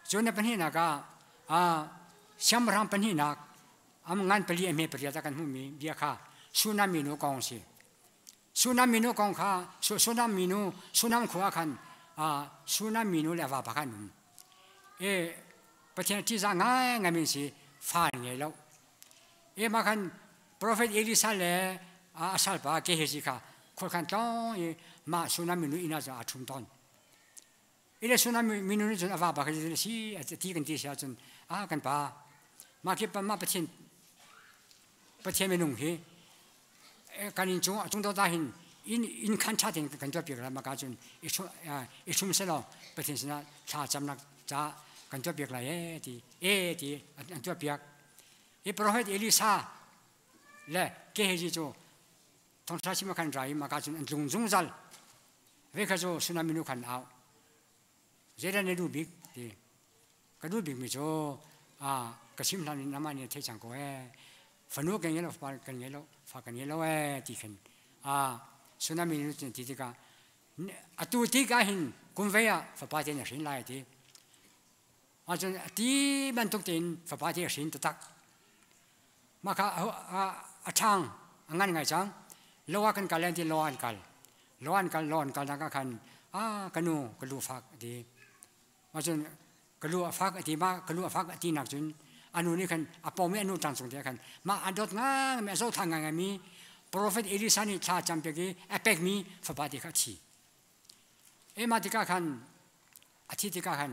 cun na pahnihnak ah siangpahrang pahnihnak am ngan pali a hme pariat ah kan hmuhmi bia kha Sunam minu kong si. Sunam minu kong kha Sunam minu Sunam khua khan Sunam minu le a vapa kha an um. E Pathian a ṭihzah ngaingai mi si fa an ngei lo. E mah khan Profet Elisa le a salpa Gehazi kha Khualkhan tlawng i mah Sunam minu inn ah cun aa ṭhum tawn. Ile Sunam minu nih cun a vapa kha zeitin a si a ti kan ti si ahcun ah kan pa mah khi mah Pathian Pathian minung hi kan inn cung cung dawt ah hin inn inn khan ṭha tein kan tuahpiak lai maka cun i ṭhum selaw Pathian sinah thla camnak ca kan tuahpiak lai ee ti ee ti an tuahpiak. Hi profet Elisa le Gehazi cu thongṭha chim khan ra i maka cun an tlung zungzal. Ve kha cu Sunam minu khan au. Zeidah na duh bik ti ka duh bikmi cu ka chim hlan in amah nih a theih cang ko ee. Fanu kan ngei lo, fapa kan ngei lo, fa kan ngei lo ee ti khin Sunam minu cun ti tikah atu tik ah hin kum vei ah fapa te na hrin lai ti. Ahcun ti bantuk tein fapa te a hrin taktak. Mah kha a ṭhang a ngan ngai cang. Lo ah kan kal ti lo an kal. Lo an kal lo an kal nak ah khan a ka nu ka lu fak a ti. Ahcun ka lu a fak a ti ma ka lu a fak a ti nak cun a nu nih khan a pawm i a nu ṭang cung te khan mah a dawt ngai mi a zohthang ngai mi Prophet Elisa nih thla cam piak i a pekmi fapa te kha a thi. Emah tikah khan a thi tikah khan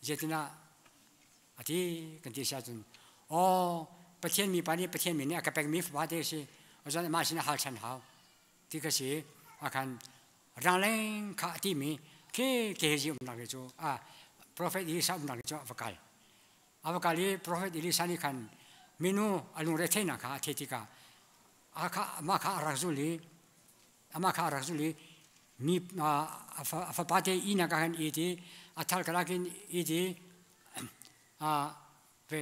zeitinah a ti kan ti si ahcun aw Pathian mipa nih Pathian mi nih a ka pekmi fapa te a si cun amah sinah hal ṭhan hau ti ka si ah khan rangleng kha a timi khi Gehazi umnak cu a profet Elisa umnak cu a va kal a va kal i profet Elisa nih khan minu a lungre theihnak kha a theih tikah amah kha a rak zul i amah kha a rak zul i mi a fapa te ihnak ah khan it i a thal karlak in it i ve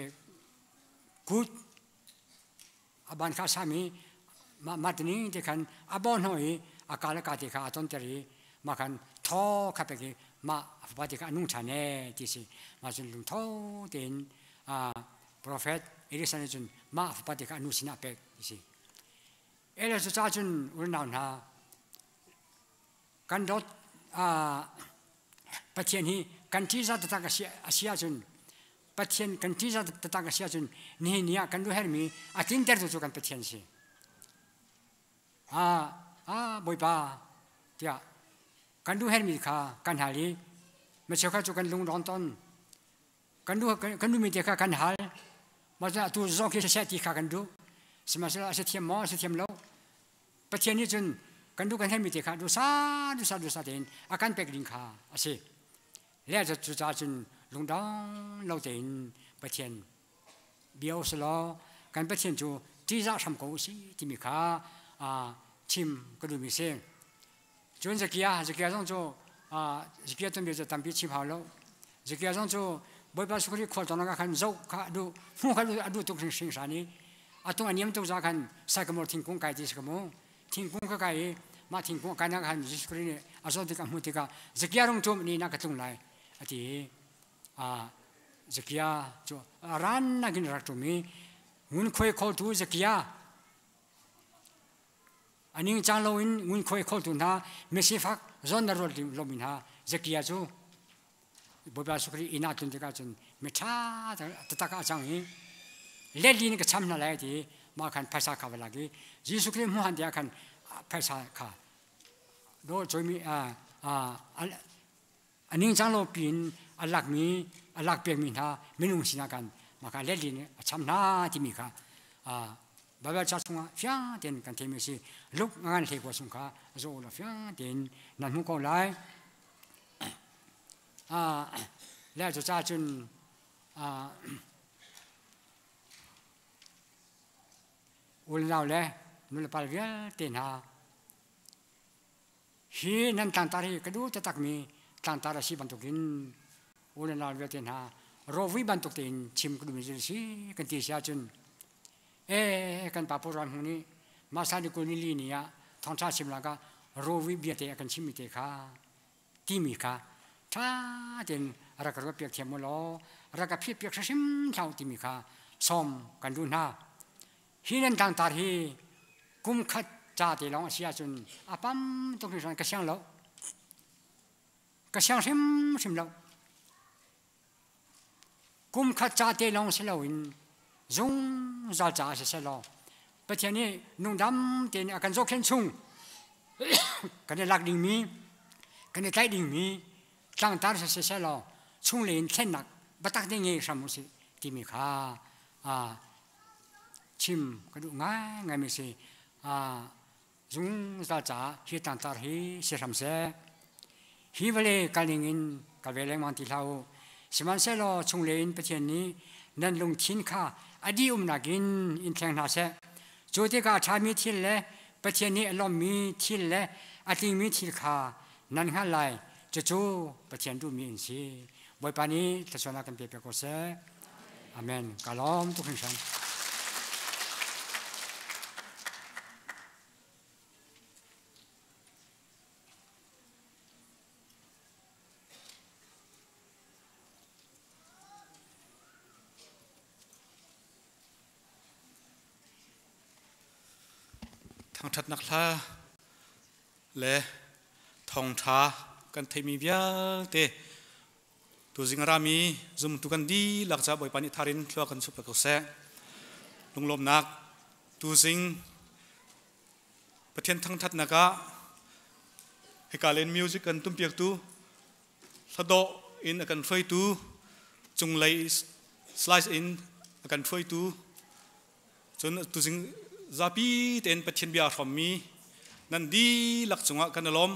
kut a ban kha a sam i mah tining te khan a bawh hnawh i a ka le ka te kha a tonter i mah khan thaw kha pek i mah a fapa te kha a nung ṭhan ee ti si mah cun lungtho tein profet Elisa nih cun mah a fapa te kha a nu sinah a pek ti si. Ele cucaah cun unau hna kan dawt Pathian hi kan ṭihzah taktak a si ahcun Pathian kan ṭihzah taktak a si ahcun nihin ni ah kan duh herhmi a tlintertu cu kan Pathian si. Bawipa tiah kan duh herhmi kha kan hal i micheu kha cu kan lungrawng tawn kan duh kan duhmi te kha kan hal mah cu atu zong khi siseh ti kha kan duh sihmanhsehlaw a si thiam maw a si thiam lo Pathian nih cun kan duh kan herhmi te kha dusa dusa dusa tein a kan pek ding kha a si le cucaah cun lungdong lo tein Pathian bia u law kan Pathian cu ṭihzah hram ko u si timi kha chim ka duhmi si Cun Zakia, Zakia zong cu Zakia tuanbia cu tampi chim hau lo. Zakia zong cu Bawipa Jesuh Khrih khualtlawn ah khan zoh kha a duh, hmuh kha a duh tuk hringhran i a tung a niam tuk za khan sycamore thingkung kai ti si ka mu. Thingkung ka kai i mah thingkung a kainak khan Jesuh Khrih nih a zawt tik a hmuh tikah Zakia rung ṭum ni na ka tlung lai a ti i Zakia cu a rannak in rak ṭum i ngunkhuai khawltu Zakia A ningcang loin ngunkhuai khawltu hna misifak zawn na ruat lomi hna Zakia cu Bawipa Jesuh Khrih inn ah tlun tikah cun miṭha taktak ah a cang i let in ka cham hna lai ti mah khan phaisa kha va lak i Jesuh Khrih hmuh han tiah khan phaisa kha do coimi a ningcang lo piin a lakmi a lak pekmi hna minung sinah khan mah kha let in a cham hna timi kha Baibal ca chungah fiang tein kan theimi a si. Luke ngan hlei kua chung kha zoh law fiang tein nan hmuh ko lai. Le cucaah cun unau le nulepa vialte hna Hi nan tlangtar hi ka duh taktakmi tlangtar a si bantukin u le nau vialte hna rawvui bantuk tein chim ka duhmi cu si kan ti si ahcun ee kan pa Pu Ruan Hmung nih masa ni kul ni li ni ah thawngṭha chim lak ah rawvui bia te a kan chimmi te kha timi kha ṭha tein rak ka ruat piak thiam u law rak ka phit piak hrim hlah u timi kha sawm kan duh hna. Hi nan tlangtar hi kum khat ca te lawng a si ahcun a pam tuk hringhran ka siang lo. Ka siang hrimhrim lo. Kum khat ca te lawng si loin zungzal caah siseh law Pathian nih nungdam tein a kan zohkhenh chung. Kan i lak dingmi, kan i tlaih dingmi tlangtar si seh law chunglei in thlennak biatak te ngei hram usih timi kha chim ka duh ngaingaimi si. Zungzal caah hi tlangtar hi si hram seh. Hi vawlei kalning in kal ve lengmang ti hlah u. Sihmanhsehlaw chunglei in Pathian nih nan lungthin kha a dih umnak in in thleng hna seh. Cu tikah a ṭhami thil le Pathian nih a lawmhmi thil le a tlingmi thil kha nan hngalh lai. Cucu Pathian duhmi an si. Bawipa nih thluachuahnak kan pe piak ko seh. Amen. Ka lawm tuk hringhran. Thangṭhatnak hla le thawngṭha kan theimi vialte tuzing a rami zumtu kan dihlak ca Bawipa nih thar in thlua kan chup ko seh. Lunglawmnak tuzing Pathian thangṭhatnak ah hika len music kan tumpiaktu hladawh in a kan hruaitu cunglei slice in a kan hruaitu cun tuzing zapi tein Pathian bia hrawmmi nan dihlak cungah kan i lawm.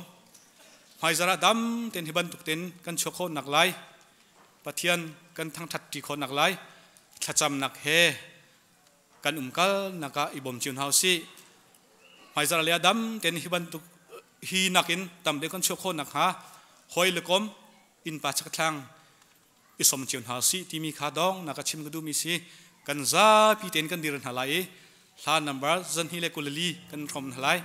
Hmaizarh ah dam tein hi bantuk tein kan chuak khawh nak lai Pathian kan thangṭhat ṭi khawh nak lai thlacamnak he kan umkal nak ah i bawm cio hna usih. Hmaizarh le dam tein hi bantuk hi nakin tam deuh kan chuah khawh nakhnga hawi le kom innpa chakthlang i som cio hna usih timi kha dong na ka chim ka duhmi si. Kan zapi tein kan dir hna lai i hla number 224 kan hrawm hna lai.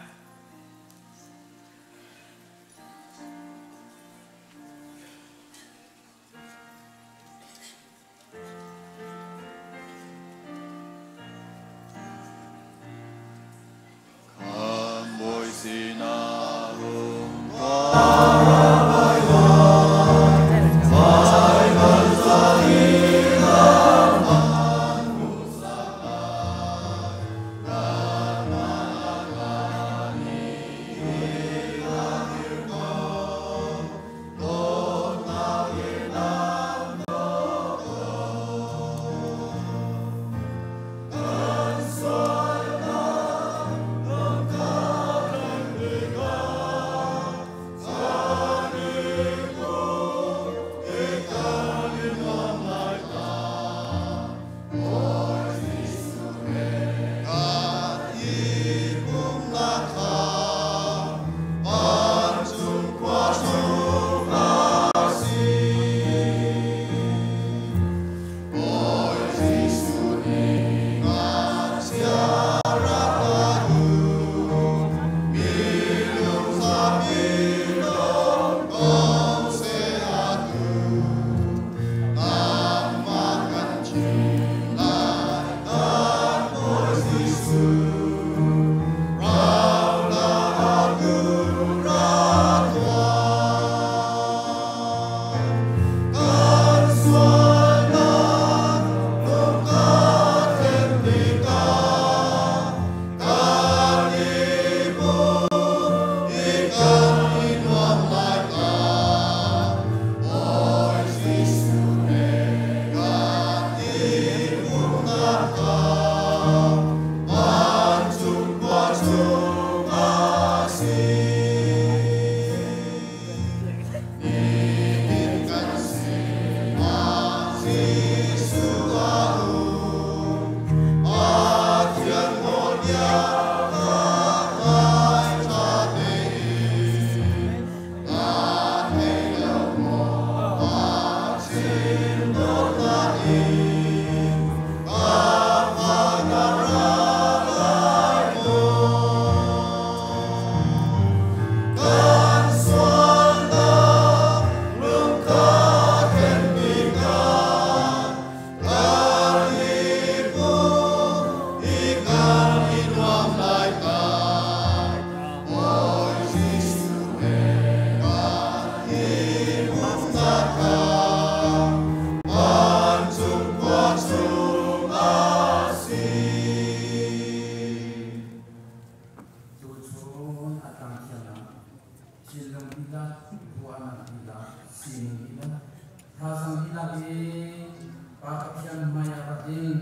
Sining dihlak, thazaang dihlak in Pa Pathian hmaiah rat in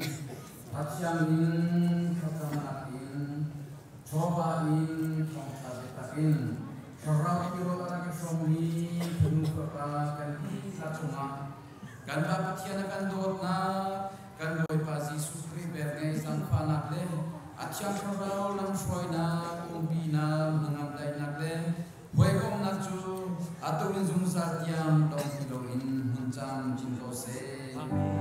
Pathian min thlacamnak in chawva in thawngṭha biatak in thlarau tirawl a rak i hrawmmi fanu fapa kan dihlak cungah kan Pa Pathian a kan dawtnak, kan Bawipa Jesuh Khrih velngeih zaangfahnak le a Thiang Thlarau lamhruainak, umpinak, hnangam daihnak le hawikomhnak cu atu in zungzal tiang dong ti loin hmun camcin ko seh.